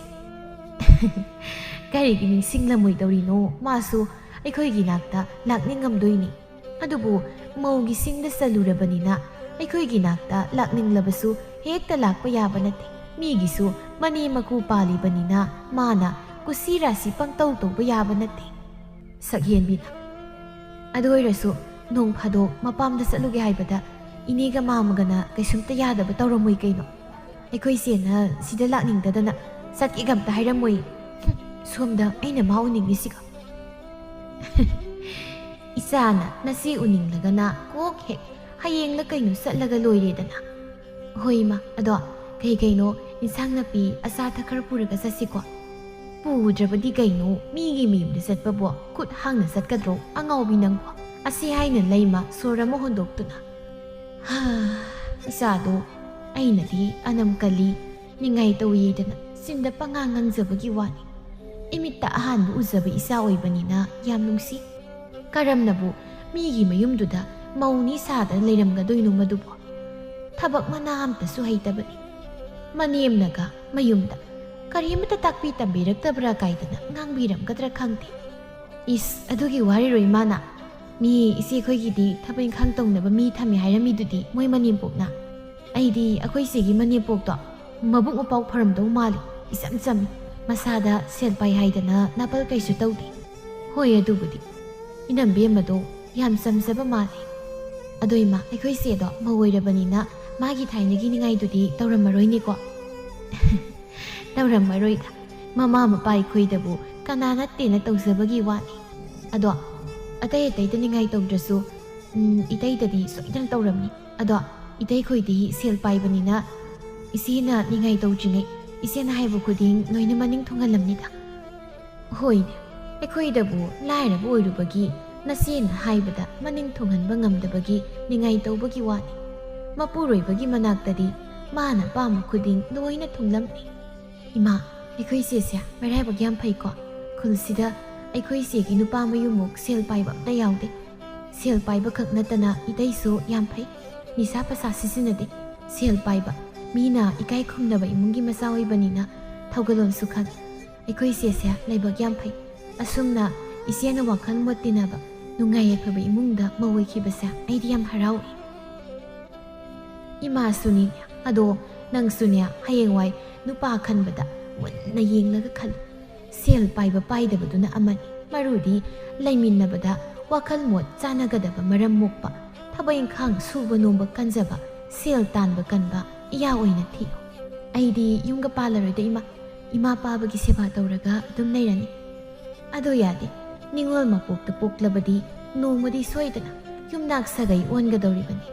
"ꯀꯔꯤꯒꯤ ꯅꯤꯡꯁꯤꯡꯂꯝꯃꯣꯏꯗꯧꯔꯤꯅꯣ? ꯃꯥꯁꯨ ꯑꯩꯈꯣꯏꯒꯤ ꯅꯥꯛꯇ ꯂꯥꯛꯅꯤꯡꯉꯝꯗꯣꯏꯅꯤ꯫ ꯑꯗꯨꯕꯨ ꯃꯧꯒꯤ ꯁꯤꯡꯗ ꯆꯜꯂꯨꯔꯕꯅꯤꯅ ꯑꯩꯈꯣꯏꯒꯤ ꯅꯥꯛꯇ ꯂꯥꯛꯅꯤꯡꯂꯕꯁꯨ ꯍꯦꯛꯇ ꯂꯥꯛꯄ ꯌꯥꯕ ꯅꯠꯇꯦ꯫ ꯃꯤꯒꯤꯁꯨ ꯃꯅꯦ ꯃꯀꯨ ꯄꯥꯜꯂꯤꯕꯅꯤꯅ ꯃꯥꯅ ꯀꯨꯁꯤ ꯔꯥꯁꯤ ꯄꯪꯇꯧ ꯇꯧꯕ ꯌꯥꯕ ꯅꯠꯇꯦ꯫" ꯁꯛꯍꯦꯟꯕꯤꯅ, "ꯑꯗꯨ ꯑꯣꯏꯔꯁꯨ ꯅꯣꯡ ꯐꯥꯗꯣꯛ ꯃꯄꯥꯝꯗ ꯆꯠꯂꯨꯒꯦ ꯍꯥꯏꯕꯗ ꯏꯅꯦꯒ ꯃꯥꯃꯒꯅ ꯀꯩꯁꯨꯝꯇ ꯌꯥꯗꯕ ꯇꯧꯔꯝꯃꯣꯏ ꯀꯩꯅꯣ? ꯑꯩꯈꯣꯏ ꯏꯆꯦꯅ ꯁꯤꯗ ꯂꯥꯛꯅꯤꯡꯗꯗꯅ ꯆꯠꯀꯦꯒ ꯑꯝꯇ ꯍꯥꯏꯔꯝꯃꯣꯏ꯫ ꯍꯨꯝ, ꯁꯣꯝꯗ ꯑꯩꯅ ꯃꯥ ꯎꯅꯤꯡꯉꯤꯁꯤꯒ꯫" "ꯏꯆꯥꯅ ꯅꯆꯦ ꯎꯅꯤꯡꯂꯒꯅ ꯀꯣꯛ ꯍꯦꯛ ꯍꯌꯦꯡꯂ ꯀꯩꯅꯣ ꯆꯠꯂꯒ ꯂꯣꯏꯔꯦꯗꯅ꯫" "ꯍꯣꯏ ꯏꯃꯥ, ꯑꯗꯣ ꯀꯩ ꯀꯩꯅꯣ ꯏꯟꯁꯥꯡ ꯅꯥꯄꯤ ꯑꯆꯥ ꯑꯊꯛ ꯈꯔ ꯄꯨꯔꯒ ꯆꯠꯁꯤꯀꯣ꯫" "ꯄꯨꯗ꯭ꯔꯕꯗꯤ ꯀꯩꯅꯣ, ꯃꯤꯒꯤ ꯃꯌꯨꯝꯗ ꯆꯠꯄꯕꯨ ꯈꯨꯠ ꯍꯥꯡꯅ ꯆꯠꯀꯗ꯭ꯔꯣ, ꯑꯉꯥꯎꯕꯤ ꯅꯪꯕꯣ?" ꯑꯁꯤ ꯍꯥꯏꯅ ꯂꯩꯃ ꯁꯣꯔ ꯑꯃ ꯍꯣꯟꯗꯣꯛꯇꯨꯅ, "ꯍꯥ, ꯏꯆꯥꯗꯣ ꯑꯩꯅꯗꯤ ꯑꯅꯝ ꯀꯜꯂꯤ, ꯅꯤꯡꯉꯥꯏ ꯇꯧꯏꯗꯅ ꯆꯤꯟꯗ ꯄꯉꯥꯡ ꯉꯥꯡꯖꯕꯒꯤ ꯋꯥꯅꯤ꯫ ꯏꯃꯤꯠꯇ ꯑꯍꯥꯟꯕ ꯎꯖꯕ ꯏꯆꯥ ꯑꯣꯏꯕꯅꯤꯅ ꯌꯥꯝ ꯅꯨꯡꯁꯤ꯫ ꯀꯔꯝꯅꯕꯨ ꯃꯤꯒꯤ ꯃꯌꯨꯝꯗꯨꯗ ꯃꯧꯅꯤ ꯁꯥꯗꯅ ꯂꯩꯔꯝꯒꯗꯣꯏꯅꯣ ꯃꯗꯨꯕꯨ? ꯊꯕꯛ ꯃꯅꯥ ꯑꯝꯇꯁꯨ ꯍꯩꯇꯕꯅꯤ꯫ ꯃꯅꯦꯝꯅꯒ ꯃꯌꯨꯝꯗ ꯀꯔꯤꯃꯇ ꯇꯥꯛꯄꯤ ꯇꯝꯕꯤꯔꯛꯇꯕ꯭ꯔꯥ ꯀꯥꯏꯗꯅ ꯉꯥꯡꯕꯤꯔꯝꯒꯗ꯭ꯔꯥ ꯈꯪꯗꯦ꯫" "ꯏꯁ, ꯑꯗꯨꯒꯤ ꯋꯥꯔꯤꯔꯣ ꯏꯃꯥꯅ? ꯃꯤ ꯏꯆꯦ ꯑꯩꯈꯣꯏꯒꯤꯗꯤ ꯊꯕꯛ ꯏꯪꯈꯥꯡ ꯇꯧꯅꯕ ꯃꯤ ꯊꯝꯃꯤ ꯍꯥꯏꯔꯝꯃꯤꯗꯨꯗꯤ ꯃꯣꯏ ꯃꯅꯦꯝꯄꯣꯛꯅ꯫ ꯑꯩꯗꯤ ꯑꯩꯈꯣꯏ ꯏꯆꯦꯒꯤ ꯃꯅꯦꯝꯄꯣꯛꯇꯣ ꯃꯕꯨꯛ ꯃꯄꯥꯎ ꯐꯔꯝꯗꯧ ꯃꯥꯜꯂꯤ꯫ ꯏꯆꯝ ꯆꯝꯃꯤ꯫ ꯃꯁꯥꯗ ꯁꯦꯜ ꯄꯥꯏ ꯍꯥꯏꯗꯅ ꯅꯥꯄꯜ ꯀꯩꯁꯨ ꯇꯧꯗꯦ꯫" "ꯍꯣꯏ, ꯑꯗꯨꯕꯨꯗꯤ ꯏꯅꯝꯕꯦꯝꯃꯗꯣ ꯌꯥꯝ ꯆꯝꯖꯕ ꯃꯥꯜꯂꯤ꯫ ꯑꯗꯣ ꯏꯃꯥ, ꯑꯩꯈꯣꯏ ꯏꯆꯦꯗꯣ ꯃꯧ ꯑꯣꯏꯔꯕꯅꯤꯅ ꯃꯥꯒꯤ ꯊꯥꯏꯅꯒꯤ ꯅꯤꯡꯉꯥꯏꯗꯨꯗꯤ ꯇꯧꯔꯝꯃꯔꯣꯏꯅꯦꯀꯣ?" "ꯇꯧꯔꯝꯃꯔꯣꯏꯗ꯫ ꯃꯃꯥ ꯃꯄꯥ ꯑꯩꯈꯣꯏꯗꯕꯨ ꯀꯅꯥ ꯅꯠꯇꯦꯅ ꯇꯧꯖꯕꯒꯤ ꯋꯥꯅꯤ꯫ ꯑꯗꯣ ꯑꯇꯩ ꯑꯇꯩꯗ ꯅꯤꯡꯉꯥꯏ ꯇꯧꯗ꯭ꯔꯁꯨ, ꯎꯝ, ꯏꯇꯩꯗꯗꯤ ꯁꯣꯏꯗꯅ ꯇꯧꯔꯝꯅꯤ꯫ ꯑꯗꯣ ꯏꯇꯩꯈꯣꯏꯗꯤ ꯁꯦꯜ ꯄꯥꯏꯕꯅꯤꯅ ꯏꯆꯦꯅ ꯅꯤꯡꯉꯥꯏ ꯇꯧꯗ꯭ꯔꯤꯉꯩ ꯏꯆꯦꯅ ꯍꯥꯏꯕ ꯈꯨꯗꯤꯡ ꯂꯣꯏꯅ ꯃꯅꯤꯡ ꯊꯨꯡꯍꯜꯂꯝꯅꯤꯗ꯫" "ꯍꯣꯏꯅꯦ, ꯑꯩꯈꯣꯏꯗꯕꯨ ꯂꯥꯏꯔꯕ ꯑꯣꯏꯔꯨꯕꯒꯤ ꯅꯆꯦꯅ ꯍꯥꯏꯕꯗ ꯃꯅꯤꯡ ꯊꯨꯡꯍꯟꯕ ꯉꯝꯗꯕꯒꯤ ꯅꯤꯡꯉꯥꯏ ꯇꯧꯕꯒꯤ ꯋꯥꯅꯤ꯫ ꯃꯄꯨꯔꯣꯏꯕꯒꯤ ꯃꯅꯥꯛꯇꯗꯤ ꯃꯥꯅ ꯄꯥꯝꯕ ꯈꯨꯗꯤꯡ ꯂꯣꯏꯅ ꯊꯨꯡꯂꯝꯃꯤ꯫ "ꯏꯃꯥ, ꯑꯩꯈꯣꯏ ꯆꯦꯁꯦ ꯃꯔꯥꯏꯕꯛ ꯌꯥꯝ ꯐꯩꯀꯣ꯫ ꯈꯨꯜꯁꯤꯗ ꯑꯩꯈꯣꯏ ꯆꯦꯒꯤ ꯅꯨꯄꯥ ꯃꯌꯨꯝꯃꯨꯛ ꯁꯦꯜ ꯄꯥꯏꯕ ꯑꯝꯇ ꯌꯥꯎꯗꯦ꯫ ꯁꯦꯜ ꯄꯥꯏꯕ ꯈꯛ ꯅꯠꯇꯅ ꯏꯇꯩꯁꯨ ꯌꯥꯝ ꯐꯩ꯫ ꯅꯤꯁꯥ ꯄꯁꯥ ꯁꯤꯖꯤꯟꯅꯗꯦ꯫ ꯁꯦꯜ ꯄꯥꯏꯕ, ꯃꯤꯅ ꯏꯀꯥꯏ ꯈꯨꯝꯅꯕ ꯏꯃꯨꯡꯒꯤ ꯃꯆꯥ ꯑꯣꯏꯕꯅꯤꯅ ꯊꯧꯒꯜꯂꯣꯟꯁꯨ ꯈꯪꯉꯤ꯫ ꯑꯩꯈꯣꯏ ꯆꯦꯁꯦ ꯂꯥꯏꯕꯛ ꯌꯥꯝ ꯐꯩ꯫ ꯑꯁꯨꯝꯅ ꯏꯆꯦꯅ ꯋꯥꯈꯜ ꯃꯣꯠ ꯇꯤꯟꯅꯕ, ꯅꯨꯡꯉꯥꯏ ꯌꯥꯏꯐꯕ ꯏꯃꯨꯡꯗ ꯃꯧ ꯑꯣꯏꯈꯤꯕꯁꯦ ꯑꯩꯗꯤ ꯌꯥꯝ ꯍꯔꯥꯎꯏ꯫ ꯏꯃꯥꯁꯨꯅꯤ, ꯑꯗꯣ ꯅꯪꯁꯨꯅꯦ, ꯍꯌꯦꯡꯋꯥꯏ ꯅꯨꯄꯥ ꯈꯟꯕꯗ ꯃꯨꯟꯅ ꯌꯦꯡꯂꯒ ꯈꯜꯂꯨ꯫ ꯁꯦꯜ ꯄꯥꯏꯕ ꯄꯥꯏꯗꯕꯗꯨꯅ ꯑꯃꯅꯤ, ꯃꯔꯨꯗꯤ ꯂꯩꯃꯤꯟꯅꯕꯗ ꯋꯥꯈꯜ ꯃꯣꯠ ꯆꯥꯟꯅꯒꯗꯕ ꯃꯔꯝ ꯃꯣꯛꯄ, ꯊꯕꯛ ꯏꯪꯈꯥꯡ ꯁꯨꯕ ꯅꯣꯝꯕ ꯀꯟꯖꯕ, ꯁꯦꯜ ꯇꯥꯟꯕ ꯀꯟꯕ ꯏꯌꯥ ꯑꯣꯏꯅ ꯊꯤꯌꯨ꯫ ꯑꯩꯗꯤ ꯌꯨꯝꯒ ꯄꯥꯜꯂꯔꯣꯏꯗ ꯏꯃꯥ, ꯏꯃꯥ ꯄꯥꯕꯒꯤ ꯁꯦꯕꯥ ꯇꯧꯔꯒ ꯑꯗꯨꯝ ꯂꯩꯔꯅꯤ꯫ ꯑꯗꯨ ꯌꯥꯗꯦ, ꯅꯤꯉꯣꯜ ꯃꯄꯣꯛꯇ ꯄꯣꯛꯂꯕꯗꯤ ꯅꯣꯡꯃꯗꯤ ꯁꯣꯏꯗꯅ ꯌꯨꯝꯅꯥꯛ ꯁꯥꯒꯩ ꯑꯣꯟꯒꯗꯧꯔꯤꯕꯅꯤ꯫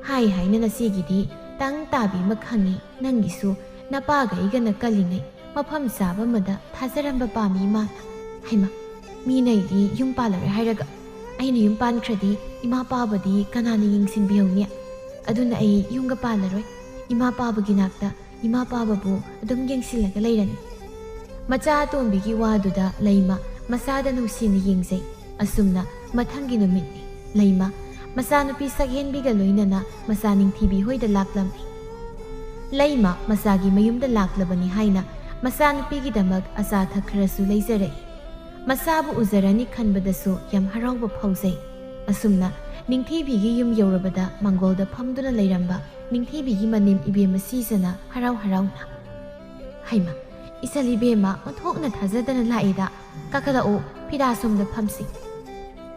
ꯍꯥꯏ ꯍꯥꯏꯅ ꯅꯆꯦꯒꯤꯗꯤ ꯇꯪ ꯇꯥꯕꯤ ꯑꯃ ꯈꯪꯉꯤ, ꯅꯪꯒꯤꯁꯨ ꯅꯄꯥꯒ ꯑꯩꯒꯅ ꯀꯜꯂꯤꯉꯩ ꯃꯐꯝ ꯆꯥꯕ ꯑꯃꯗ ꯊꯥꯖꯔꯝꯕ ꯄꯥꯝꯃꯤ ꯏꯃꯥꯅ꯫ ꯍꯩꯃꯥ, ꯃꯤꯅ ꯑꯩꯗꯤ ꯌꯨꯝ ꯄꯥꯜꯂꯔꯣꯏ ꯍꯥꯏꯔꯒ ꯑꯩꯅ ꯌꯨꯝ ꯄꯥꯟꯈ꯭ꯔꯗꯤ ꯏꯃꯥ ꯄꯥꯕꯗꯤ ꯀꯅꯥꯅ ꯌꯦꯡꯁꯤꯟꯕꯤꯍꯧꯅꯤ? ꯑꯗꯨꯅ ꯑꯩ ꯌꯨꯝꯒ ꯄꯥꯜꯂꯔꯣꯏ꯫ ꯏꯃꯥ ꯄꯥꯕꯒꯤ ꯅꯥꯛꯇ ꯏꯃꯥ ꯄꯥꯕꯕꯨ ꯑꯗꯨꯝ ꯌꯦꯡꯁꯤꯜꯂꯒ ꯂꯩꯔꯅꯤ꯫ ꯃꯆꯥ ꯑꯇꯣꯝꯕꯤꯒꯤ ꯋꯥꯗꯨꯗ ꯂꯩꯃ ꯃꯆꯥꯗ ꯅꯨꯡꯁꯤꯅ ꯌꯦꯡꯖꯩ꯫ ꯑꯁꯨꯝꯅ ꯃꯊꯪꯒꯤ ꯅꯨꯃꯤꯠꯅꯤ꯫ ꯂꯩꯃ ꯃꯆꯥꯅꯨꯄꯤ ꯁꯛꯍꯦꯟꯕꯤꯒ ꯂꯣꯏꯅꯅ ꯃꯆꯥ ꯅꯤꯡꯊꯤꯕꯤ ꯍꯣꯏꯗ ꯂꯥꯛꯂꯝꯃꯤ꯫ ꯂꯩꯃ ꯃꯆꯥꯒꯤ ꯃꯌꯨꯝꯗ ꯂꯥꯛꯂꯕꯅꯤ ꯍꯥꯏꯅ ꯃꯆꯥꯅꯨꯄꯤꯒꯤꯗꯃꯛ ꯑꯆꯥ ꯑꯊꯛ ꯈꯔꯁꯨ ꯂꯩꯖꯔꯛꯏ꯫ ꯃꯆꯥꯕꯨ ꯎꯖꯔꯅꯤ ꯈꯟꯕꯗꯁꯨ ꯌꯥꯝ ꯍꯔꯥꯎꯕ ꯐꯥꯎꯖꯩ꯫ ꯑꯁꯨꯝꯅ ꯅꯤꯡꯊꯤꯕꯤꯒꯤ ꯌꯨꯝ ꯌꯧꯔꯕꯗ ꯃꯥꯡꯒꯣꯜꯗ ꯐꯝꯗꯨꯅ ꯂꯩꯔꯝꯕ ꯅꯤꯡꯊꯤꯕꯤꯒꯤ ꯃꯅꯦꯝ ꯏꯕꯦꯝꯃ ꯁꯤꯖꯅ ꯍꯔꯥꯎ ꯍꯔꯥꯎꯅ, "ꯍꯩꯃ, ꯏꯆꯜ ꯏꯕꯦꯝꯃ ꯑꯣꯟꯊꯣꯛꯅ ꯊꯥꯖꯗꯅ ꯂꯥꯛꯑꯦꯗ꯫ ꯀꯥꯈꯠꯂꯛꯎ, ꯐꯤꯔꯥ ꯁꯣꯝꯗ ꯐꯝꯁꯤ꯫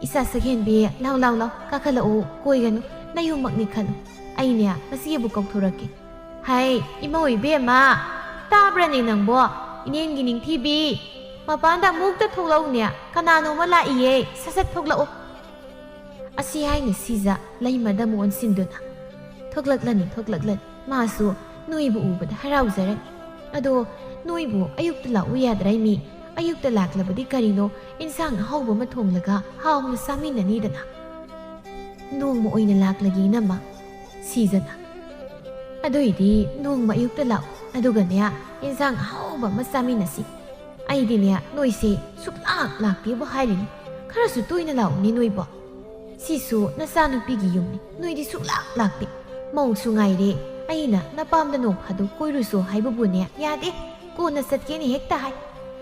ꯏꯆꯥ ꯁꯛꯍꯦꯟꯕꯤ, ꯂꯥꯎ ꯂꯥꯎ ꯂꯥꯎ, ꯀꯥꯈꯠꯂꯛꯎ, ꯀꯣꯏꯒꯅꯨ, ꯅꯌꯨꯝꯃꯛꯅꯤ ꯈꯜꯂꯨ꯫ ꯑꯩꯅꯦ ꯅꯆꯦꯕꯨ ꯀꯧꯊꯣꯔꯛꯀꯦ꯫" "ꯍꯩ, ꯏꯃꯧ ꯏꯕꯦꯝꯃ, ꯇꯥꯕ꯭ꯔꯅꯦ ꯅꯪꯕꯣ? ꯏꯅꯦꯝꯒꯤ ꯅꯤꯡꯊꯤꯕꯤ, ꯃꯄꯥꯟꯗ ꯑꯃꯨꯛꯇ ꯊꯣꯛꯂꯛꯎꯅꯦ, ꯀꯅꯥꯅꯣꯝꯃ ꯂꯥꯛꯏꯌꯦ, ꯁꯠ ꯁꯠ ꯊꯣꯛꯂꯛꯎ꯫" ꯑꯁꯤ ꯍꯥꯏꯅ ꯁꯤꯖ ꯂꯩꯃꯗ ꯑꯃꯨꯛ ꯑꯣꯟꯁꯤꯟꯗꯨꯅ, "ꯊꯣꯛꯂꯛꯂꯅꯤ, ꯊꯣꯛꯂꯛꯂꯅꯤ꯫ ꯃꯥꯁꯨ ꯅꯣꯏꯕꯨ ꯎꯕꯗ ꯍꯔꯥꯎꯖꯔꯅꯤ꯫ ꯑꯗꯣ ꯅꯣꯏꯕꯨ ꯑꯌꯨꯛꯇ ꯂꯥꯛꯎ ꯌꯥꯗ꯭ꯔꯥ ꯏꯃꯤ? ꯑꯌꯨꯛꯇ ꯂꯥꯛꯂꯕꯗꯤ ꯀꯔꯤꯅꯣ, ꯏꯟꯁꯥꯡ ꯑꯍꯥꯎꯕ ꯑꯃ ꯊꯣꯡꯂꯒ ꯍꯥꯎꯅ ꯆꯥꯃꯤꯟꯅꯅꯤꯗꯅ꯫ "ꯅꯣꯡꯃ ꯑꯣꯏꯅ ꯂꯥꯛꯂꯒꯦ, ꯏꯅꯝꯃ", ꯁꯤꯖꯅ꯫ "ꯑꯗꯨꯏꯗꯤ ꯅꯣꯡꯃ ꯑꯌꯨꯛꯇ ꯂꯥꯛꯑꯣ, ꯑꯗꯨꯒꯅꯦ, ꯏꯟꯁꯥꯡ ꯑꯍꯥꯎꯕ ꯑꯃ ꯆꯥꯃꯤꯟꯅꯁꯤ꯫ ꯑꯩꯗꯤꯅꯦ, ꯅꯣꯏꯁꯦ ꯁꯨꯛꯂꯥꯛ ꯂꯥꯛꯇꯦꯕꯨ ꯍꯥꯏꯔꯤꯅꯤ꯫ ꯈꯔꯁꯨ ꯇꯣꯏꯅ ꯂꯥꯛꯎꯅꯦ ꯅꯣꯏꯕꯣ꯫ ꯁꯤꯁꯨ ꯅꯆꯥꯅꯨꯄꯤꯒꯤ ꯌꯨꯝꯅꯤ, ꯅꯣꯏꯗꯤ ꯁꯨꯛꯂꯥꯛ ꯂꯥꯛꯇꯦ꯫ ꯃꯧꯁꯨ ꯉꯥꯏꯔꯦ, ꯑꯩꯅ ꯅꯄꯥꯝꯗ ꯅꯣꯡ ꯐꯥꯗꯣꯛ ꯀꯣꯏꯔꯨꯁꯣ ꯍꯥꯏꯕꯕꯨꯅꯦ, ꯌꯥꯗꯦ, ꯀꯣꯟꯅ ꯆꯠꯀꯦꯅ ꯍꯦꯛꯇ ꯍꯥꯏ꯫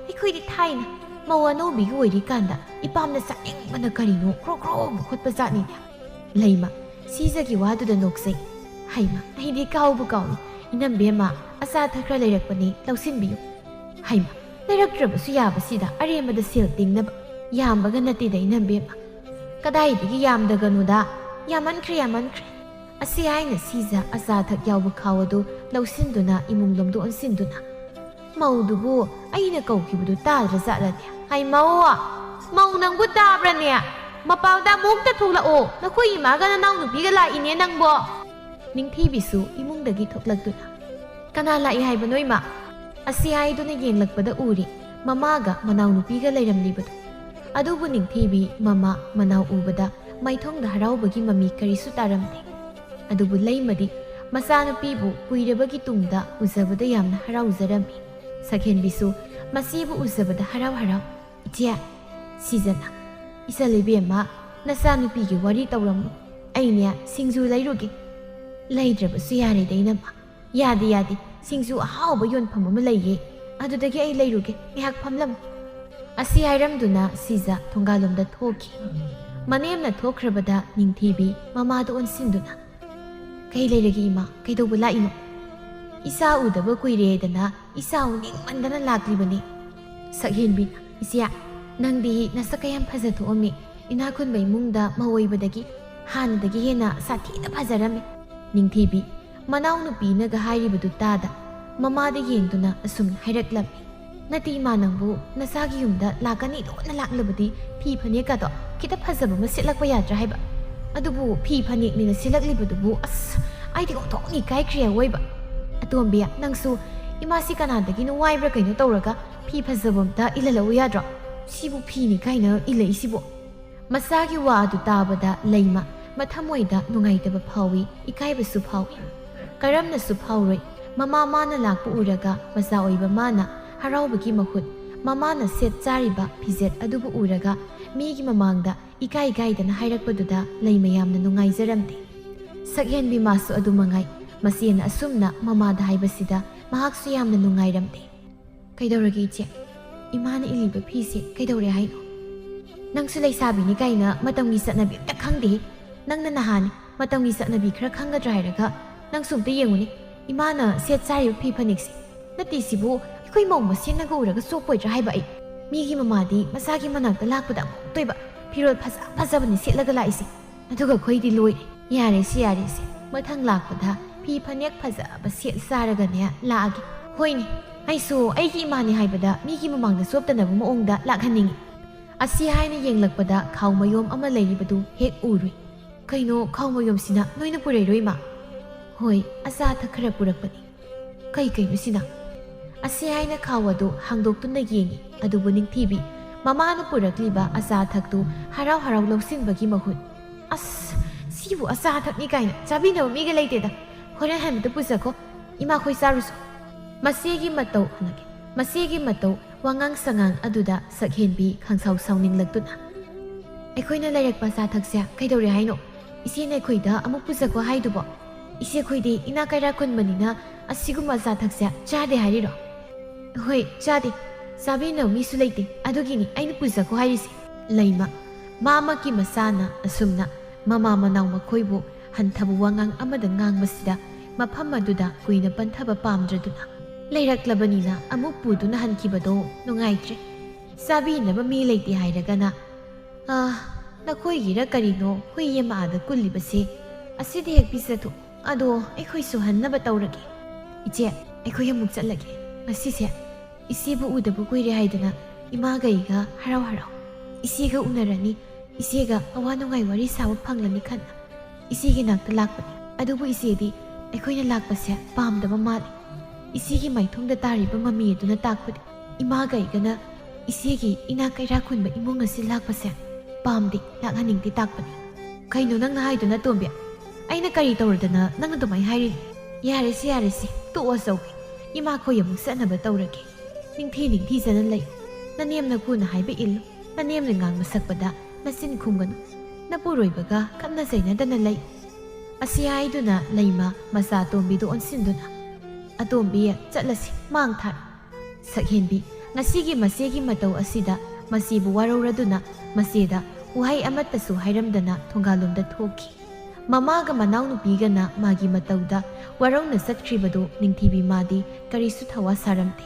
ꯑꯩꯈꯣꯏꯗꯤ ꯊꯥꯏꯅ ꯃꯧ ꯑꯅꯧꯕꯤꯒ ꯑꯣꯏꯔꯤꯀꯥꯟꯗ ꯏꯄꯥꯝꯗ ꯆꯠꯅꯤꯡꯕꯅ ꯀꯔꯤꯅꯣ ꯀ꯭ꯔꯣ ꯀ꯭ꯔꯣ ꯈꯣꯠꯄ ꯖꯥꯠꯅꯤꯅꯦ"꯫ ꯂꯩꯃ ꯁꯤꯖꯒꯤ ꯋꯥꯗꯨꯗ ꯅꯣꯛꯆꯩ꯫ "ꯍꯩꯃ, ꯑꯩꯗꯤ ꯀꯥꯎꯕꯨ ꯀꯥꯎꯏ꯫ ꯏꯅꯝꯕꯦꯝꯃ, ꯑꯆꯥ ꯑꯊꯛ ꯈꯔ ꯂꯩꯔꯛꯄꯅꯦ, ꯂꯧꯁꯤꯟꯕꯤꯌꯨ"꯫ "ꯍꯩꯃ, ꯂꯩꯔꯛꯇ꯭ꯔꯕꯁꯨ ꯌꯥꯕꯁꯤꯗ ꯑꯔꯦꯝꯕꯗ ꯁꯦꯜ ꯇꯤꯡꯅꯕ꯫ ꯌꯥꯝꯕꯒ ꯅꯠꯇꯦꯗ, ꯏꯅꯝꯕꯦꯝꯃ"꯫ "ꯀꯗꯥꯏꯗꯒꯤ ꯌꯥꯝꯗꯒꯅꯣꯗ? ꯌꯥꯝꯃꯟꯈ꯭ꯔꯦ, ꯌꯥꯝꯃꯟꯈ꯭ꯔꯦ"꯫ ꯑꯁꯤ ꯍꯥꯏꯅ ꯁꯤꯖ ꯑꯆꯥ ꯑꯊꯛ ꯌꯥꯎꯕ ꯈꯥꯎ ꯑꯗꯨ ꯂꯧꯁꯤꯟꯗꯨꯅ ꯏꯃꯨꯡꯂꯣꯝꯗ ꯑꯣꯟꯁꯤꯟꯗꯨꯅ, "ꯃꯧꯗꯨꯕꯨ ꯑꯩꯅ ꯀꯧꯈꯤꯕꯗꯨ ꯇꯥꯗ꯭ꯔꯖꯥꯠꯂꯅꯦ? ꯍꯩ ꯃꯧ! ꯃꯧ ꯅꯪꯕꯨ ꯇꯥꯕ꯭ꯔꯅꯦ? ꯃꯄꯥꯟꯗ ꯑꯃꯨꯛꯇ ꯊꯣꯛꯂꯛꯑꯣ, ꯅꯈꯣꯏ ꯏꯃꯥꯒ ꯅꯅꯥꯎ ꯅꯨꯄꯤꯒ ꯂꯥꯛꯏꯅꯦ ꯅꯪꯕꯣ!" ꯅꯤꯡꯊꯤꯕꯤꯁꯨ ꯏꯃꯨꯡꯗꯒꯤ ꯊꯣꯛꯂꯛꯇꯨꯅ, "ꯀꯅꯥ ꯂꯥꯛꯏ ꯍꯥꯏꯕꯅꯣ, ꯏꯃꯥ?" ꯑꯁꯤ ꯍꯥꯏꯗꯨꯅ ꯌꯦꯡꯂꯛꯄꯗ ꯎꯔꯦ ꯃꯃꯥꯒ ꯃꯅꯥꯎꯅꯨꯄꯤꯒ ꯂꯩꯔꯝꯂꯤꯕꯗꯨ꯫ ꯑꯗꯨꯕꯨ ꯅꯤꯡꯊꯤꯕꯤ ꯃꯃꯥ ꯃꯅꯥꯎ ꯎꯕꯗ ꯃꯥꯏꯊꯣꯡꯗ ꯍꯔꯥꯎꯕꯒꯤ ꯃꯃꯤ ꯀꯔꯤꯁꯨ ꯇꯥꯔꯝꯗꯦ꯫ ꯑꯗꯨꯕꯨ ꯂꯩꯃꯗꯤ ꯃꯆꯥꯅꯨꯄꯤꯕꯨ ꯀꯨꯏꯔꯕꯒꯤ ꯇꯨꯡꯗ ꯎꯖꯕꯗ ꯌꯥꯝꯅ ꯍꯔꯥꯎꯖꯔꯝꯃꯤ꯫ ꯁꯛꯍꯦꯟꯕꯤꯁꯨ ꯃꯆꯦꯕꯨ ꯎꯖꯕꯗ ꯍꯔꯥꯎ ꯍꯔꯥꯎ, "ꯏꯆꯦ"꯫ ꯁꯤꯖꯅ, "ꯏꯆꯜ ꯏꯕꯦꯝꯃ, ꯅꯆꯥꯅꯨꯄꯤꯒꯤ ꯋꯥꯔꯤ ꯇꯧꯔꯝꯃꯣ꯫ ꯑꯩꯅꯦ ꯁꯤꯡꯖꯨ ꯂꯩꯔꯨꯒꯦ"꯫ "ꯂꯩꯗ꯭ꯔꯕꯁꯨ ꯌꯥꯔꯦꯗ, ꯏꯅꯝꯃ꯫ ꯌꯥꯗꯦ, ꯌꯥꯗꯦ, ꯁꯤꯡꯖꯨ ꯑꯍꯥꯎꯕ ꯌꯣꯟꯐꯝ ꯑꯃ ꯂꯩꯌꯦ, ꯑꯗꯨꯗꯒꯤ ꯑꯩ ꯂꯩꯔꯨꯒꯦ, ꯉꯥꯏꯍꯥꯛ ꯐꯝꯂꯝꯃꯨ"꯫ ꯑꯁꯤ ꯍꯥꯏꯔꯝꯗꯨꯅ ꯁꯤꯖ ꯊꯣꯡꯒꯥꯜꯂꯣꯝꯗ ꯊꯣꯛꯈꯤ꯫ ꯃꯅꯦꯝꯅ ꯊꯣꯛꯈ꯭ꯔꯕꯗ ꯅꯤꯡꯊꯤꯕꯤ ꯃꯃꯥꯗ ꯑꯣꯟꯁꯤꯟꯗꯨꯅ, "ꯀꯩ ꯂꯩꯔꯒꯦ ꯏꯃꯥ? ꯀꯩꯗꯧꯕ ꯂꯥꯛꯏꯅꯣ?" "ꯏꯆꯥ ꯎꯗꯕ ꯀꯨꯏꯔꯦꯗꯅ ꯏꯆꯥ ꯎꯅꯤꯡꯃꯟꯗꯅ ꯂꯥꯛꯂꯤꯕꯅꯤ"꯫ ꯁꯛꯍꯦꯟꯕꯤꯅ, "ꯏꯆꯦ, ꯅꯪꯗꯤ ꯅꯁꯛꯀ ꯌꯥꯝ ꯐꯖꯊꯣꯛꯑꯝꯃꯤ꯫ ꯏꯅꯥꯛ ꯈꯨꯟꯕ ꯏꯃꯨꯡꯗ ꯃꯧ ꯑꯣꯏꯕꯗꯒꯤ ꯍꯥꯟꯅꯗꯒꯤ ꯍꯦꯟꯅ ꯁꯥꯊꯤꯅ ꯐꯖꯔꯝꯃꯤ"꯫ ꯅꯤꯡꯊꯤꯕꯤ ꯃꯅꯥꯎꯅꯨꯄꯤꯅꯒ ꯍꯥꯏꯔꯤꯕꯗꯨ ꯇꯥꯗ ꯃꯃꯥꯗ ꯌꯦꯡꯗꯨꯅ ꯑꯁꯨꯝꯅ ꯍꯥꯏꯔꯛꯂꯝꯃꯤ, "ꯅꯠꯇꯦ ꯏꯃꯥ, ꯅꯪꯕꯨ ꯅꯆꯥꯒꯤ ꯌꯨꯝꯗ ꯂꯥꯛꯀꯅꯤ ꯂꯣꯟꯅ ꯂꯥꯛꯂꯕꯗꯤ ꯐꯤ ꯐꯅꯦꯛꯀꯗꯣ ꯈꯤꯇ ꯐꯖꯕ ꯑꯃ ꯁꯦꯠꯂꯛꯄ ꯌꯥꯗ꯭ꯔꯥ ꯍꯥꯏꯕ? ꯑꯗꯨꯕꯨ ꯐꯤ ꯐꯅꯦꯛꯅꯤꯅ ꯁꯦꯠꯂꯛꯂꯤꯕꯗꯨꯕꯨ, ꯑꯁ, ꯑꯩꯗꯤ ꯑꯣꯟꯊꯣꯛꯅ ꯏꯀꯥꯏꯈ꯭ꯔꯦ ꯑꯋꯣꯏꯕ꯫ ꯑꯇꯣꯝꯕꯤ, ꯅꯪꯁꯨ ꯏꯃꯥꯁꯤ ꯀꯅꯥꯗꯒꯤꯅꯣ ꯋꯥꯏꯕ꯭ꯔꯥ ꯀꯩꯅꯣ ꯇꯧꯔꯒ ꯐꯤ ꯐꯖꯕ ꯑꯝꯇ ꯏꯜꯍꯜꯂꯛꯎ ꯌꯥꯗ꯭ꯔꯣ? ꯁꯤꯕꯨ ꯐꯤꯅꯤ ꯀꯥꯏꯅ ꯏꯜꯂꯛꯏꯁꯤꯕꯣ?" ꯃꯆꯥꯒꯤ ꯋꯥ ꯑꯗꯨ ꯇꯥꯕꯗ ꯂꯩꯃ ꯃꯊꯃꯣꯏꯗ ꯅꯨꯡꯉꯥꯏꯇꯕ ꯐꯥꯎꯏ, ꯏꯀꯥꯏꯕꯁꯨ ꯐꯥꯎꯏ꯫ ꯀꯔꯝꯅꯁꯨ ꯐꯥꯎꯔꯣꯏ꯫ ꯃꯃꯥ ꯃꯥꯅ ꯂꯥꯛꯄ ꯎꯔꯒ ꯃꯆꯥ ꯑꯣꯏꯕ ꯃꯥꯅ ꯍꯔꯥꯎꯕꯒꯤ ꯃꯍꯨꯠ ꯃꯃꯥꯅ ꯁꯦꯠ ꯆꯥꯔꯤꯕ ꯐꯤꯖꯦꯠ ꯑꯗꯨꯕꯨ ꯎꯔꯒ ꯃꯤꯒꯤ ꯃꯃꯥꯡꯗ ꯏꯀꯥꯏ ꯏꯀꯥꯏꯗꯅ ꯍꯥꯏꯔꯛꯄꯗꯨꯗ ꯂꯩꯃ ꯌꯥꯝꯅ ꯅꯨꯡꯉꯥꯏꯖꯔꯝꯗꯦ꯫ ꯁꯛꯍꯦꯟꯕꯤ ꯃꯥꯁꯨ ꯑꯗꯨ ꯃꯉꯥꯏ꯫ ꯃꯆꯦꯅ ꯑꯁꯨꯝꯅ ꯃꯃꯥꯗ ꯍꯥꯏꯕꯁꯤꯗ ꯃꯍꯥꯛꯁꯨ ꯌꯥꯝꯅ ꯅꯨꯡꯉꯥꯏꯔꯝꯗꯦ꯫ "ꯀꯩꯗꯧꯔꯒꯦ ꯏꯆꯦ? ꯏꯃꯥꯅ ꯏꯜꯂꯤꯕ ꯐꯤꯁꯦ ꯀꯩꯗꯧꯔꯦ ꯍꯥꯏꯅꯣ? ꯅꯪꯁꯨ ꯂꯩꯁꯥꯕꯤꯅꯤ ꯀꯥꯏꯅ ꯃꯇꯝꯒꯤ ꯆꯠꯅꯕꯤ ꯑꯝꯇ ꯈꯪꯗꯦꯍꯦ꯫ ꯅꯪꯅ ꯅꯍꯥꯟ ꯃꯇꯝꯒꯤ ꯆꯠꯅꯕꯤ ꯈꯔ ꯈꯪꯒꯗ꯭ꯔꯥ ꯍꯥꯏꯔꯒ ꯅꯪꯁꯨ ꯑꯝꯇ ꯌꯦꯡꯉꯨꯅꯦ꯫ ꯏꯃꯥꯅ ꯁꯦꯠ ꯆꯥꯔꯤꯕ ꯐꯤ ꯐꯅꯦꯛꯁꯦ꯫ ꯅꯠꯇꯦ, ꯁꯤꯕꯨ ꯑꯩꯈꯣꯏ ꯃꯧ ꯃꯁꯦꯟꯅꯒ ꯎꯔꯒ ꯆꯣꯞꯄꯣꯏꯗ꯭ꯔꯥ ꯍꯥꯏꯕ ꯑꯩ꯫ ꯃꯤꯒꯤ ꯃꯃꯥꯗꯤ ꯃꯆꯥꯒꯤ ꯃꯅꯥꯛꯇ ꯂꯥꯛꯄꯗ ꯑꯃꯨꯛꯇꯣꯏꯕ ꯐꯤꯔꯣꯜ ꯐꯖ ꯐꯖꯕꯅꯤ ꯁꯦꯠꯂꯒ ꯂꯥꯛꯏꯁꯦ꯫ ꯑꯗꯨꯒ ꯑꯩꯈꯣꯏꯗꯤ ꯂꯣꯏꯔꯦ꯫ ꯌꯥꯔꯦꯁꯦ, ꯌꯥꯔꯦꯁꯦ꯫ ꯃꯊꯪ ꯂꯥꯛꯄꯗ ꯐꯤ ꯐꯅꯦꯛ ꯐꯖꯕ ꯁꯦꯠ ꯆꯥꯔꯒꯅꯦ ꯂꯥꯛꯑꯒꯦ꯫ ꯍꯣꯏꯅꯦ, ꯑꯩꯁꯨ ꯑꯩꯒꯤ ꯏꯃꯥꯅꯤ ꯍꯥꯏꯕꯗ ꯃꯤꯒꯤ ꯃꯃꯥꯡꯗ ꯆꯣꯞꯇꯅꯕ ꯃꯑꯣꯡꯗ ꯂꯥꯛꯍꯟꯅꯤꯡꯉꯤ꯫" ꯑꯁꯤ ꯍꯥꯏꯅ ꯌꯦꯡꯂꯛꯄꯗ ꯈꯥꯎ ꯃꯌꯣꯝ ꯑꯃ ꯂꯩꯔꯤꯕꯗꯨ ꯍꯦꯛ ꯎꯔꯨꯏ꯫ "ꯀꯩꯅꯣ, ꯈꯥꯎ ꯃꯌꯣꯝꯁꯤꯅ ꯅꯣꯏꯅ ꯄꯨꯔꯛꯏꯔꯣ, ꯏꯃꯥ?" "ꯍꯣꯏ, ꯑꯆꯥ ꯑꯊꯛ ꯈꯔ ꯄꯨꯔꯛꯄꯅꯤ꯫" "ꯀꯩ ꯀꯩꯅꯣ ꯁꯤꯅ?" ꯑꯁꯤ ꯍꯥꯏꯅ ꯈꯥꯎ ꯑꯗꯨ ꯍꯥꯡꯗꯣꯛꯇꯨꯅ ꯌꯦꯡꯉꯤ꯫ ꯑꯗꯨꯕꯨ ꯅꯤꯡꯊꯤꯕꯤ ꯃꯃꯥꯅ ꯄꯨꯔꯛꯂꯤꯕ ꯑꯆꯥ ꯑꯊꯛꯇꯨ ꯍꯔꯥꯎ ꯍꯔꯥꯎ ꯂꯧꯁꯤꯟꯕꯒꯤ ꯃꯍꯨꯠ, "ꯑꯁ, ꯁꯤꯕꯨ ꯑꯆꯥ ꯑꯊꯛꯅꯤ ꯀꯥꯏꯅ ꯆꯥꯕꯤꯅꯕ ꯃꯤꯒ ꯂꯩꯇꯦꯗ꯫ ꯍꯣꯔꯦꯟ ꯍꯟꯕꯗ ꯄꯨꯖꯈꯣ, ꯏꯃꯥꯈꯣꯏ ꯆꯥꯔꯨꯁꯣ꯫" ꯃꯁꯤꯒꯤ ꯃꯇꯧ ꯍꯪꯉꯛꯀꯦ꯫ ꯃꯁꯤꯒꯤ ꯃꯇꯧ ꯋꯥꯉꯥꯡ ꯁꯉꯥꯡ ꯑꯗꯨꯗ ꯁꯛꯍꯦꯟꯕꯤ ꯈꯪꯁꯥꯎ ꯁꯥꯎꯅꯤꯡꯂꯛꯇꯨꯅ, "ꯑꯩꯈꯣꯏꯅ ꯂꯩꯔꯛꯄ ꯑꯆꯥ ꯑꯊꯛꯁꯦ ꯀꯩꯗꯧꯔꯦ ꯍꯥꯏꯅꯣ? ꯏꯆꯦꯅ ꯑꯩꯈꯣꯏꯗ ꯑꯃꯨꯛ ꯄꯨꯖꯈꯣ ꯍꯥꯏꯗꯨꯕꯣ? ꯏꯆꯦ ꯑꯩꯈꯣꯏꯗꯤ ꯏꯅꯥ ꯀꯩꯔꯥ ꯈꯨꯟꯕꯅꯤꯅ ꯑꯁꯤꯒꯨꯝꯕ ꯑꯆꯥ ꯑꯊꯛꯁꯦ ꯆꯥꯗꯦ ꯍꯥꯏꯔꯤꯔꯣ?" "ꯍꯣꯏ, ꯆꯥꯗꯦ꯫ ꯆꯥꯕꯤꯅꯕ ꯃꯤꯁꯨ ꯂꯩꯇꯦ, ꯑꯗꯨꯒꯤꯅꯤ ꯑꯩꯅ ꯄꯨꯖꯈꯣ ꯍꯥꯏꯔꯤꯁꯦ꯫" ꯂꯩꯃ ꯃꯥꯃꯛꯀꯤ ꯃꯆꯥꯅ ꯑꯁꯨꯝꯅ ꯃꯃꯥ ꯃꯅꯥꯎ ꯃꯈꯣꯏꯕꯨ ꯍꯟꯊꯕ ꯋꯥꯉꯥꯡ ꯑꯃꯗ ꯉꯥꯡꯕꯁꯤꯗ ꯃꯐꯝ ꯑꯗꯨꯗ ꯀꯨꯏꯅ ꯄꯟꯊꯕ ꯄꯥꯝꯗ꯭ꯔꯗꯨꯅ, "ꯂꯩꯔꯛꯂꯕꯅꯤꯅ ꯑꯃꯨꯛ ꯄꯨꯗꯨꯅ ꯍꯟꯈꯤꯕꯗꯣ ꯅꯨꯡꯉꯥꯏꯇ꯭ꯔꯦ꯫ ꯆꯥꯕꯤꯅꯕ ꯃꯤ ꯂꯩꯇꯦ ꯍꯥꯏꯔꯒꯅ, ꯑꯥ, ꯅꯈꯣꯏꯒꯤꯔ ꯀꯔꯤꯅꯣ ꯍꯨꯏ ꯑꯃ ꯑꯥꯗ ꯀꯨꯜꯂꯤꯕꯁꯦ, ꯑꯁꯤꯗ ꯍꯦꯛ ꯄꯤꯖꯊꯣꯛ꯫ ꯑꯗꯣ ꯑꯩꯈꯣꯏꯁꯨ ꯍꯟꯅꯕ ꯇꯧꯔꯒꯦ꯫ ꯏꯆꯦ, ꯑꯩꯈꯣꯏ ꯑꯃꯨꯛ ꯆꯠꯂꯒꯦ꯫ ꯉꯁꯤꯁꯦ ꯏꯆꯦꯕꯨ ꯎꯗꯕ ꯀꯨꯏꯔꯦ ꯍꯥꯏꯗꯅ ꯏꯃꯥꯒ ꯑꯩꯒ ꯍꯔꯥꯎ ꯍꯔꯥꯎ ꯏꯆꯦꯒ ꯎꯅꯔꯅꯤ, ꯏꯆꯦꯒ ꯑꯋꯥ ꯅꯨꯡꯉꯥꯏ ꯋꯥꯔꯤ ꯁꯥꯕ ꯐꯪꯂꯅꯤ ꯈꯟꯅ ꯏꯆꯦꯒꯤ ꯅꯥꯛꯇ ꯂꯥꯛꯄꯅꯤ꯫ ꯑꯗꯨꯕꯨ ꯏꯆꯦꯗꯤ ꯑꯩꯈꯣꯏꯅ ꯂꯥꯛꯄꯁꯦ ꯄꯥꯝꯗꯕ ꯃꯥꯜꯂꯤ꯫ ꯏꯆꯦꯒꯤ ꯃꯥꯏꯊꯣꯡꯗ ꯇꯥꯔꯤꯕ ꯃꯃꯤ ꯑꯗꯨꯅ ꯇꯥꯛꯄꯗꯤ ꯏꯃꯥꯒ ꯑꯩꯒꯅ ꯏꯆꯦꯒꯤ ꯏꯅꯥꯛ ꯀꯩꯔꯥꯛ ꯈꯨꯟꯕ ꯏꯃꯨꯡ ꯑꯁꯤ ꯂꯥꯛꯄꯁꯦ ꯄꯥꯝꯗꯦ, ꯂꯥꯛꯍꯟꯅꯤꯡꯗꯦ ꯇꯥꯛꯄꯅꯤ꯫ ꯀꯩꯅꯣ ꯅꯪꯅ ꯍꯥꯏꯗꯨꯅ, ꯇꯣꯝꯕꯤ? ꯑꯩꯅ ꯀꯔꯤ ꯇꯧꯔꯗꯅ ꯅꯪ ꯑꯗꯨꯃꯥꯏꯅ ꯍꯥꯏꯔꯤꯅꯣ? ꯌꯥꯔꯦꯁꯦ, ꯌꯥꯔꯦꯁꯦ, ꯇꯣꯛꯑꯣ ꯆꯧꯕꯤ꯫ ꯏꯃꯥꯈꯣꯏ ꯑꯃꯨꯛ ꯆꯠꯅꯕ ꯇꯧꯔꯒꯦ꯫ ꯅꯤꯡꯊꯤ ꯅꯤꯡꯊꯤꯖꯅ ꯂꯩ꯫ ꯅꯅꯦꯝꯅ ꯀꯨꯅ ꯍꯥꯏꯕ ꯏꯜꯂꯨ꯫ ꯅꯅꯦꯝꯅ ꯉꯥꯡꯕ ꯁꯛꯄꯗ ꯅꯆꯤꯟ ꯈꯨꯝꯒꯅꯨ꯫ ꯅꯄꯨꯔꯣꯏꯕꯒ ꯈꯠꯅ ꯆꯩꯅꯗꯅ ꯂꯩ꯫ ꯑꯁꯤ ꯍꯥꯏꯗꯨꯅ ꯂꯩꯃ ꯃꯆꯥ ꯑꯇꯣꯝꯕꯤꯗꯨ ꯑꯣꯟꯁꯤꯟꯗꯨꯅ, "ꯑꯇꯣꯝꯕꯤ, ꯆꯠꯂꯁꯤ, ꯃꯥꯡ ꯊꯥꯔꯣ꯫" ꯁꯛꯍꯦꯟꯕꯤ ꯉꯁꯤꯒꯤ ꯃꯆꯦꯒꯤ ꯃꯇꯧ ꯑꯁꯤꯗ ꯃꯆꯦꯕꯨ ꯋꯥꯔꯧꯔꯗꯨꯅ ꯃꯆꯦꯗ ꯋꯥꯍꯩ ꯑꯃꯠꯇꯁꯨ ꯍꯥꯏꯔꯝꯗꯅ ꯊꯣꯡꯒꯥꯜꯂꯣꯝꯗ ꯊꯣꯛꯈꯤ꯫ ꯃꯃꯥꯒ ꯃꯅꯥꯎꯅꯨꯄꯤꯒꯅ ꯃꯥꯒꯤ ꯃꯇꯧꯗ ꯋꯥꯔꯧꯅ ꯆꯠꯈ꯭ꯔꯤꯕꯗꯨ ꯅꯤꯡꯊꯤꯕꯤ ꯃꯥꯗꯤ ꯀꯔꯤꯁꯨ ꯊꯋꯥ ꯁꯥꯔꯝꯗꯦ꯫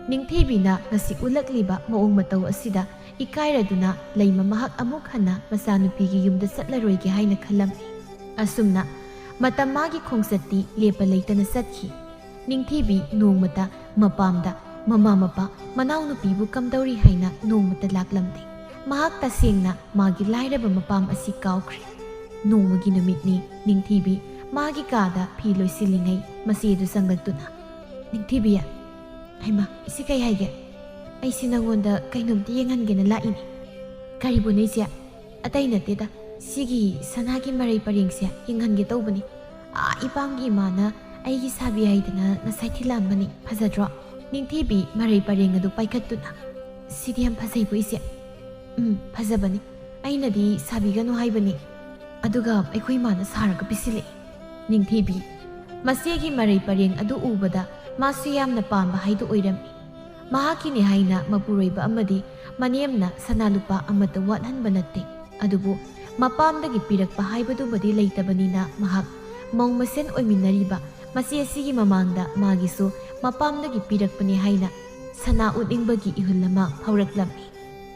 ꯅꯤꯡꯊꯤꯕꯤꯅ ꯉꯁꯤ ꯎꯠꯂꯛꯂꯤꯕ ꯃꯑꯣꯡ ꯃꯇꯧ ꯑꯁꯤꯗ ꯏꯀꯥꯏꯔꯗꯨꯅ ꯂꯩꯃ ꯃꯍꯥꯛ ꯑꯃꯨꯛ ꯍꯟꯅ ꯃꯆꯥꯅꯨꯄꯤꯒꯤ ꯌꯨꯝꯗ ꯆꯠꯂꯔꯣꯏꯒꯦ ꯍꯥꯏꯅ ꯈꯜꯂꯝꯃꯤ꯫ ꯑꯁꯨꯝꯅ ꯃꯇꯝ ꯃꯥꯒꯤ ꯈꯣꯡꯆꯠꯇꯤ ꯂꯦꯞꯄ ꯂꯩꯇꯅ ꯆꯠꯈꯤ꯫ ꯅꯤꯡꯊꯤꯕꯤ ꯅꯣꯡꯃꯇ ꯃꯄꯥꯝꯗ ꯃꯃꯥ ꯃꯄꯥ ꯃꯅꯥꯎꯅꯨꯄꯤꯕꯨ ꯀꯝꯗꯧꯔꯤ ꯍꯥꯏꯅ ꯅꯣꯡꯃꯇ ꯂꯥꯛꯂꯝꯗꯦ꯫ ꯃꯍꯥꯛ ꯇꯁꯦꯡꯅ ꯃꯥꯒꯤ ꯂꯥꯏꯔꯕ ꯃꯄꯥꯝ ꯑꯁꯤ ꯀꯥꯎꯈ꯭ꯔꯦ꯫ ꯅꯣꯡꯃꯒꯤ ꯅꯨꯃꯤꯠꯅꯤ꯫ ꯅꯤꯡꯊꯤꯕꯤ ꯃꯥꯒꯤ ꯀꯥꯗ ꯐꯤ ꯂꯣꯏꯁꯤꯜꯂꯤꯉꯩ ꯃꯆꯦꯗꯨ ꯆꯪꯂꯛꯇꯨꯅ, "ꯅꯤꯡꯊꯤꯕꯤ, ꯍꯩꯃꯥ, ꯏꯆꯦ ꯀꯩ ꯍꯥꯏꯒꯦ? ꯑꯩꯁꯤ ꯅꯪꯉꯣꯟꯗ ꯀꯩꯅꯣꯝꯇ ꯌꯦꯡꯍꯟꯒꯦꯅ ꯂꯥꯛꯏꯅꯤ꯫" "ꯀꯔꯤꯕꯨꯅꯣ ꯏꯆꯦ?" "ꯑꯇꯩ ꯅꯠꯇꯦꯗ, ꯁꯤꯒꯤ ꯁꯅꯥꯒꯤ ꯃꯔꯩ ꯄꯔꯦꯡꯁꯦ ꯌꯦꯡꯍꯟꯒꯦ ꯇꯧꯕꯅꯤ꯫ ꯑꯥ, ꯏꯄꯥꯝꯒꯤ ꯏꯃꯥꯅ ꯑꯩꯒꯤ ꯁꯥꯕꯤ ꯍꯥꯏꯗꯅ ꯉꯁꯥꯏ ꯊꯤꯜꯂꯛꯑꯝꯕꯅꯤ꯫ ꯐꯖꯗ꯭ꯔꯣ?" ꯅꯤꯡꯊꯤꯕꯤ ꯃꯔꯩ ꯄꯔꯦꯡ ꯑꯗꯨ ꯄꯥꯏꯈꯠꯇꯨꯅ, "ꯁꯤꯗꯤ ꯌꯥꯝ ꯐꯖꯩꯕꯨ ꯏꯆꯦ?" "ꯎꯝ, ꯐꯖꯕꯅꯤ꯫ ꯑꯩꯅꯗꯤ ꯁꯥꯕꯤꯒꯅꯨ ꯍꯥꯏꯕꯅꯤ꯫ ꯑꯗꯨꯒ ꯑꯩꯈꯣꯏ ꯏꯃꯥꯅ ꯁꯥꯔꯒ ꯄꯤꯁꯤꯜꯂꯛꯏ꯫" ꯅꯤꯡꯊꯤꯕꯤ ꯃꯆꯦꯒꯤ ꯃꯔꯩ ꯄꯔꯦꯡ ꯑꯗꯨ ꯎꯕꯗ ꯃꯥꯁꯨ ꯌꯥꯝꯅ ꯄꯥꯝꯕ ꯍꯥꯏꯗꯨ ꯑꯣꯏꯔꯝꯃꯤ꯫ ꯃꯍꯥꯛꯀꯤꯅꯤ ꯍꯥꯏꯅ ꯃꯄꯨꯔꯣꯏꯕ ꯑꯃꯗꯤ ꯃꯅꯦꯝꯅ ꯁꯅꯥ ꯂꯨꯄꯥ ꯑꯃꯠꯇ ꯋꯥꯠꯍꯟꯕ ꯅꯠꯇꯦ꯫ ꯑꯗꯨꯕꯨ ꯃꯄꯥꯝꯗꯒꯤ ꯄꯤꯔꯛꯄ ꯍꯥꯏꯕꯗꯨꯃꯗꯤ ꯂꯩꯇꯕꯅꯤꯅ ꯃꯍꯥꯛ ꯃꯧ ꯃꯁꯦꯟ ꯑꯣꯏꯃꯤꯟꯅꯔꯤꯕ ꯃꯆꯦ ꯑꯁꯤꯒꯤ ꯃꯃꯥꯡꯗ ꯃꯥꯒꯤꯁꯨ ꯃꯄꯥꯝꯗꯒꯤ ꯄꯤꯔꯛꯄꯅꯤ ꯍꯥꯏꯅ ꯁꯅꯥ ꯎꯠꯅꯤꯡꯕꯒꯤ ꯏꯍꯨꯜ ꯑꯃ ꯐꯥꯎꯔꯛꯂꯝꯃꯤ꯫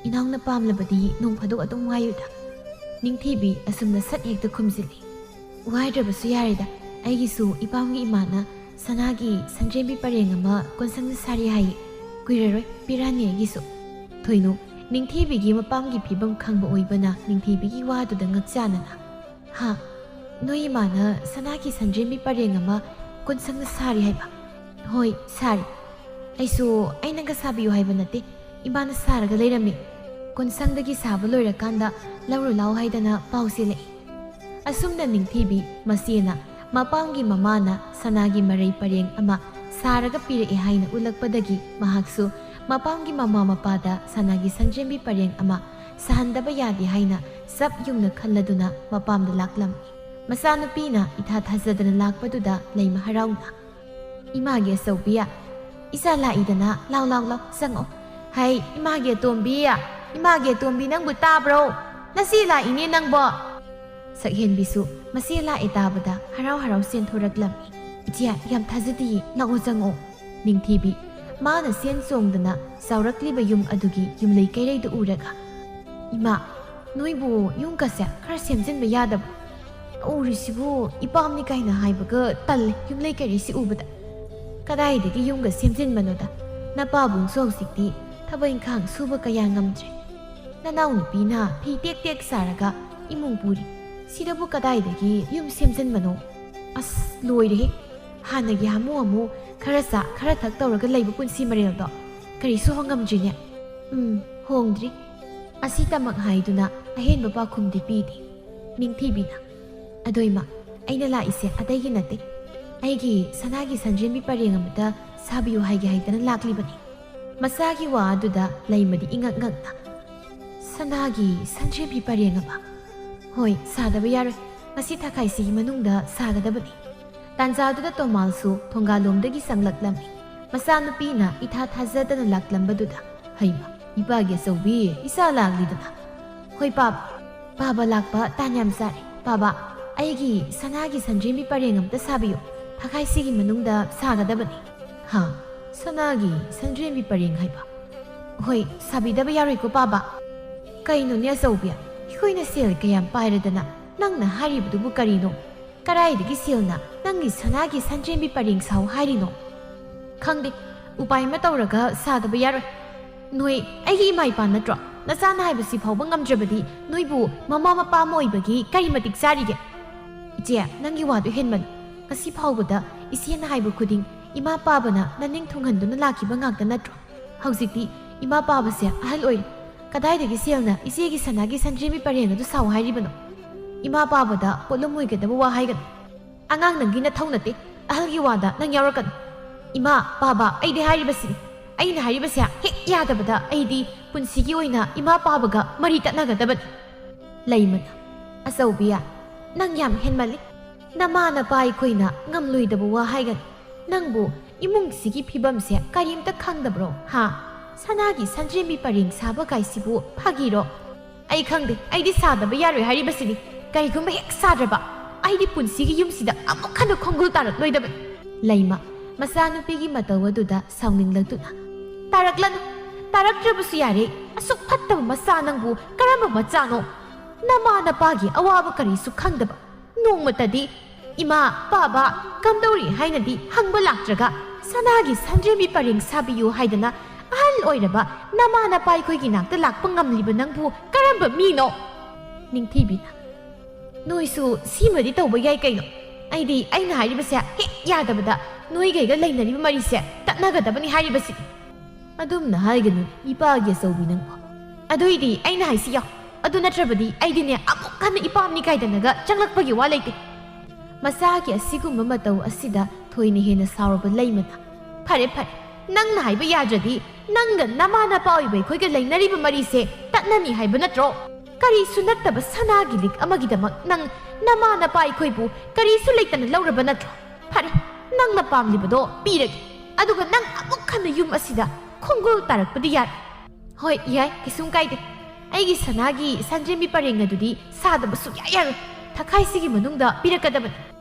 "ꯏꯅꯥꯎꯅ ꯄꯥꯝꯂꯕꯗꯤ ꯅꯣꯡ ꯐꯥꯗꯣꯛ ꯑꯗꯨꯝ ꯋꯥꯏꯌꯨꯗ꯫" ꯅꯤꯡꯊꯤꯕꯤ ꯑꯁꯨꯝꯅ ꯁꯠ ꯍꯦꯛꯇ ꯈꯨꯝꯖꯤꯜꯂꯤ꯫ "ꯋꯥꯏꯗ꯭ꯔꯕꯁꯨ ꯌꯥꯔꯦꯗ, ꯑꯩꯒꯤꯁꯨ ꯏꯄꯥꯝꯒꯤ ꯏꯃꯥꯅ ꯁꯅꯥꯒꯤ ꯁꯟꯗ꯭ꯔꯦꯝꯕꯤ ꯄꯔꯦꯡ ꯑꯃ ꯀꯣꯟꯁꯪꯗ ꯁꯥꯔꯤ ꯍꯥꯏꯌꯦ꯫ ꯀꯨꯏꯔꯔꯣꯏ, ꯄꯤꯔꯛꯑꯅꯤ ꯑꯩꯒꯤꯁꯨ꯫" ꯊꯣꯏꯅꯨ ꯅꯤꯡꯊꯤꯕꯤꯒꯤ ꯃꯄꯥꯝꯒꯤ ꯐꯤꯕꯝ ꯈꯪꯕ ꯑꯣꯏꯕꯅ ꯅꯤꯡꯊꯤꯕꯤꯒꯤ ꯋꯥꯗꯨꯗ ꯉꯛꯆꯥꯅꯅ, "ꯍꯥ? ꯅꯣꯏ ꯏꯃꯥꯅ ꯁꯅꯥꯒꯤ ꯁꯟꯗ꯭ꯔꯦꯝꯕꯤ ꯄꯔꯦꯡ ꯑꯃ ꯀꯣꯟꯁꯪꯗ ꯁꯥꯔꯤ ꯍꯥꯏꯕ?" "ꯍꯣꯏ, ꯁꯥꯔꯤ꯫" ꯑꯩꯁꯨ ꯑꯩꯅꯒ ꯁꯥꯕꯤꯌꯨ ꯍꯥꯏꯕ ꯅꯠꯇꯦ, ꯏꯃꯥꯅ ꯁꯥꯔꯒ ꯂꯩꯔꯝꯃꯤ꯫ ꯀꯣꯟꯁꯪꯗꯒꯤ ꯁꯥꯕ ꯂꯣꯏꯔꯀꯥꯟꯗ ꯂꯧꯔꯨ ꯂꯥꯎ ꯍꯥꯏꯗꯅ ꯄꯥꯎ ꯆꯦꯜꯂꯛꯏ꯫ ꯑꯁꯨꯝꯅ ꯅꯤꯡꯊꯤꯕꯤ ꯃꯆꯦꯅ ꯃꯄꯥꯝꯒꯤ ꯃꯃꯥꯅ ꯁꯅꯥꯒꯤ ꯃꯔꯩ ꯄꯔꯦꯡ ꯑꯃ ꯁꯥꯔꯒ ꯄꯤꯔꯛꯑꯦ ꯍꯥꯏꯅ ꯎꯠꯂꯛꯄꯗꯒꯤ ꯃꯍꯥꯛꯁꯨ ꯃꯄꯥꯝꯒꯤ ꯃꯃꯥ ꯃꯄꯥꯗ ꯁꯅꯥꯒꯤ ꯁꯟꯗ꯭ꯔꯦꯝꯕꯤ ꯄꯔꯦꯡ ꯑꯃ ꯁꯥꯍꯟꯗꯕ ꯌꯥꯗꯦ ꯍꯥꯏꯅ ꯆꯞ ꯌꯨꯡꯅ ꯈꯜꯂꯗꯨꯅ ꯃꯄꯥꯝꯗ ꯂꯥꯛꯂꯝꯃꯤ꯫ ꯃꯆꯥꯅꯨꯄꯤꯅ ꯏꯊꯥ ꯊꯥꯖꯗꯅ ꯂꯥꯛꯄꯗꯨꯗ ꯂꯩꯃ ꯍꯔꯥꯎꯅ, "ꯏꯃꯥꯒꯤ ꯑꯆꯧꯕꯤ, ꯏꯆꯥ ꯂꯥꯛꯏꯗꯅ, ꯂꯥꯎ ꯂꯥꯎ ꯂꯥꯎ, ꯆꯪꯉꯛꯑꯣ꯫ ꯍꯩ, ꯏꯃꯥꯒꯤ ꯑꯇꯣꯝꯕꯤ, ꯏꯃꯥꯒꯤ ꯑꯇꯣꯝꯕꯤ, ꯅꯪꯕꯨ ꯇꯥꯕ꯭ꯔꯣ? ꯅꯆꯦ ꯂꯥꯛꯏꯅꯦ ꯅꯪꯕꯣ!" ꯁꯛꯍꯦꯟꯕꯤꯁꯨ ꯃꯆꯦ ꯂꯥꯛꯑꯦ ꯇꯥꯕꯗ ꯍꯔꯥꯎ ꯍꯔꯥꯎ ꯆꯦꯟꯊꯣꯔꯛꯂꯝꯃꯤ꯫ "ꯏꯆꯦ, ꯌꯥꯝ ꯊꯥꯖꯗꯤꯌꯦ, ꯂꯥꯛꯑꯣ ꯆꯪꯉꯛꯑꯣ꯫" ꯅꯤꯡꯊꯤꯕꯤ ꯃꯥꯅ ꯆꯦꯟ ꯆꯣꯡꯗꯅ ꯆꯥꯎꯔꯛꯂꯤꯕ ꯌꯨꯝ ꯑꯗꯨꯒꯤ ꯌꯨꯝꯂꯩ ꯀꯩꯔꯩꯗꯨ ꯎꯔꯒ, "ꯏꯃꯥ, ꯅꯣꯏꯕꯨ ꯌꯨꯝꯒꯁꯦ ꯈꯔ ꯁꯦꯝꯖꯤꯟꯕ ꯌꯥꯗꯕ꯭ꯔꯣ? ꯎꯔꯤꯁꯤꯕꯨ ꯏꯄꯥꯝꯅꯤ ꯀꯥꯏꯅ ꯍꯥꯏꯕꯒ ꯇꯜꯂꯦ ꯌꯨꯝꯂꯩ ꯀꯩꯔꯩꯁꯤ ꯎꯕꯗ꯫ ꯀꯗꯥꯏꯗꯒꯤ ꯌꯨꯝꯒ ꯁꯦꯝꯖꯤꯟꯕꯅꯣꯗ? ꯅꯄꯥꯕꯨꯡꯁꯨ ꯍꯧꯖꯤꯛꯇꯤ ꯊꯕꯛ ꯏꯪꯈꯥꯡ ꯁꯨꯕ ꯀꯌꯥ ꯉꯝꯗ꯭ꯔꯦ꯫ ꯅꯅꯥꯎꯅꯨꯄꯤꯅ ꯐꯤ ꯇꯦꯛ ꯇꯦꯛ ꯁꯥꯔꯒ ꯏꯃꯨꯡ ꯄꯨꯔꯤ꯫ ꯁꯤꯗꯕꯨ ꯀꯗꯥꯏꯗꯒꯤ ꯌꯨꯝ ꯁꯦꯝꯖꯤꯟꯕꯅꯣ? ꯑꯁ, ꯂꯣꯏꯔꯦꯍꯦ! ꯍꯥꯟꯅꯒꯤ ꯍꯥꯃꯨ ꯍꯥꯃꯨ, ꯈꯔ ꯆꯥ, ꯈꯔ ꯊꯛ ꯇꯧꯔꯒ ꯂꯩꯕ ꯄꯨꯟꯁꯤ ꯃꯔꯦꯜꯗꯣ ꯀꯔꯤꯁꯨ ꯍꯣꯡꯉꯝꯗ꯭ꯔꯤꯅꯦ꯫" "ꯎꯝ, ꯍꯣꯡꯗ꯭ꯔꯤ꯫" ꯑꯁꯤꯇꯃꯛ ꯍꯥꯏꯗꯨꯅ ꯑꯍꯦꯟꯕ ꯄꯥꯎꯈꯨꯝꯗꯤ ꯄꯤꯗꯦ ꯅꯤꯡꯊꯤꯕꯤꯅ꯫ "ꯑꯗꯣ ꯏꯃꯥ, ꯑꯩꯅ ꯂꯥꯛꯏꯁꯦ ꯑꯇꯩꯒꯤ ꯅꯠꯇꯦ꯫ ꯑꯩꯒꯤ ꯁꯅꯥꯒꯤ ꯁꯟꯗ꯭ꯔꯦꯝꯕꯤ ꯄꯔꯦꯡ ꯑꯃꯇ ꯁꯥꯕꯤꯌꯨ ꯍꯥꯏꯒꯦ ꯍꯥꯏꯗꯅ ꯂꯥꯛꯂꯤꯕꯅꯤ꯫" ꯃꯆꯥꯒꯤ ꯋꯥ ꯑꯗꯨꯗ ꯂꯩꯃꯗꯤ ꯏꯉꯛ ꯉꯛꯅ, "ꯁꯅꯥꯒꯤ ꯁꯟꯗ꯭ꯔꯦꯝꯕꯤ ꯄꯔꯦꯡ ꯑꯃ? ꯍꯣꯏ, ꯁꯥꯗꯕ ꯌꯥꯔꯣꯏ꯫ ꯉꯁꯤ ꯊꯥꯈꯥꯏꯁꯤꯒꯤ ꯃꯅꯨꯡꯗ ꯁꯥꯒꯗꯕꯅꯤ꯫" ꯇꯥꯟꯖꯥꯗꯨꯗ ꯇꯣꯃꯥꯜꯁꯨ ꯊꯣꯡꯒꯥꯜꯂꯣꯝꯗꯒꯤ ꯆꯪꯂꯛꯂꯝꯃꯤ꯫ ꯃꯆꯥꯅꯨꯄꯤꯅ ꯏꯊꯥ ꯊꯥꯖꯗꯅ ꯂꯥꯛꯂꯝꯕꯗꯨꯗ, "ꯍꯩꯃ, ꯏꯄꯥꯒꯤ ꯑꯆꯧꯕꯤ, ꯏꯆꯥ ꯂꯥꯛꯂꯤꯗꯅ꯫" "ꯍꯣꯏ ꯄꯥꯕ, ꯄꯥꯕ ꯂꯥꯛꯄ ꯇꯥꯟ ꯌꯥꯝ ꯆꯥꯔꯦ꯫ ꯄꯥꯕ, ꯑꯩꯒꯤ ꯁꯅꯥꯒꯤ ꯁꯟꯗ꯭ꯔꯦꯝꯕꯤ ꯄꯔꯦꯡ ꯑꯝꯇ ꯁꯥꯕꯤꯌꯨ꯫ ꯊꯥꯈꯥꯏꯁꯤꯒꯤ ꯃꯅꯨꯡꯗ ꯁꯥꯒꯗꯕꯅꯤ꯫" "ꯍꯥ? ꯁꯅꯥꯒꯤ ꯁꯟꯗ꯭ꯔꯦꯝꯕꯤ ꯄꯔꯦꯡ ꯍꯥꯏꯕ?" "ꯍꯣꯏ, ꯁꯥꯕꯤꯗꯕ ꯌꯥꯔꯣꯏꯀꯣ ꯄꯥꯕ꯫" "ꯀꯩꯅꯣꯅꯦ ꯑꯆꯧꯕꯤ, ꯑꯩꯈꯣꯏꯅ ꯁꯦꯜ ꯀꯌꯥꯝ ꯄꯥꯏꯔꯗꯅ ꯅꯪꯅ ꯍꯥꯏꯔꯤꯕꯗꯨꯕꯨ ꯀꯔꯤꯅꯣ? ꯀꯗꯥꯏꯗꯒꯤ ꯁꯦꯜꯅ ꯅꯪꯒꯤ ꯁꯅꯥꯒꯤ ꯁꯟꯗ꯭ꯔꯦꯝꯕꯤ ꯄꯔꯦꯡ ꯁꯥꯎ ꯍꯥꯏꯔꯤꯅꯣ?" "ꯈꯪꯗꯦ, ꯎꯄꯥꯏ ꯑꯃ ꯇꯧꯔꯒ ꯁꯥꯗꯕ ꯌꯥꯔꯣꯏ꯫ ꯅꯣꯏ ꯑꯩꯒꯤ ꯏꯃꯥ ꯏꯄꯥ ꯅꯠꯇ꯭ꯔꯣ? ꯅꯆꯥꯅ ꯍꯥꯏꯕꯁꯤ ꯐꯥꯎꯕ ꯉꯝꯗ꯭ꯔꯕꯗꯤ ꯅꯣꯏꯕꯨ ꯃꯃꯥ ꯃꯄꯥ ꯑꯃ ꯑꯣꯏꯕꯒꯤ ꯀꯔꯤ ꯃꯇꯤꯛ ꯆꯥꯔꯤꯒꯦ?" "ꯏꯆꯦ, ꯅꯪꯒꯤ ꯋꯥꯗꯨ ꯍꯦꯟꯃꯟ꯫ ꯉꯁꯤ ꯐꯥꯎꯕꯗ ꯏꯆꯦꯅ ꯍꯥꯏꯕ ꯈꯨꯗꯤꯡ ꯏꯃꯥ ꯄꯥꯕꯅ ꯅꯅꯤꯡ ꯊꯨꯡꯍꯟꯗꯨꯅ ꯂꯥꯛꯈꯤꯕ ꯉꯥꯛꯇ ꯅꯠꯇ꯭ꯔꯣ? ꯍꯧꯖꯤꯛꯇꯤ ꯏꯃꯥ ꯄꯥꯕꯁꯦ ꯑꯍꯜ ꯑꯣꯏꯔꯦ꯫ ꯀꯗꯥꯏꯗꯒꯤ ꯁꯦꯜꯅ ꯏꯆꯦꯒꯤ ꯁꯅꯥꯒꯤ ꯁꯟꯗ꯭ꯔꯦꯝꯕꯤ ꯄꯔꯦꯡ ꯑꯗꯨ ꯁꯥꯎ ꯍꯥꯏꯔꯤꯕꯅꯣ? ꯏꯃꯥ ꯄꯥꯕꯗ ꯄꯣꯠꯂꯨꯝ ꯑꯣꯏꯒꯗꯕ ꯋꯥ ꯍꯥꯏꯒꯅꯨ꯫ ꯑꯉꯥꯡ ꯅꯪꯒꯤ ꯅꯊꯧ ꯅꯠꯇꯦ꯫ ꯑꯍꯜꯒꯤ ꯋꯥꯗ ꯅꯪ ꯌꯥꯎꯔꯛꯀꯅꯨ꯫ ꯏꯃꯥ ꯄꯥꯕ, ꯑꯩꯗꯤ ꯍꯥꯏꯔꯤꯕꯁꯤꯅꯤ꯫ ꯑꯩꯅ ꯍꯥꯏꯔꯤꯕꯁꯦ ꯍꯦꯛ ꯌꯥꯗꯕꯗ ꯑꯩꯗꯤ ꯄꯨꯟꯁꯤꯒꯤ ꯑꯣꯏꯅ ꯏꯃꯥ ꯄꯥꯕꯒ ꯃꯔꯤ ꯇꯠꯅꯒꯗꯕꯅꯤ꯫ ꯂꯩꯃꯅ, ꯑꯆꯧꯕꯤꯌꯥ, ꯅꯪ ꯌꯥꯝ ꯍꯦꯟꯃꯜꯂꯤ꯫ ꯅꯃꯥ ꯅꯄꯥ ꯑꯩꯈꯣꯏꯅ ꯉꯝꯂꯣꯏꯗꯕ ꯋꯥ ꯍꯥꯏꯒꯅꯨ꯫ ꯅꯪꯕꯨ ꯏꯃꯨꯡꯁꯤꯒꯤ ꯐꯤꯕꯝꯁꯦ ꯀꯔꯤꯝꯇ ꯈꯪꯗꯕ꯭ꯔꯣ? ꯍꯥ? ꯁꯅꯥꯒꯤ ꯁꯟꯗ꯭ꯔꯦꯝꯕꯤ ꯄꯔꯦꯡ ꯁꯥꯕ ꯀꯥꯏꯁꯤꯕꯨ ꯐꯥꯒꯤꯔꯣ? ꯑꯩ ꯈꯪꯗꯦ, ꯑꯩꯗꯤ ꯁꯥꯗꯕ ꯌꯥꯔꯣꯏ ꯍꯥꯏꯔꯤꯕꯁꯤꯅꯤ꯫ ꯀꯔꯤꯒꯨꯝꯕ ꯍꯦꯛ ꯁꯥꯗ꯭ꯔꯕ, ꯑꯩꯗꯤ ꯄꯨꯟꯁꯤꯒꯤ ꯌꯨꯝꯁꯤꯗ ꯑꯃꯨꯛ ꯍꯟꯅ ꯈꯣꯡꯒꯨꯜ ꯇꯥꯔꯛꯂꯣꯏꯗꯕꯅꯤ꯫ ꯂꯩꯃ, ꯃꯆꯥꯅꯨꯄꯤꯒꯤ ꯃꯇꯧ ꯑꯗꯨꯗ ꯁꯥꯎꯅꯤꯡꯂꯛꯇꯨꯅ, "ꯇꯥꯔꯛꯂꯅꯨ, ꯇꯥꯔꯛꯇ꯭ꯔꯕꯁꯨ ꯌꯥꯔꯦ꯫ ꯑꯁꯨꯛ ꯐꯠꯇꯕ ꯃꯆꯥ ꯅꯪꯕꯨ ꯀꯔꯝꯕ ꯃꯆꯥꯅꯣ? ꯅꯃꯥ ꯅꯄꯥꯒꯤ ꯑꯋꯥꯕ ꯀꯔꯤꯁꯨ ꯈꯪꯗꯕ, ꯅꯣꯡꯃꯇꯗꯤ ꯏꯃꯥ, ꯄꯥꯕ, ꯀꯝꯗꯧꯔꯤ ꯍꯥꯏꯅꯗꯤ ꯍꯪꯕ ꯂꯥꯛꯇ꯭ꯔꯒ, ꯁꯅꯥꯒꯤ ꯁꯟꯗ꯭ꯔꯦꯝꯕꯤ ꯄꯔꯦꯡ ꯁꯥꯕꯤꯌꯨ ꯍꯥꯏꯗꯅ ꯑꯍꯜ ꯑꯣꯏꯔꯕ ꯅꯃꯥ ꯅꯄꯥ ꯑꯩꯈꯣꯏꯒꯤ ꯅꯥꯛꯇ ꯂꯥꯛꯄ ꯉꯝꯂꯤꯕ ꯅꯪꯕꯨ ꯀꯔꯝꯕ ꯃꯤꯅꯣ?" ꯅꯤꯡꯊꯤꯕꯤꯅ, "ꯅꯣꯏꯁꯨ ꯁꯤꯃꯗꯤ ꯇꯧꯕ ꯌꯥꯏ ꯀꯩꯅꯣ? ꯑꯩꯗꯤ ꯑꯩꯅ ꯍꯥꯏꯔꯤꯕꯁꯦ ꯍꯦꯛ ꯌꯥꯗꯕꯗ ꯅꯣꯏꯒꯩꯒ ꯂꯩꯅꯔꯤꯕ ꯃꯔꯤꯁꯦ ꯇꯠꯅꯒꯗꯕꯅꯤ ꯍꯥꯏꯔꯤꯕꯁꯤꯅꯤ꯫ ꯑꯗꯨꯝꯅ ꯍꯥꯏꯒꯅꯨ, ꯏꯄꯥꯒꯤ ꯑꯆꯧꯕꯤ ꯅꯪꯕꯨ꯫ ꯑꯗꯨꯏꯗꯤ ꯑꯩꯅ ꯍꯥꯏꯁꯤ ꯌꯥꯎ꯫ ꯑꯗꯨ ꯅꯠꯇ꯭ꯔꯕꯗꯤ ꯑꯩꯗꯤꯅꯦ ꯑꯃꯨꯛ ꯍꯟꯅ ꯏꯄꯥꯝꯅꯤ ꯀꯥꯏꯗꯅꯒ ꯆꯪꯂꯛꯄꯒꯤ ꯋꯥ ꯂꯩꯇꯦ꯫" ꯃꯆꯥꯒꯤ ꯑꯁꯤꯒꯨꯝꯕ ꯃꯇꯧ ꯑꯁꯤꯗ ꯊꯣꯏꯅ ꯍꯦꯟꯅ ꯁꯥꯎꯔꯕ ꯂꯩꯃꯅ, "ꯐꯔꯦ, ꯐꯔꯦ, ꯅꯪꯅ ꯍꯥꯏꯕ ꯌꯥꯗ꯭ꯔꯗꯤ ꯅꯪꯒ ꯅꯃꯥ ꯅꯄꯥ ꯑꯣꯏꯕ ꯑꯩꯈꯣꯏꯒ ꯂꯩꯅꯔꯤꯕ ꯃꯔꯤꯁꯦ ꯇꯠꯅꯅꯤ ꯍꯥꯏꯕ ꯅꯠꯇ꯭ꯔꯣ? ꯀꯔꯤꯁꯨ ꯅꯠꯇꯕ ꯁꯅꯥꯒꯤ ꯂꯤꯛ ꯑꯃꯒꯤꯗꯃꯛ ꯅꯪ ꯅꯃꯥ ꯅꯄꯥ ꯑꯩꯈꯣꯏꯕꯨ ꯀꯔꯤꯁꯨ ꯂꯩꯇꯅ ꯂꯧꯔꯕ ꯅꯠꯇ꯭ꯔꯣ? ꯐꯔꯦ, ꯅꯪꯅ ꯄꯥꯝꯂꯤꯕꯗꯣ ꯄꯤꯔꯒꯦ, ꯑꯗꯨꯒ ꯅꯪ ꯑꯃꯨꯛ ꯍꯟꯅ ꯌꯨꯝ ꯑꯁꯤꯗ ꯈꯣꯡꯒꯨꯜ ꯇꯥꯔꯛꯄꯗꯤ ꯌꯥꯔꯦ꯫" "ꯍꯣꯏ, ꯌꯥꯏ, ꯀꯩꯁꯨꯝ ꯀꯥꯏꯗꯦ꯫ ꯑꯩꯒꯤ ꯁꯅꯥꯒꯤ ꯁꯟꯗ꯭ꯔꯦꯝꯕꯤ ꯄꯔꯦꯡ ꯑꯗꯨꯗꯤ ꯁꯥꯗꯕ ꯁꯨꯛꯌꯥ ꯌꯥꯔꯣꯏ꯫ ꯊꯈꯥꯏꯁꯤꯒꯤ ꯃꯅꯨꯡꯗ ꯄꯤꯔꯛꯀꯗꯕꯅꯤ꯫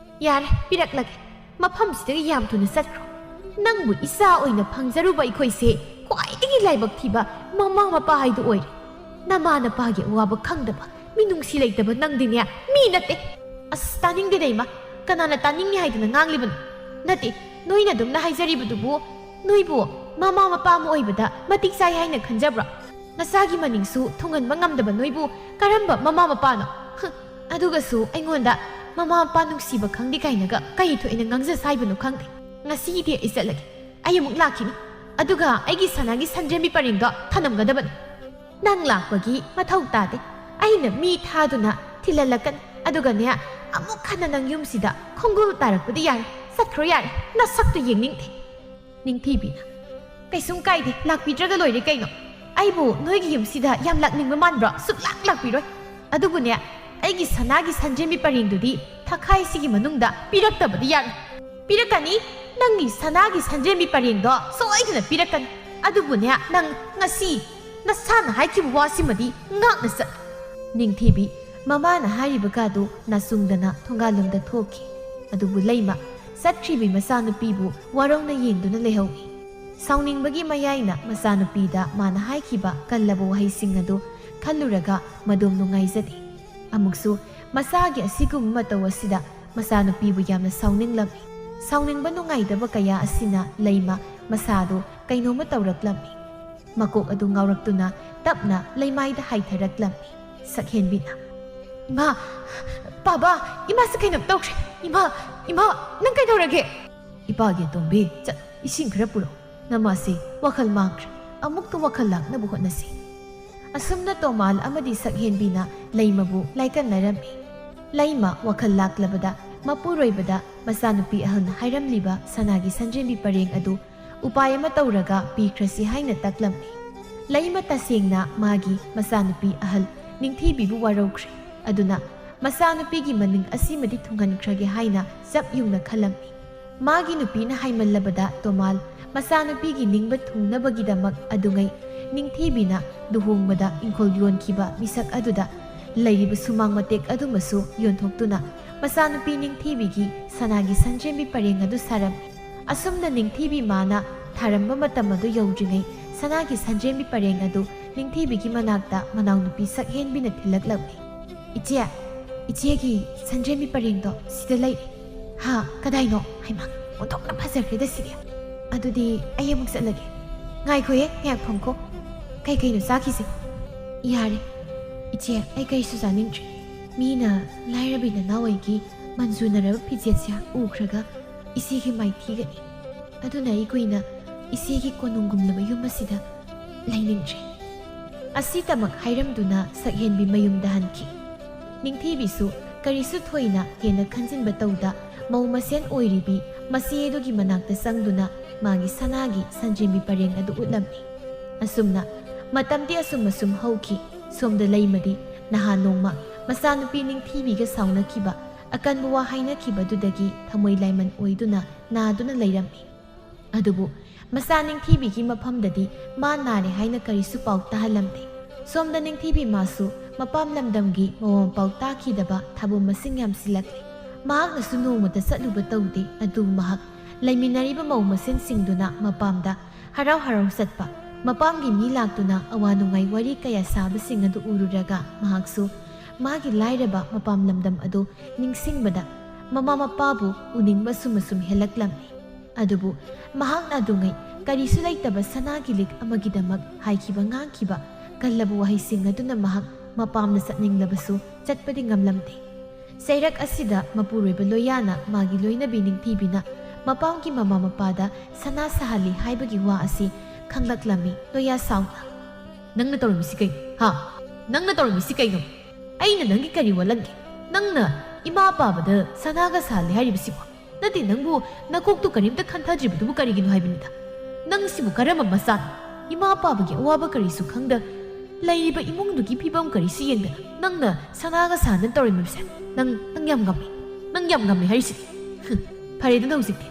ꯌꯥꯔꯦ, ꯄꯤꯔꯛꯂꯒꯦ꯫ ꯃꯐꯝꯁꯤꯗꯒꯤ ꯌꯥꯝ ꯊꯨꯅ ꯆꯠꯈ꯭ꯔꯣ꯫ ꯅꯪꯕꯨ ꯏꯆꯥ ꯑꯣꯏꯅ ꯐꯪꯖꯔꯨꯕ ꯑꯩꯈꯣꯏꯁꯦ ꯈ꯭ꯋꯥꯏꯗꯒꯤ ꯂꯥꯏꯕꯛ ꯊꯤꯕ ꯃꯃꯥ ꯃꯄꯥ ꯍꯥꯏꯗꯨ ꯑꯣꯏꯔꯦ꯫ ꯅꯃꯥ ꯅꯄꯥꯒꯤ ꯑꯋꯥꯕ ꯈꯪꯗꯕ, ꯃꯤꯅꯨꯡꯁꯤ ꯂꯩꯇꯕ ꯅꯪꯗꯤꯅꯦ ꯃꯤ ꯅꯠꯇꯦ꯫" "ꯑꯁ, ꯇꯥꯅꯤꯡꯗꯦꯗ ꯏꯃꯥ꯫ ꯀꯅꯥꯅ ꯇꯥꯅꯤꯡꯉꯤ ꯍꯥꯏꯗꯅ ꯉꯥꯡꯂꯤꯕꯅꯣ? ꯅꯠꯇꯦ, ꯅꯣꯏꯅ ꯑꯗꯨꯝꯅ ꯍꯥꯏꯖꯔꯤꯕꯗꯨꯕꯨ ꯅꯣꯏꯕꯨ ꯃꯃꯥ ꯃꯄꯥ ꯑꯃ ꯑꯣꯏꯕꯗ ꯃꯇꯤꯛ ꯆꯥꯏ ꯍꯥꯏꯅ ꯈꯟꯖꯕ꯭ꯔꯣ? ꯅꯆꯥꯒꯤ ꯃꯅꯤꯡꯁꯨ ꯊꯨꯡꯍꯟꯕ ꯉꯝꯗꯕ ꯅꯣꯏꯕꯨ ꯀꯔꯝꯕ ꯃꯃꯥ ꯃꯄꯥꯅꯣ? ꯍ, ꯑꯗꯨꯒꯁꯨ ꯑꯩꯉꯣꯟꯗ ꯃꯃꯥ ꯃꯄꯥ ꯅꯨꯡꯁꯤꯕ ꯈꯪꯗꯦ ꯀꯥꯏꯅꯒ ꯀꯩ ꯊꯣꯛꯑꯦꯅ ꯉꯥꯡꯖ ꯁꯥꯏꯕꯅꯣ ꯈꯪꯗꯦ꯫ "ꯉꯁꯤꯒꯤꯗꯤ ꯑꯩ ꯆꯠꯂꯒꯦ꯫ ꯑꯩ ꯑꯃꯨꯛ ꯂꯥꯛꯈꯤꯅꯤ꯫ ꯑꯗꯨꯒ ꯑꯩꯒꯤ ꯁꯅꯥꯒꯤ ꯁꯟꯗ꯭ꯔꯦꯝꯕꯤ ꯄꯔꯦꯡꯗꯣ ꯊꯅꯝꯒꯗꯕꯅꯤ꯫ ꯅꯪ ꯂꯥꯛꯄꯒꯤ ꯃꯊꯧ ꯇꯥꯗꯦ꯫ ꯑꯩꯅ ꯃꯤ ꯊꯥꯗꯨꯅ ꯊꯤꯜꯍꯜꯂꯛꯀꯅꯤ꯫ ꯑꯗꯨꯒꯅꯦ, ꯑꯃꯨꯛ ꯍꯟꯅ ꯅꯪ ꯌꯨꯝꯁꯤꯗ ꯈꯣꯡꯒꯨꯜ ꯇꯥꯔꯛꯄꯗꯤ ꯌꯥꯔꯦ꯫ ꯆꯠꯈ꯭ꯔꯣ ꯌꯥꯔꯦ꯫ ꯅꯁꯛꯇꯨ ꯌꯦꯡꯅꯤꯡꯗꯦ꯫" ꯅꯤꯡꯊꯤꯕꯤꯅ, "ꯀꯩꯁꯨꯝ ꯀꯥꯏꯗꯦ, ꯂꯥꯛꯄꯤꯗ꯭ꯔꯒ ꯂꯣꯏꯔꯦ ꯀꯩꯅꯣ꯫ ꯑꯩꯕꯨ ꯅꯣꯏꯒꯤ ꯌꯨꯝꯁꯤꯗ ꯌꯥꯝ ꯂꯥꯛꯅꯤꯡꯕ ꯃꯥꯟꯕ꯭ꯔꯣ? ꯁꯨꯛꯂꯥꯛ ꯂꯥꯛꯄꯤꯔꯣꯏ꯫ ꯑꯗꯨꯕꯨꯅꯦ, ꯑꯩꯒꯤ ꯁꯅꯥꯒꯤ ꯁꯟꯗ꯭ꯔꯦꯝꯕꯤ ꯄꯔꯦꯡꯗꯨꯗꯤ ꯊꯈꯥꯏꯁꯤꯒꯤ ꯃꯅꯨꯡꯗ ꯄꯤꯔꯛꯇꯕꯗꯤ ꯌꯥꯔꯣꯏ꯫" "ꯄꯤꯔꯛꯀꯅꯤ꯫ ꯅꯪꯒꯤ ꯁꯅꯥꯒꯤ ꯁꯟꯗ꯭ꯔꯦꯝꯕꯤ ꯄꯔꯦꯡꯗꯣ ꯁꯣꯏꯗꯅ ꯄꯤꯔꯛꯀꯅꯤ꯫ ꯑꯗꯨꯕꯨꯅꯦ, ꯅꯪ ꯉꯁꯤ ꯅꯁꯥꯅ ꯍꯥꯏꯈꯤꯕ ꯋꯥꯁꯤꯃꯗꯤ ꯉꯥꯛꯅ ꯆꯠꯂꯨ꯫" ꯅꯤꯡꯊꯤꯕꯤ ꯃꯃꯥꯅ ꯍꯥꯏꯔꯤꯕꯒꯗꯨ ꯅꯥꯆꯨꯡꯗꯅ ꯊꯣꯡꯒꯥꯜꯂꯣꯝꯗ ꯊꯣꯛꯈꯤ꯫ ꯑꯗꯨꯕꯨ ꯂꯩꯃ ꯆꯠꯈ꯭ꯔꯤꯕꯤ ꯃꯆꯥꯅꯨꯄꯤꯕꯨ ꯋꯥꯔꯧꯅ ꯌꯦꯡꯗꯨꯅ ꯂꯩꯍꯧꯏ꯫ ꯁꯥꯎꯅꯤꯡꯕꯒꯤ ꯃꯌꯥꯏꯅ ꯃꯆꯥꯅꯨꯄꯤꯗ ꯃꯥꯅ ꯍꯥꯏꯈꯤꯕ ꯀꯜꯂꯕ ꯋꯥꯍꯩꯁꯤꯡ ꯑꯗꯨ ꯈꯜꯂꯨꯔꯒ ꯃꯗꯣꯝ ꯅꯨꯡꯉꯥꯏꯖꯗꯦ꯫ ꯑꯃꯨꯛꯁꯨ ꯃꯆꯥꯒꯤ ꯑꯁꯤꯒꯨꯝꯕ ꯃꯇꯧ ꯑꯁꯤꯗ ꯃꯆꯥꯅꯨꯄꯤꯕꯨ ꯌꯥꯝꯅ ꯁꯥꯎꯅꯤꯡꯂꯝꯃꯤ꯫ ꯁꯥꯎꯅꯤꯡꯕ ꯅꯨꯡꯉꯥꯏꯇꯕ ꯀꯌꯥ ꯑꯁꯤꯅ ꯂꯩꯃ ꯃꯁꯥꯗꯨ ꯀꯩꯅꯣꯝꯃ ꯇꯧꯔꯛꯂꯝꯃꯤ꯫ ꯃꯀꯣꯛ ꯑꯗꯨ ꯉꯥꯎꯔꯛꯇꯨꯅ ꯇꯞꯅ ꯂꯩꯃꯥꯏꯗ ꯍꯥꯏꯊꯔꯛꯂꯝꯃꯤ꯫ ꯁꯛꯍꯦꯟꯕꯤꯅ, "ꯏꯃꯥ, ꯄꯥꯕ, ꯏꯃꯥꯁꯦ ꯀꯩꯅꯣꯝ ꯇꯧꯈ꯭ꯔꯦ꯫ ꯏꯃꯥ, ꯏꯃꯥ, ꯅꯪ ꯀꯩꯗꯧꯔꯒꯦ?" "ꯏꯄꯥꯒꯤ ꯑꯇꯣꯝꯕꯤ, ꯆꯠ, ꯏꯁꯤꯡ ꯈꯔ ꯄꯨꯔꯛꯎ꯫ ꯅꯃꯥꯁꯤ ꯋꯥꯈꯜ ꯃꯥꯡꯈ꯭ꯔꯦ꯫ ꯑꯃꯨꯛꯇ ꯋꯥꯈꯜ ꯂꯥꯛꯅꯕ ꯍꯣꯠꯅꯁꯤ꯫" ꯑꯁꯨꯝꯅ ꯇꯣꯃꯥꯜ ꯑꯃꯗꯤ ꯁꯛꯍꯦꯟꯕꯤꯅ ꯂꯩꯃꯕꯨ ꯂꯥꯏꯀꯠꯅꯔꯝꯃꯤ꯫ ꯂꯩꯃ ꯋꯥꯈꯜ ꯂꯥꯛꯂꯕꯗ ꯃꯄꯨꯔꯣꯏꯕꯗ ꯃꯆꯥꯅꯨꯄꯤ ꯑꯍꯜꯅ ꯍꯥꯏꯔꯝꯂꯤꯕ ꯁꯅꯥꯒꯤ ꯁꯟꯗ꯭ꯔꯦꯝꯕꯤ ꯄꯔꯦꯡ ꯑꯗꯨ ꯎꯄꯥꯏ ꯑꯃ ꯇꯧꯔꯒ ꯄꯤꯈ꯭ꯔꯁꯤ ꯍꯥꯏꯅ ꯇꯛꯂꯝꯃꯤ꯫ ꯂꯩꯃ ꯇꯁꯦꯡꯅ ꯃꯥꯒꯤ ꯃꯆꯥꯅꯨꯄꯤ ꯑꯍꯜ ꯅꯤꯡꯊꯤꯕꯤꯕꯨ ꯋꯥꯔꯧꯈ꯭ꯔꯦ꯫ ꯑꯗꯨꯅ ꯃꯆꯥꯅꯨꯄꯤꯒꯤ ꯃꯅꯤꯡ ꯑꯁꯤꯃꯗꯤ ꯊꯨꯡꯍꯟꯈ꯭ꯔꯒꯦ ꯍꯥꯏꯅ ꯆꯞ ꯌꯨꯡꯅ ꯈꯜꯂꯝꯃꯤ꯫ ꯃꯥꯒꯤ ꯅꯨꯄꯤꯅ ꯍꯥꯏꯃꯜꯂꯕꯗ ꯇꯣꯃꯥꯜ ꯃꯆꯥꯅꯨꯄꯤꯒꯤ ꯅꯤꯡꯕ ꯊꯨꯡꯅꯕꯒꯤꯗꯃꯛ ꯑꯗꯨꯉꯩ ꯅꯤꯡꯊꯤꯕꯤꯅ ꯂꯨꯍꯣꯡꯕꯗ ꯏꯪꯈꯣꯜ ꯌꯣꯟꯈꯤꯕ ꯃꯤꯁꯛ ꯑꯗꯨꯗ ꯂꯩꯔꯤꯕ ꯁꯨꯃꯥꯡ ꯃꯇꯦꯛ ꯑꯗꯨꯃꯁꯨ ꯌꯣꯟꯊꯣꯛꯇꯨꯅ ꯃꯆꯥꯅꯨꯄꯤ ꯅꯤꯡꯊꯤꯕꯤꯒꯤ ꯁꯅꯥꯒꯤ ꯁꯟꯗ꯭ꯔꯦꯝꯕꯤ ꯄꯔꯦꯡ ꯑꯗꯨ ꯁꯥꯔꯝꯃꯤ꯫ ꯑꯁꯨꯝꯅ ꯅꯤꯡꯊꯤꯕꯤ ꯃꯥꯅ ꯊꯥꯔꯝꯕ ꯃꯇꯝ ꯑꯗꯨ ꯌꯧꯗ꯭ꯔꯤꯉꯩ ꯁꯅꯥꯒꯤ ꯁꯟꯗ꯭ꯔꯦꯝꯕꯤ ꯄꯔꯦꯡ ꯑꯗꯨ ꯅꯤꯡꯊꯤꯕꯤꯒꯤ ꯃꯅꯥꯛꯇ ꯃꯅꯥꯎꯅꯨꯄꯤ ꯁꯛꯍꯦꯟꯕꯤꯅ ꯊꯤꯜꯂꯛꯂꯝꯃꯤ꯫ "ꯏꯆꯦ, ꯏꯆꯦꯒꯤ ꯁꯟꯗ꯭ꯔꯦꯝꯕꯤ ꯄꯔꯦꯡꯗꯣ ꯁꯤꯗ ꯂꯩꯔꯦ꯫" "ꯍꯥ, ꯀꯗꯥꯏꯅꯣ? ꯍꯩꯃꯥ, ꯑꯣꯟꯊꯣꯛꯅ ꯐꯖꯈ꯭ꯔꯦꯗ ꯁꯤꯗꯤ꯫ ꯑꯗꯨꯗꯤ ꯑꯩ ꯑꯃꯨꯛ ꯆꯠꯂꯒꯦ꯫ ꯉꯥꯏꯈꯣꯍꯦ, ꯉꯥꯏꯍꯥꯛ ꯐꯝꯈꯣ꯫ ꯀꯩ ꯀꯩꯅꯣ ꯆꯥꯈꯤꯁꯦ꯫" "ꯌꯥꯔꯦ, ꯏꯆꯦ, ꯑꯩ ꯀꯔꯤꯁꯨ ꯆꯥꯅꯤꯡꯗ꯭ꯔꯦ꯫ ꯃꯤꯅ ꯂꯥꯏꯔꯕꯤ ꯅꯅꯥꯎ ꯑꯩꯒꯤ ꯃꯟꯖꯨꯅꯔꯕ ꯐꯤꯖꯦꯠꯁꯦ ꯎꯈ꯭ꯔꯒ ꯏꯆꯦꯒꯤ ꯃꯥꯏꯊꯤꯒꯅꯤ꯫ ꯑꯗꯨꯅ ꯑꯩ ꯀꯨꯏꯅ ꯏꯆꯦꯒꯤ ꯀꯣꯅꯨꯡꯒꯨꯝꯂꯕ ꯌꯨꯝ ꯑꯁꯤꯗ ꯂꯩꯅꯤꯡꯗ꯭ꯔꯦ꯫ ꯑꯁꯤꯇꯃꯛ ꯍꯥꯏꯔꯝꯗꯨꯅ ꯁꯛꯍꯦꯟꯕꯤ ꯃꯌꯨꯝꯗ ꯍꯟꯈꯤ꯫ ꯅꯤꯡꯊꯤꯕꯤꯁꯨ ꯀꯔꯤꯁꯨ ꯊꯣꯏꯅ ꯍꯦꯟꯅ ꯈꯟꯖꯤꯟꯕ ꯇꯧꯗ ꯃꯧ ꯃꯁꯦꯟ ꯑꯣꯏꯔꯤꯕꯤ ꯃꯆꯦ ꯑꯗꯨꯒꯤ ꯃꯅꯥꯛꯇ ꯆꯪꯗꯨꯅ ꯃꯥꯒꯤ ꯁꯅꯥꯒꯤ ꯁꯟꯖꯦꯝꯕꯤ ꯄꯔꯦꯡ ꯑꯗꯨ ꯎꯠꯂꯝꯃꯤ꯫ ꯑꯁꯨꯝꯅ ꯃꯇꯝꯗꯤ ꯑꯁꯨꯝ ꯑꯁꯨꯝ ꯍꯧꯈꯤ꯫ ꯁꯣꯝꯗ ꯂꯩꯃꯗꯤ ꯅꯍꯥꯟ ꯅꯣꯡꯃ ꯃꯆꯥꯅꯨꯄꯤ ꯅꯤꯡꯊꯤꯕꯤꯒ ꯁꯥꯎꯅꯈꯤꯕ, ꯑꯀꯟꯕ ꯋꯥ ꯍꯥꯏꯅꯈꯤꯕꯗꯨꯗꯒꯤ ꯊꯃꯣꯏ ꯂꯥꯏꯃꯟ ꯑꯣꯏꯗꯨꯅ ꯅꯥꯗꯨꯅ ꯂꯩꯔꯝꯃꯤ꯫ ꯑꯗꯨꯕꯨ ꯃꯆꯥ ꯅꯤꯡꯊꯤꯕꯤꯒꯤ ꯃꯐꯝꯗꯗꯤ ꯃꯥ ꯅꯥꯔꯦ ꯍꯥꯏꯅ ꯀꯔꯤꯁꯨ ꯄꯥꯎ ꯇꯥꯍꯜꯂꯝꯗꯦ꯫ ꯁꯣꯝꯗ ꯅꯤꯡꯊꯤꯕꯤ ꯃꯥꯁꯨ ꯃꯄꯥꯝ ꯂꯝꯗꯝꯒꯤ ꯃꯑꯣꯡ ꯄꯥꯎ ꯇꯥꯈꯤꯗꯕ ꯊꯥꯕꯨꯝ ꯃꯁꯤꯡ ꯌꯥꯝꯁꯤꯜꯂꯛꯂꯦ꯫ ꯃꯍꯥꯛꯅꯁꯨ ꯅꯣꯡꯃꯇ ꯆꯠꯂꯨꯕ ꯇꯧꯗꯦ꯫ ꯑꯗꯨ ꯃꯍꯥꯛ ꯂꯩꯃꯤꯟꯅꯔꯤꯕ ꯃꯧ ꯃꯁꯦꯟꯁꯤꯡꯗꯨꯅ ꯃꯄꯥꯝꯗ ꯍꯔꯥꯎ ꯍꯔꯥꯎ ꯆꯠꯄ, ꯃꯄꯥꯝꯒꯤ ꯃꯤ ꯂꯥꯛꯇꯨꯅ ꯑꯋꯥ ꯅꯨꯡꯉꯥꯏ ꯋꯥꯔꯤ ꯀꯌꯥ ꯁꯥꯕꯁꯤꯡ ꯑꯗꯨ ꯎꯔꯨꯔꯒ ꯃꯍꯥꯛꯁꯨ ꯃꯥꯒꯤ ꯂꯥꯏꯔꯕ ꯃꯄꯥꯝ ꯂꯝꯗꯝ ꯑꯗꯨ ꯅꯤꯡꯁꯤꯡꯕꯗ ꯃꯃꯥ ꯃꯄꯥꯕꯨ ꯎꯅꯤꯡꯕ ꯁꯨꯝ ꯁꯨꯝ ꯍꯦꯜꯂꯛꯂꯝꯃꯤ꯫ ꯑꯗꯨꯕꯨ ꯃꯍꯥꯛꯅ ꯑꯗꯨꯉꯩ ꯀꯔꯤꯁꯨ ꯂꯩꯇꯕ ꯁꯅꯥꯒꯤ ꯂꯤꯛ ꯑꯃꯒꯤꯗꯃꯛ ꯍꯥꯏꯈꯤꯕ ꯉꯥꯡꯈꯤꯕ ꯀꯜꯂꯕ ꯋꯥꯍꯩꯁꯤꯡ ꯑꯗꯨꯅ ꯃꯍꯥꯛ ꯃꯄꯥꯝꯗ ꯆꯠꯅꯤꯡꯂꯕꯁꯨ ꯆꯠꯄꯗꯤ ꯉꯝꯂꯝꯗꯦ꯫ ꯆꯩꯔꯛ ꯑꯁꯤꯗ ꯃꯄꯨꯔꯣꯏꯕ ꯂꯣꯌꯥꯅ ꯃꯥꯒꯤ ꯂꯣꯏꯅꯕꯤ ꯅꯤꯡꯊꯤꯕꯤꯅ ꯃꯄꯥꯝꯒꯤ ꯃꯃꯥ ꯃꯄꯥꯗ ꯁꯅꯥ ꯁꯥꯍꯜꯂꯤ ꯍꯥꯏꯕꯒꯤ ꯋꯥ ꯑꯁꯤ ꯈꯪꯂꯛꯂꯝꯃꯤ꯫ ꯂꯣꯌꯥ ꯁꯥꯎꯅ, "ꯅꯪꯅ ꯇꯧꯔꯝꯃꯤꯁꯤ ꯀꯩꯅꯣ? ꯍꯥ? ꯅꯪꯅ ꯇꯧꯔꯝꯃꯤꯁꯤ ꯀꯩꯅꯣ? ꯑꯩꯅ ꯅꯪꯒꯤ ꯀꯔꯤ ꯋꯥꯠꯂꯝꯒꯦ? ꯅꯪꯅ ꯏꯃꯥ ꯄꯥꯕꯗ ꯁꯅꯥꯒ ꯁꯥꯍꯜꯂꯤ ꯍꯥꯏꯔꯤꯕꯁꯤꯕꯣ? ꯅꯠꯇꯦ, ꯅꯪꯕꯨ ꯅꯀꯣꯛꯇꯨ ꯀꯔꯤꯝꯇ ꯈꯟꯊꯗ꯭ꯔꯤꯕꯗꯨꯕꯨ ꯀꯔꯤꯒꯤꯅꯣ ꯍꯥꯏꯕꯅꯤꯗ꯫ ꯅꯪꯁꯤꯕꯨ ꯀꯔꯝꯕ ꯃꯆꯥꯅꯣ? ꯏꯃꯥ ꯄꯥꯕꯒꯤ ꯑꯋꯥꯕ ꯀꯔꯤꯁꯨ ꯈꯪꯗ, ꯂꯩꯔꯤꯕ ꯏꯃꯨꯡꯗꯨꯒꯤ ꯐꯤꯕꯝ ꯀꯔꯤꯁꯨ ꯌꯦꯡꯗꯅ ꯅꯪꯅ ꯁꯅꯥꯒ ꯁꯥꯗꯅ ꯇꯧꯔꯝꯃꯤꯕꯁꯦ? ꯅꯪ, ꯅꯪ ꯌꯥꯝ ꯉꯝꯃꯤ꯫ ꯅꯪ ꯌꯥꯝ ꯉꯝꯃꯤ ꯍꯥꯏꯔꯤꯁꯤꯗꯤ꯫ ꯍꯨꯝ, ꯐꯔꯦꯗꯅ ꯍꯧꯖꯤꯛꯇꯤ꯫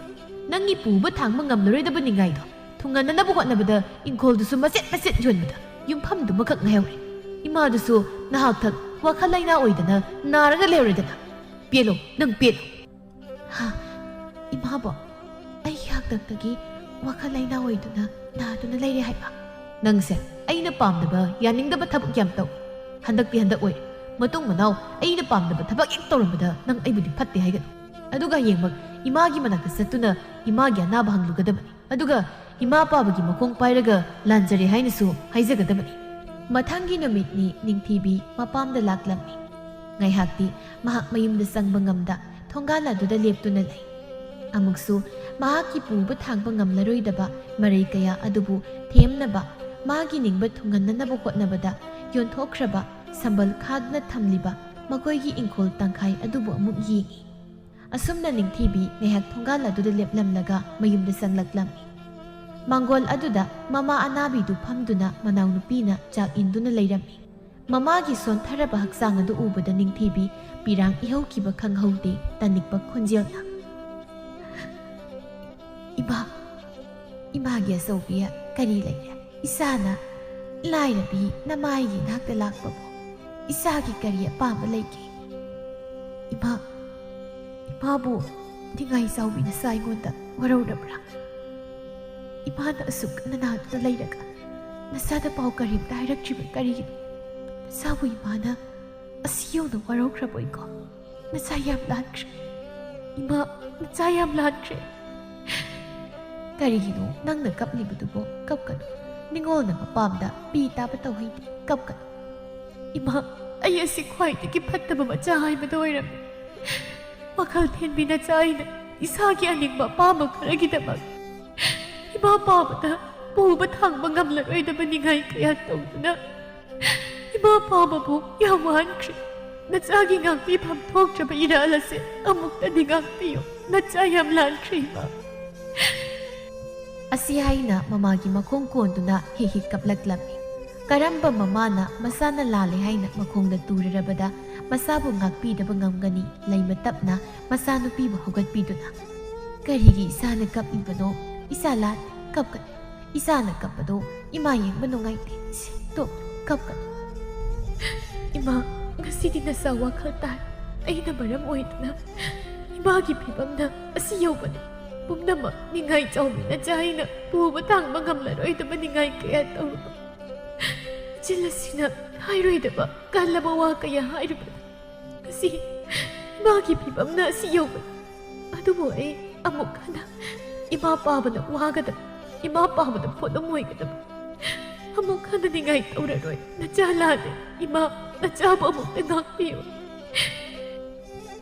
ꯅꯪꯒꯤ ꯄꯨꯕ ꯊꯥꯡꯕ ꯉꯝꯂꯔꯣꯏꯗꯕ ꯅꯤꯡꯉꯥꯏꯗꯣ ꯊꯨꯡꯍꯟꯅꯅꯕ ꯍꯣꯠꯅꯕꯗ ꯏꯪꯈꯣꯜꯗꯨꯁꯨ ꯃꯆꯦꯠ ꯃꯆꯦꯠ ꯌꯣꯟꯕꯗ ꯌꯨꯝꯐꯝꯗꯨꯃꯈꯛ ꯉꯥꯏꯍꯧꯔꯦ꯫ ꯏꯃꯥꯗꯨꯁꯨ ꯅꯍꯥꯛꯊꯛ ꯋꯥꯈꯜ ꯂꯩꯅꯥ ꯑꯣꯏꯗꯅ ꯅꯥꯔꯒ ꯂꯩꯍꯧꯔꯦꯗꯅ꯫ ꯄꯦꯜꯂꯣ, ꯅꯪ ꯄꯦꯜꯂꯣ꯫" "ꯍꯥ, ꯏꯃꯥꯕꯣ, ꯑꯩꯒꯤ ꯍꯥꯛꯇꯛꯇꯒꯤ ꯋꯥꯈꯜ ꯂꯩꯅꯥ ꯑꯣꯏꯗꯨꯅ ꯅꯥꯗꯨꯅ ꯂꯩꯔꯦ ꯍꯥꯏꯕ?" "ꯅꯪꯁꯦ ꯑꯩꯅ ꯄꯥꯝꯗꯕ, ꯌꯥꯅꯤꯡꯗꯕ ꯊꯕꯛ ꯌꯥꯝ ꯇꯧꯏ꯫ ꯍꯟꯗꯛꯇꯤ ꯍꯟꯗꯛ ꯑꯣꯏꯔꯦ꯫ ꯃꯇꯨꯡ ꯃꯅꯥꯎ ꯑꯩꯅ ꯄꯥꯝꯗꯕ ꯊꯕꯛ ꯍꯦꯛ ꯇꯧꯔꯝꯕꯗ ꯅꯪ ꯑꯩꯕꯨꯗꯤ ꯐꯠꯇꯦ ꯍꯥꯏꯒꯅꯨ꯫ ꯑꯗꯨꯒ ꯍꯌꯦꯡꯃꯛ ꯏꯃꯥꯒꯤ ꯃꯅꯥꯛꯇ ꯆꯠꯇꯨꯅ ꯏꯃꯥꯒꯤ ꯑꯅꯥꯕ ꯍꯪꯂꯨꯒꯗꯕꯅꯤ꯫ ꯑꯗꯨꯒ ꯏꯃꯥ ꯄꯥꯕꯒꯤ ꯃꯈꯣꯡ ꯄꯥꯏꯔꯒ ꯂꯥꯟꯖꯔꯦ ꯍꯥꯏꯅꯁꯨ ꯍꯥꯏꯖꯒꯗꯕꯅꯤ꯫" ꯃꯊꯪꯒꯤ ꯅꯨꯃꯤꯠꯅꯤ ꯅꯤꯡꯊꯤꯕꯤ ꯃꯄꯥꯝꯗ ꯂꯥꯛꯂꯝꯃꯤ꯫ ꯉꯥꯏꯍꯥꯛꯇꯤ ꯃꯍꯥꯛ ꯃꯌꯨꯝꯗ ꯆꯪꯕ ꯉꯝꯗ ꯊꯣꯡꯒꯥꯜ ꯑꯗꯨꯗ ꯂꯦꯞꯇꯨꯅ ꯂꯩ꯫ ꯑꯃꯨꯛꯁꯨ ꯃꯍꯥꯛꯀꯤ ꯄꯨꯕ ꯊꯥꯡꯕ ꯉꯝꯂꯔꯣꯏꯗꯕ ꯃꯔꯩ ꯀꯌꯥ ꯑꯗꯨꯕꯨ ꯊꯦꯝꯅꯕ, ꯃꯥꯒꯤ ꯅꯤꯡꯕ ꯊꯨꯡꯍꯟꯅꯅꯕ ꯍꯣꯠꯅꯕꯗ ꯌꯣꯟꯊꯣꯛꯈ꯭ꯔꯕ, ꯁꯝꯕꯜ ꯈꯥꯗꯨꯅ ꯊꯝꯂꯤꯕ ꯃꯈꯣꯏꯒꯤ ꯏꯪꯈꯣꯜ ꯇꯪꯈꯥꯏ ꯑꯗꯨꯕꯨ ꯑꯃꯨꯛ ꯌꯦꯡꯏ꯫ ꯑꯁꯨꯝꯅ ꯅꯤꯡꯊꯤꯕꯤ ꯉꯥꯏꯍꯥꯛ ꯊꯣꯡꯒꯥꯜ ꯑꯗꯨꯗ ꯂꯦꯞꯂꯝꯂꯒ ꯃꯌꯨꯝꯗ ꯆꯪꯂꯛꯂꯝꯃꯤ꯫ ꯃꯥꯡꯒꯣꯜ ꯑꯗꯨꯗ ꯃꯃꯥ ꯑꯅꯥꯕꯤꯗꯨ ꯐꯝꯗꯨꯅ ꯃꯅꯥꯎꯅꯨꯄꯤꯅ ꯆꯥꯛ ꯏꯟꯗꯨꯅ ꯂꯩꯔꯝꯃꯤ꯫ ꯃꯃꯥꯒꯤ ꯁꯣꯟꯊꯔꯕ ꯍꯛꯆꯥꯡ ꯑꯗꯨ ꯎꯕꯗ ꯅꯤꯡꯊꯤꯕꯤ ꯄꯤꯔꯥꯡ ꯏꯍꯧꯈꯤꯕ ꯈꯪꯍꯧꯗꯦ ꯇꯟꯅꯤꯛꯄ ꯈꯣꯟꯖꯦꯜꯅ, "ꯏꯃꯥ, ꯏꯃꯥꯒꯤ ꯑꯆꯧꯕꯤ, ꯀꯔꯤ ꯂꯩꯔꯦ? ꯏꯆꯥꯅ ꯂꯥꯏꯔꯕꯤ ꯅꯃꯥꯏꯒꯤ ꯏꯅꯥꯛꯇ ꯂꯥꯛꯄꯕꯨ ꯏꯆꯥꯒꯤ ꯀꯔꯤ ꯑꯄꯥꯝꯕ ꯂꯩꯒꯦ? ꯏꯃꯥ, ꯏꯃꯥꯕꯨ ꯅꯤꯡꯉꯥꯏ ꯆꯥꯎꯕꯤ ꯅꯆꯥ ꯑꯩꯉꯣꯟꯗ ꯋꯥꯔꯧꯔꯕ꯭ꯔꯥ? ꯏꯃꯥꯅ ꯑꯁꯨꯛ ꯀꯟꯅ ꯅꯥꯗꯨꯅ ꯂꯩꯔꯒ ꯅꯆꯥꯗ ꯄꯥꯎ ꯀꯔꯤꯝꯇ ꯍꯥꯏꯔꯛꯇ꯭ꯔꯤꯕ ꯀꯔꯤꯒꯤꯅꯣ? ꯅꯆꯥꯕꯨ ꯏꯃꯥꯅ ꯑꯁꯤ ꯌꯧꯅ ꯋꯥꯔꯧꯈ꯭ꯔꯕꯣꯏꯀꯣ? ꯅꯆꯥ ꯌꯥꯝ ꯂꯥꯟꯈ꯭ꯔꯦ꯫ ꯏꯃꯥ, ꯅꯆꯥ ꯌꯥꯝ ꯂꯥꯟꯈ꯭ꯔꯦ꯫" "ꯀꯔꯤꯒꯤꯅꯣ ꯅꯪꯅ ꯀꯞꯂꯤꯕꯗꯨꯕꯣ? ꯀꯞꯀꯅꯨ꯫ ꯅꯤꯉꯣꯜꯅ ꯃꯄꯥꯝꯗ ꯄꯤ ꯇꯥꯕ ꯇꯧꯍꯩꯗꯦ꯫ ꯀꯞꯀꯅꯨ꯫" "ꯏꯃꯥ, ꯑꯩ ꯑꯁꯤ ꯈ꯭ꯋꯥꯏꯗꯒꯤ ꯐꯠꯇꯕ ꯃꯆꯥ ꯍꯥꯏꯕꯗꯣ ꯑꯣꯏꯔꯝꯃꯤ꯫ ꯋꯥꯈꯜ ꯊꯦꯟꯕꯤ ꯅꯆꯥ ꯑꯩꯅ ꯏꯁꯥꯒꯤ ꯑꯅꯤꯡꯕ ꯑꯄꯥꯝꯕ ꯈꯔꯒꯤꯗꯃꯛ ꯏꯃꯥ ꯄꯥꯕꯗ ꯄꯨꯕ ꯊꯥꯡꯕ ꯉꯝꯂꯔꯣꯏꯗꯕ ꯅꯤꯡꯉꯥꯏ ꯀꯌꯥ ꯇꯧꯗꯨꯅ ꯏꯃꯥ ꯄꯥꯕꯕꯨ ꯌꯥꯝ ꯋꯥꯍꯟꯈ꯭ꯔꯦ꯫ ꯅꯆꯥꯒꯤ ꯉꯥꯛꯄꯤꯐꯝ ꯊꯣꯛꯇ꯭ꯔꯕ ꯏꯔꯥꯜ ꯑꯁꯦ ꯑꯃꯨꯛꯇꯗꯤ ꯉꯥꯛꯄꯤꯌꯨ꯫ ꯅꯆꯥ ꯌꯥꯝ ꯂꯥꯟꯈ꯭ꯔꯦ, ꯏꯃꯥ꯫" ꯑꯁꯤ ꯍꯥꯏꯅ ꯃꯃꯥꯒꯤ ꯃꯈꯣꯡ ꯀꯣꯟꯗꯨꯅ ꯍꯤꯛ ꯍꯤꯛ ꯀꯞꯂꯛꯂꯝꯃꯤ꯫ ꯀꯔꯝꯕ ꯃꯃꯥꯅ ꯃꯆꯥꯅ ꯂꯥꯜꯂꯦ ꯍꯥꯏꯅ ꯃꯈꯣꯡꯗ ꯇꯨꯔꯔꯕꯗ ꯃꯆꯥꯕꯨ ꯉꯥꯛꯄꯤꯗꯕ ꯉꯝꯒꯅꯤ? ꯂꯩꯃ ꯇꯞꯅ ꯃꯆꯥꯅꯨꯄꯤꯕꯨ ꯍꯧꯒꯠꯄꯤꯗꯨꯅ, "ꯀꯔꯤꯒꯤ ꯏꯆꯥꯅ ꯀꯞꯂꯤꯕꯅꯣ? ꯏꯆꯥ ꯂꯥꯟ, ꯀꯞꯀꯅꯨ꯫ ꯏꯆꯥꯅ ꯀꯞꯄꯗꯣ ꯏꯃꯥ ꯌꯦꯡꯕ ꯅꯨꯡꯉꯥꯏꯇꯦ꯫ ꯁꯤ, ꯇꯣꯛ, ꯀꯞꯀꯅꯨ꯫" "ꯏꯃꯥ, ꯉꯁꯤꯗꯤ ꯅꯆꯥ ꯋꯥꯈꯜ ꯇꯥꯏ꯫ ꯑꯩꯅ ꯃꯔꯝ ꯑꯣꯏꯗꯨꯅ ꯏꯃꯥꯒꯤ ꯐꯤꯕꯝꯅ ꯑꯁꯤ ꯌꯧꯕꯅꯤ꯫ ꯄꯨꯝꯅꯃꯛ ꯅꯤꯡꯉꯥꯏ ꯆꯥꯎꯕꯤ ꯅꯆꯥ ꯑꯩꯅ ꯄꯨꯕ ꯊꯥꯡꯕ ꯉꯝꯂꯔꯣꯏꯗꯕ ꯅꯤꯡꯉꯥꯏ ꯀꯌꯥ ꯇꯧꯔꯨꯕ꯫ ꯏꯆꯤꯜ ꯑꯁꯤꯅ ꯍꯥꯏꯔꯣꯏꯗꯕ ꯀꯜꯂꯕ ꯋꯥ ꯀꯌꯥ ꯍꯥꯏꯔꯨꯕꯅꯤ꯫ ꯉꯁꯤ ꯏꯃꯥꯒꯤ ꯐꯤꯕꯝꯅ ꯑꯁꯤ ꯌꯧꯕꯅꯤ꯫ ꯑꯗꯨꯕꯨ ꯑꯩ ꯑꯃꯨꯛ ꯍꯟꯅ ꯏꯃꯥ ꯄꯥꯕꯅ ꯋꯥꯒꯗꯕ, ꯏꯃꯥ ꯄꯥꯕꯅ ꯄꯣꯠꯂꯨꯝ ꯑꯣꯏꯒꯗꯕ ꯑꯃꯨꯛ ꯍꯟꯅ ꯅꯤꯡꯉꯥꯏ ꯇꯧꯔꯔꯣꯏ꯫ ꯅꯆꯥ ꯂꯥꯜꯂꯦ꯫ ꯏꯃꯥ, ꯅꯆꯥꯕꯨ ꯑꯃꯨꯛꯇ ꯉꯥꯛꯄꯤꯌꯨ꯫"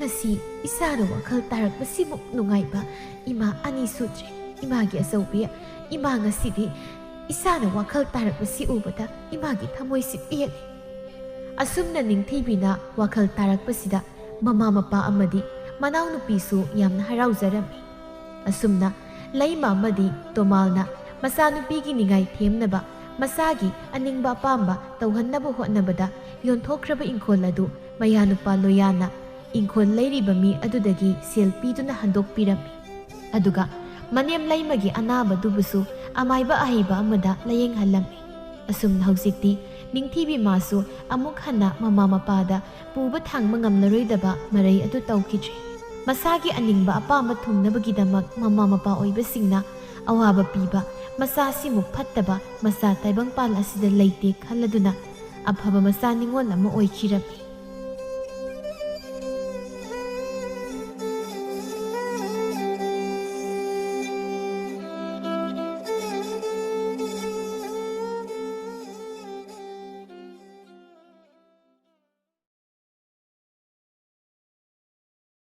ꯉꯁꯤ ꯏꯆꯥꯅ ꯋꯥꯈꯜ ꯇꯥꯔꯛꯄꯁꯤꯃꯨꯛ ꯅꯨꯡꯉꯥꯏꯕ ꯏꯃꯥ ꯑꯅꯤ ꯁꯨꯗ꯭ꯔꯤ꯫ ꯏꯃꯥꯒꯤ ꯑꯆꯧꯕꯤ, ꯏꯃꯥ ꯉꯁꯤꯗꯤ ꯏꯆꯥꯅ ꯋꯥꯈꯜ ꯇꯥꯔꯛꯄꯁꯤ ꯎꯕꯗ ꯏꯃꯥꯒꯤ ꯊꯃꯣꯏꯁꯤ ꯄꯦꯜꯂꯤ꯫ ꯑꯁꯨꯝꯅ ꯅꯤꯡꯊꯤꯕꯤꯅ ꯋꯥꯈꯜ ꯇꯥꯔꯛꯄꯁꯤꯗ ꯃꯃꯥ ꯃꯄꯥ ꯑꯃꯗꯤ ꯃꯅꯥꯎꯅꯨꯄꯤꯁꯨ ꯌꯥꯝꯅ ꯍꯔꯥꯎꯖꯔꯝꯃꯤ꯫ ꯑꯁꯨꯝꯅ ꯂꯩꯃ ꯑꯃꯗꯤ ꯇꯣꯃꯥꯜꯅ ꯃꯆꯥꯅꯨꯄꯤꯒꯤ ꯅꯤꯡꯉꯥꯏ ꯊꯦꯝꯅꯕ, ꯃꯆꯥꯒꯤ ꯑꯅꯤꯡꯕ ꯑꯄꯥꯝꯕ ꯇꯧꯍꯟꯅꯕ ꯍꯣꯠꯅꯕꯗ ꯌꯣꯟꯊꯣꯛꯈ꯭ꯔꯕ ꯏꯪꯈꯣꯜ ꯑꯗꯨ ꯃꯌꯥꯅꯨꯄꯥ ꯂꯣꯌꯥꯅ ꯏꯪꯈꯣꯜ ꯂꯩꯔꯤꯕ ꯃꯤ ꯑꯗꯨꯗꯒꯤ ꯁꯦꯜ ꯄꯤꯗꯨꯅ ꯍꯟꯗꯣꯛꯄꯤꯔꯝꯃꯤ꯫ ꯑꯗꯨꯒ ꯃꯅꯦꯝ ꯂꯩꯃꯒꯤ ꯑꯅꯥꯕꯗꯨꯕꯨꯁꯨ ꯑꯃꯥꯏꯕ ꯑꯍꯩꯕ ꯑꯃꯗ ꯂꯥꯌꯦꯡꯍꯜꯂꯝꯃꯤ꯫ ꯑꯁꯨꯝꯅ ꯍꯧꯖꯤꯛꯇꯤ ꯅꯤꯡꯊꯤꯕꯤ ꯃꯥꯁꯨ ꯑꯃꯨꯛ ꯍꯟꯅ ꯃꯃꯥ ꯃꯄꯥꯗ ꯄꯨꯕ ꯊꯥꯡꯕ ꯉꯝꯂꯔꯣꯏꯗꯕ ꯃꯔꯩ ꯑꯗꯨ ꯇꯧꯈꯤꯗ꯭ꯔꯦ꯫ ꯃꯁꯥꯒꯤ ꯑꯅꯤꯡꯕ ꯑꯄꯥꯝꯕ ꯊꯨꯡꯅꯕꯒꯤꯗꯃꯛ ꯃꯃꯥ ꯃꯄꯥ ꯑꯣꯏꯕꯁꯤꯡꯅ ꯑꯋꯥꯕ ꯄꯤꯕ ꯃꯆꯥꯁꯤꯃꯨꯛ ꯐꯠꯇꯕ ꯃꯆꯥ ꯇꯥꯏꯕꯪꯄꯥꯜ ꯑꯁꯤꯗ ꯂꯩꯇꯦ ꯈꯜꯂꯗꯨꯅ ꯑꯐꯕ ꯃꯆꯥ ꯅꯤꯉꯣꯜ ꯑꯃ ꯑꯣꯏꯈꯤꯔꯝꯃꯤ꯫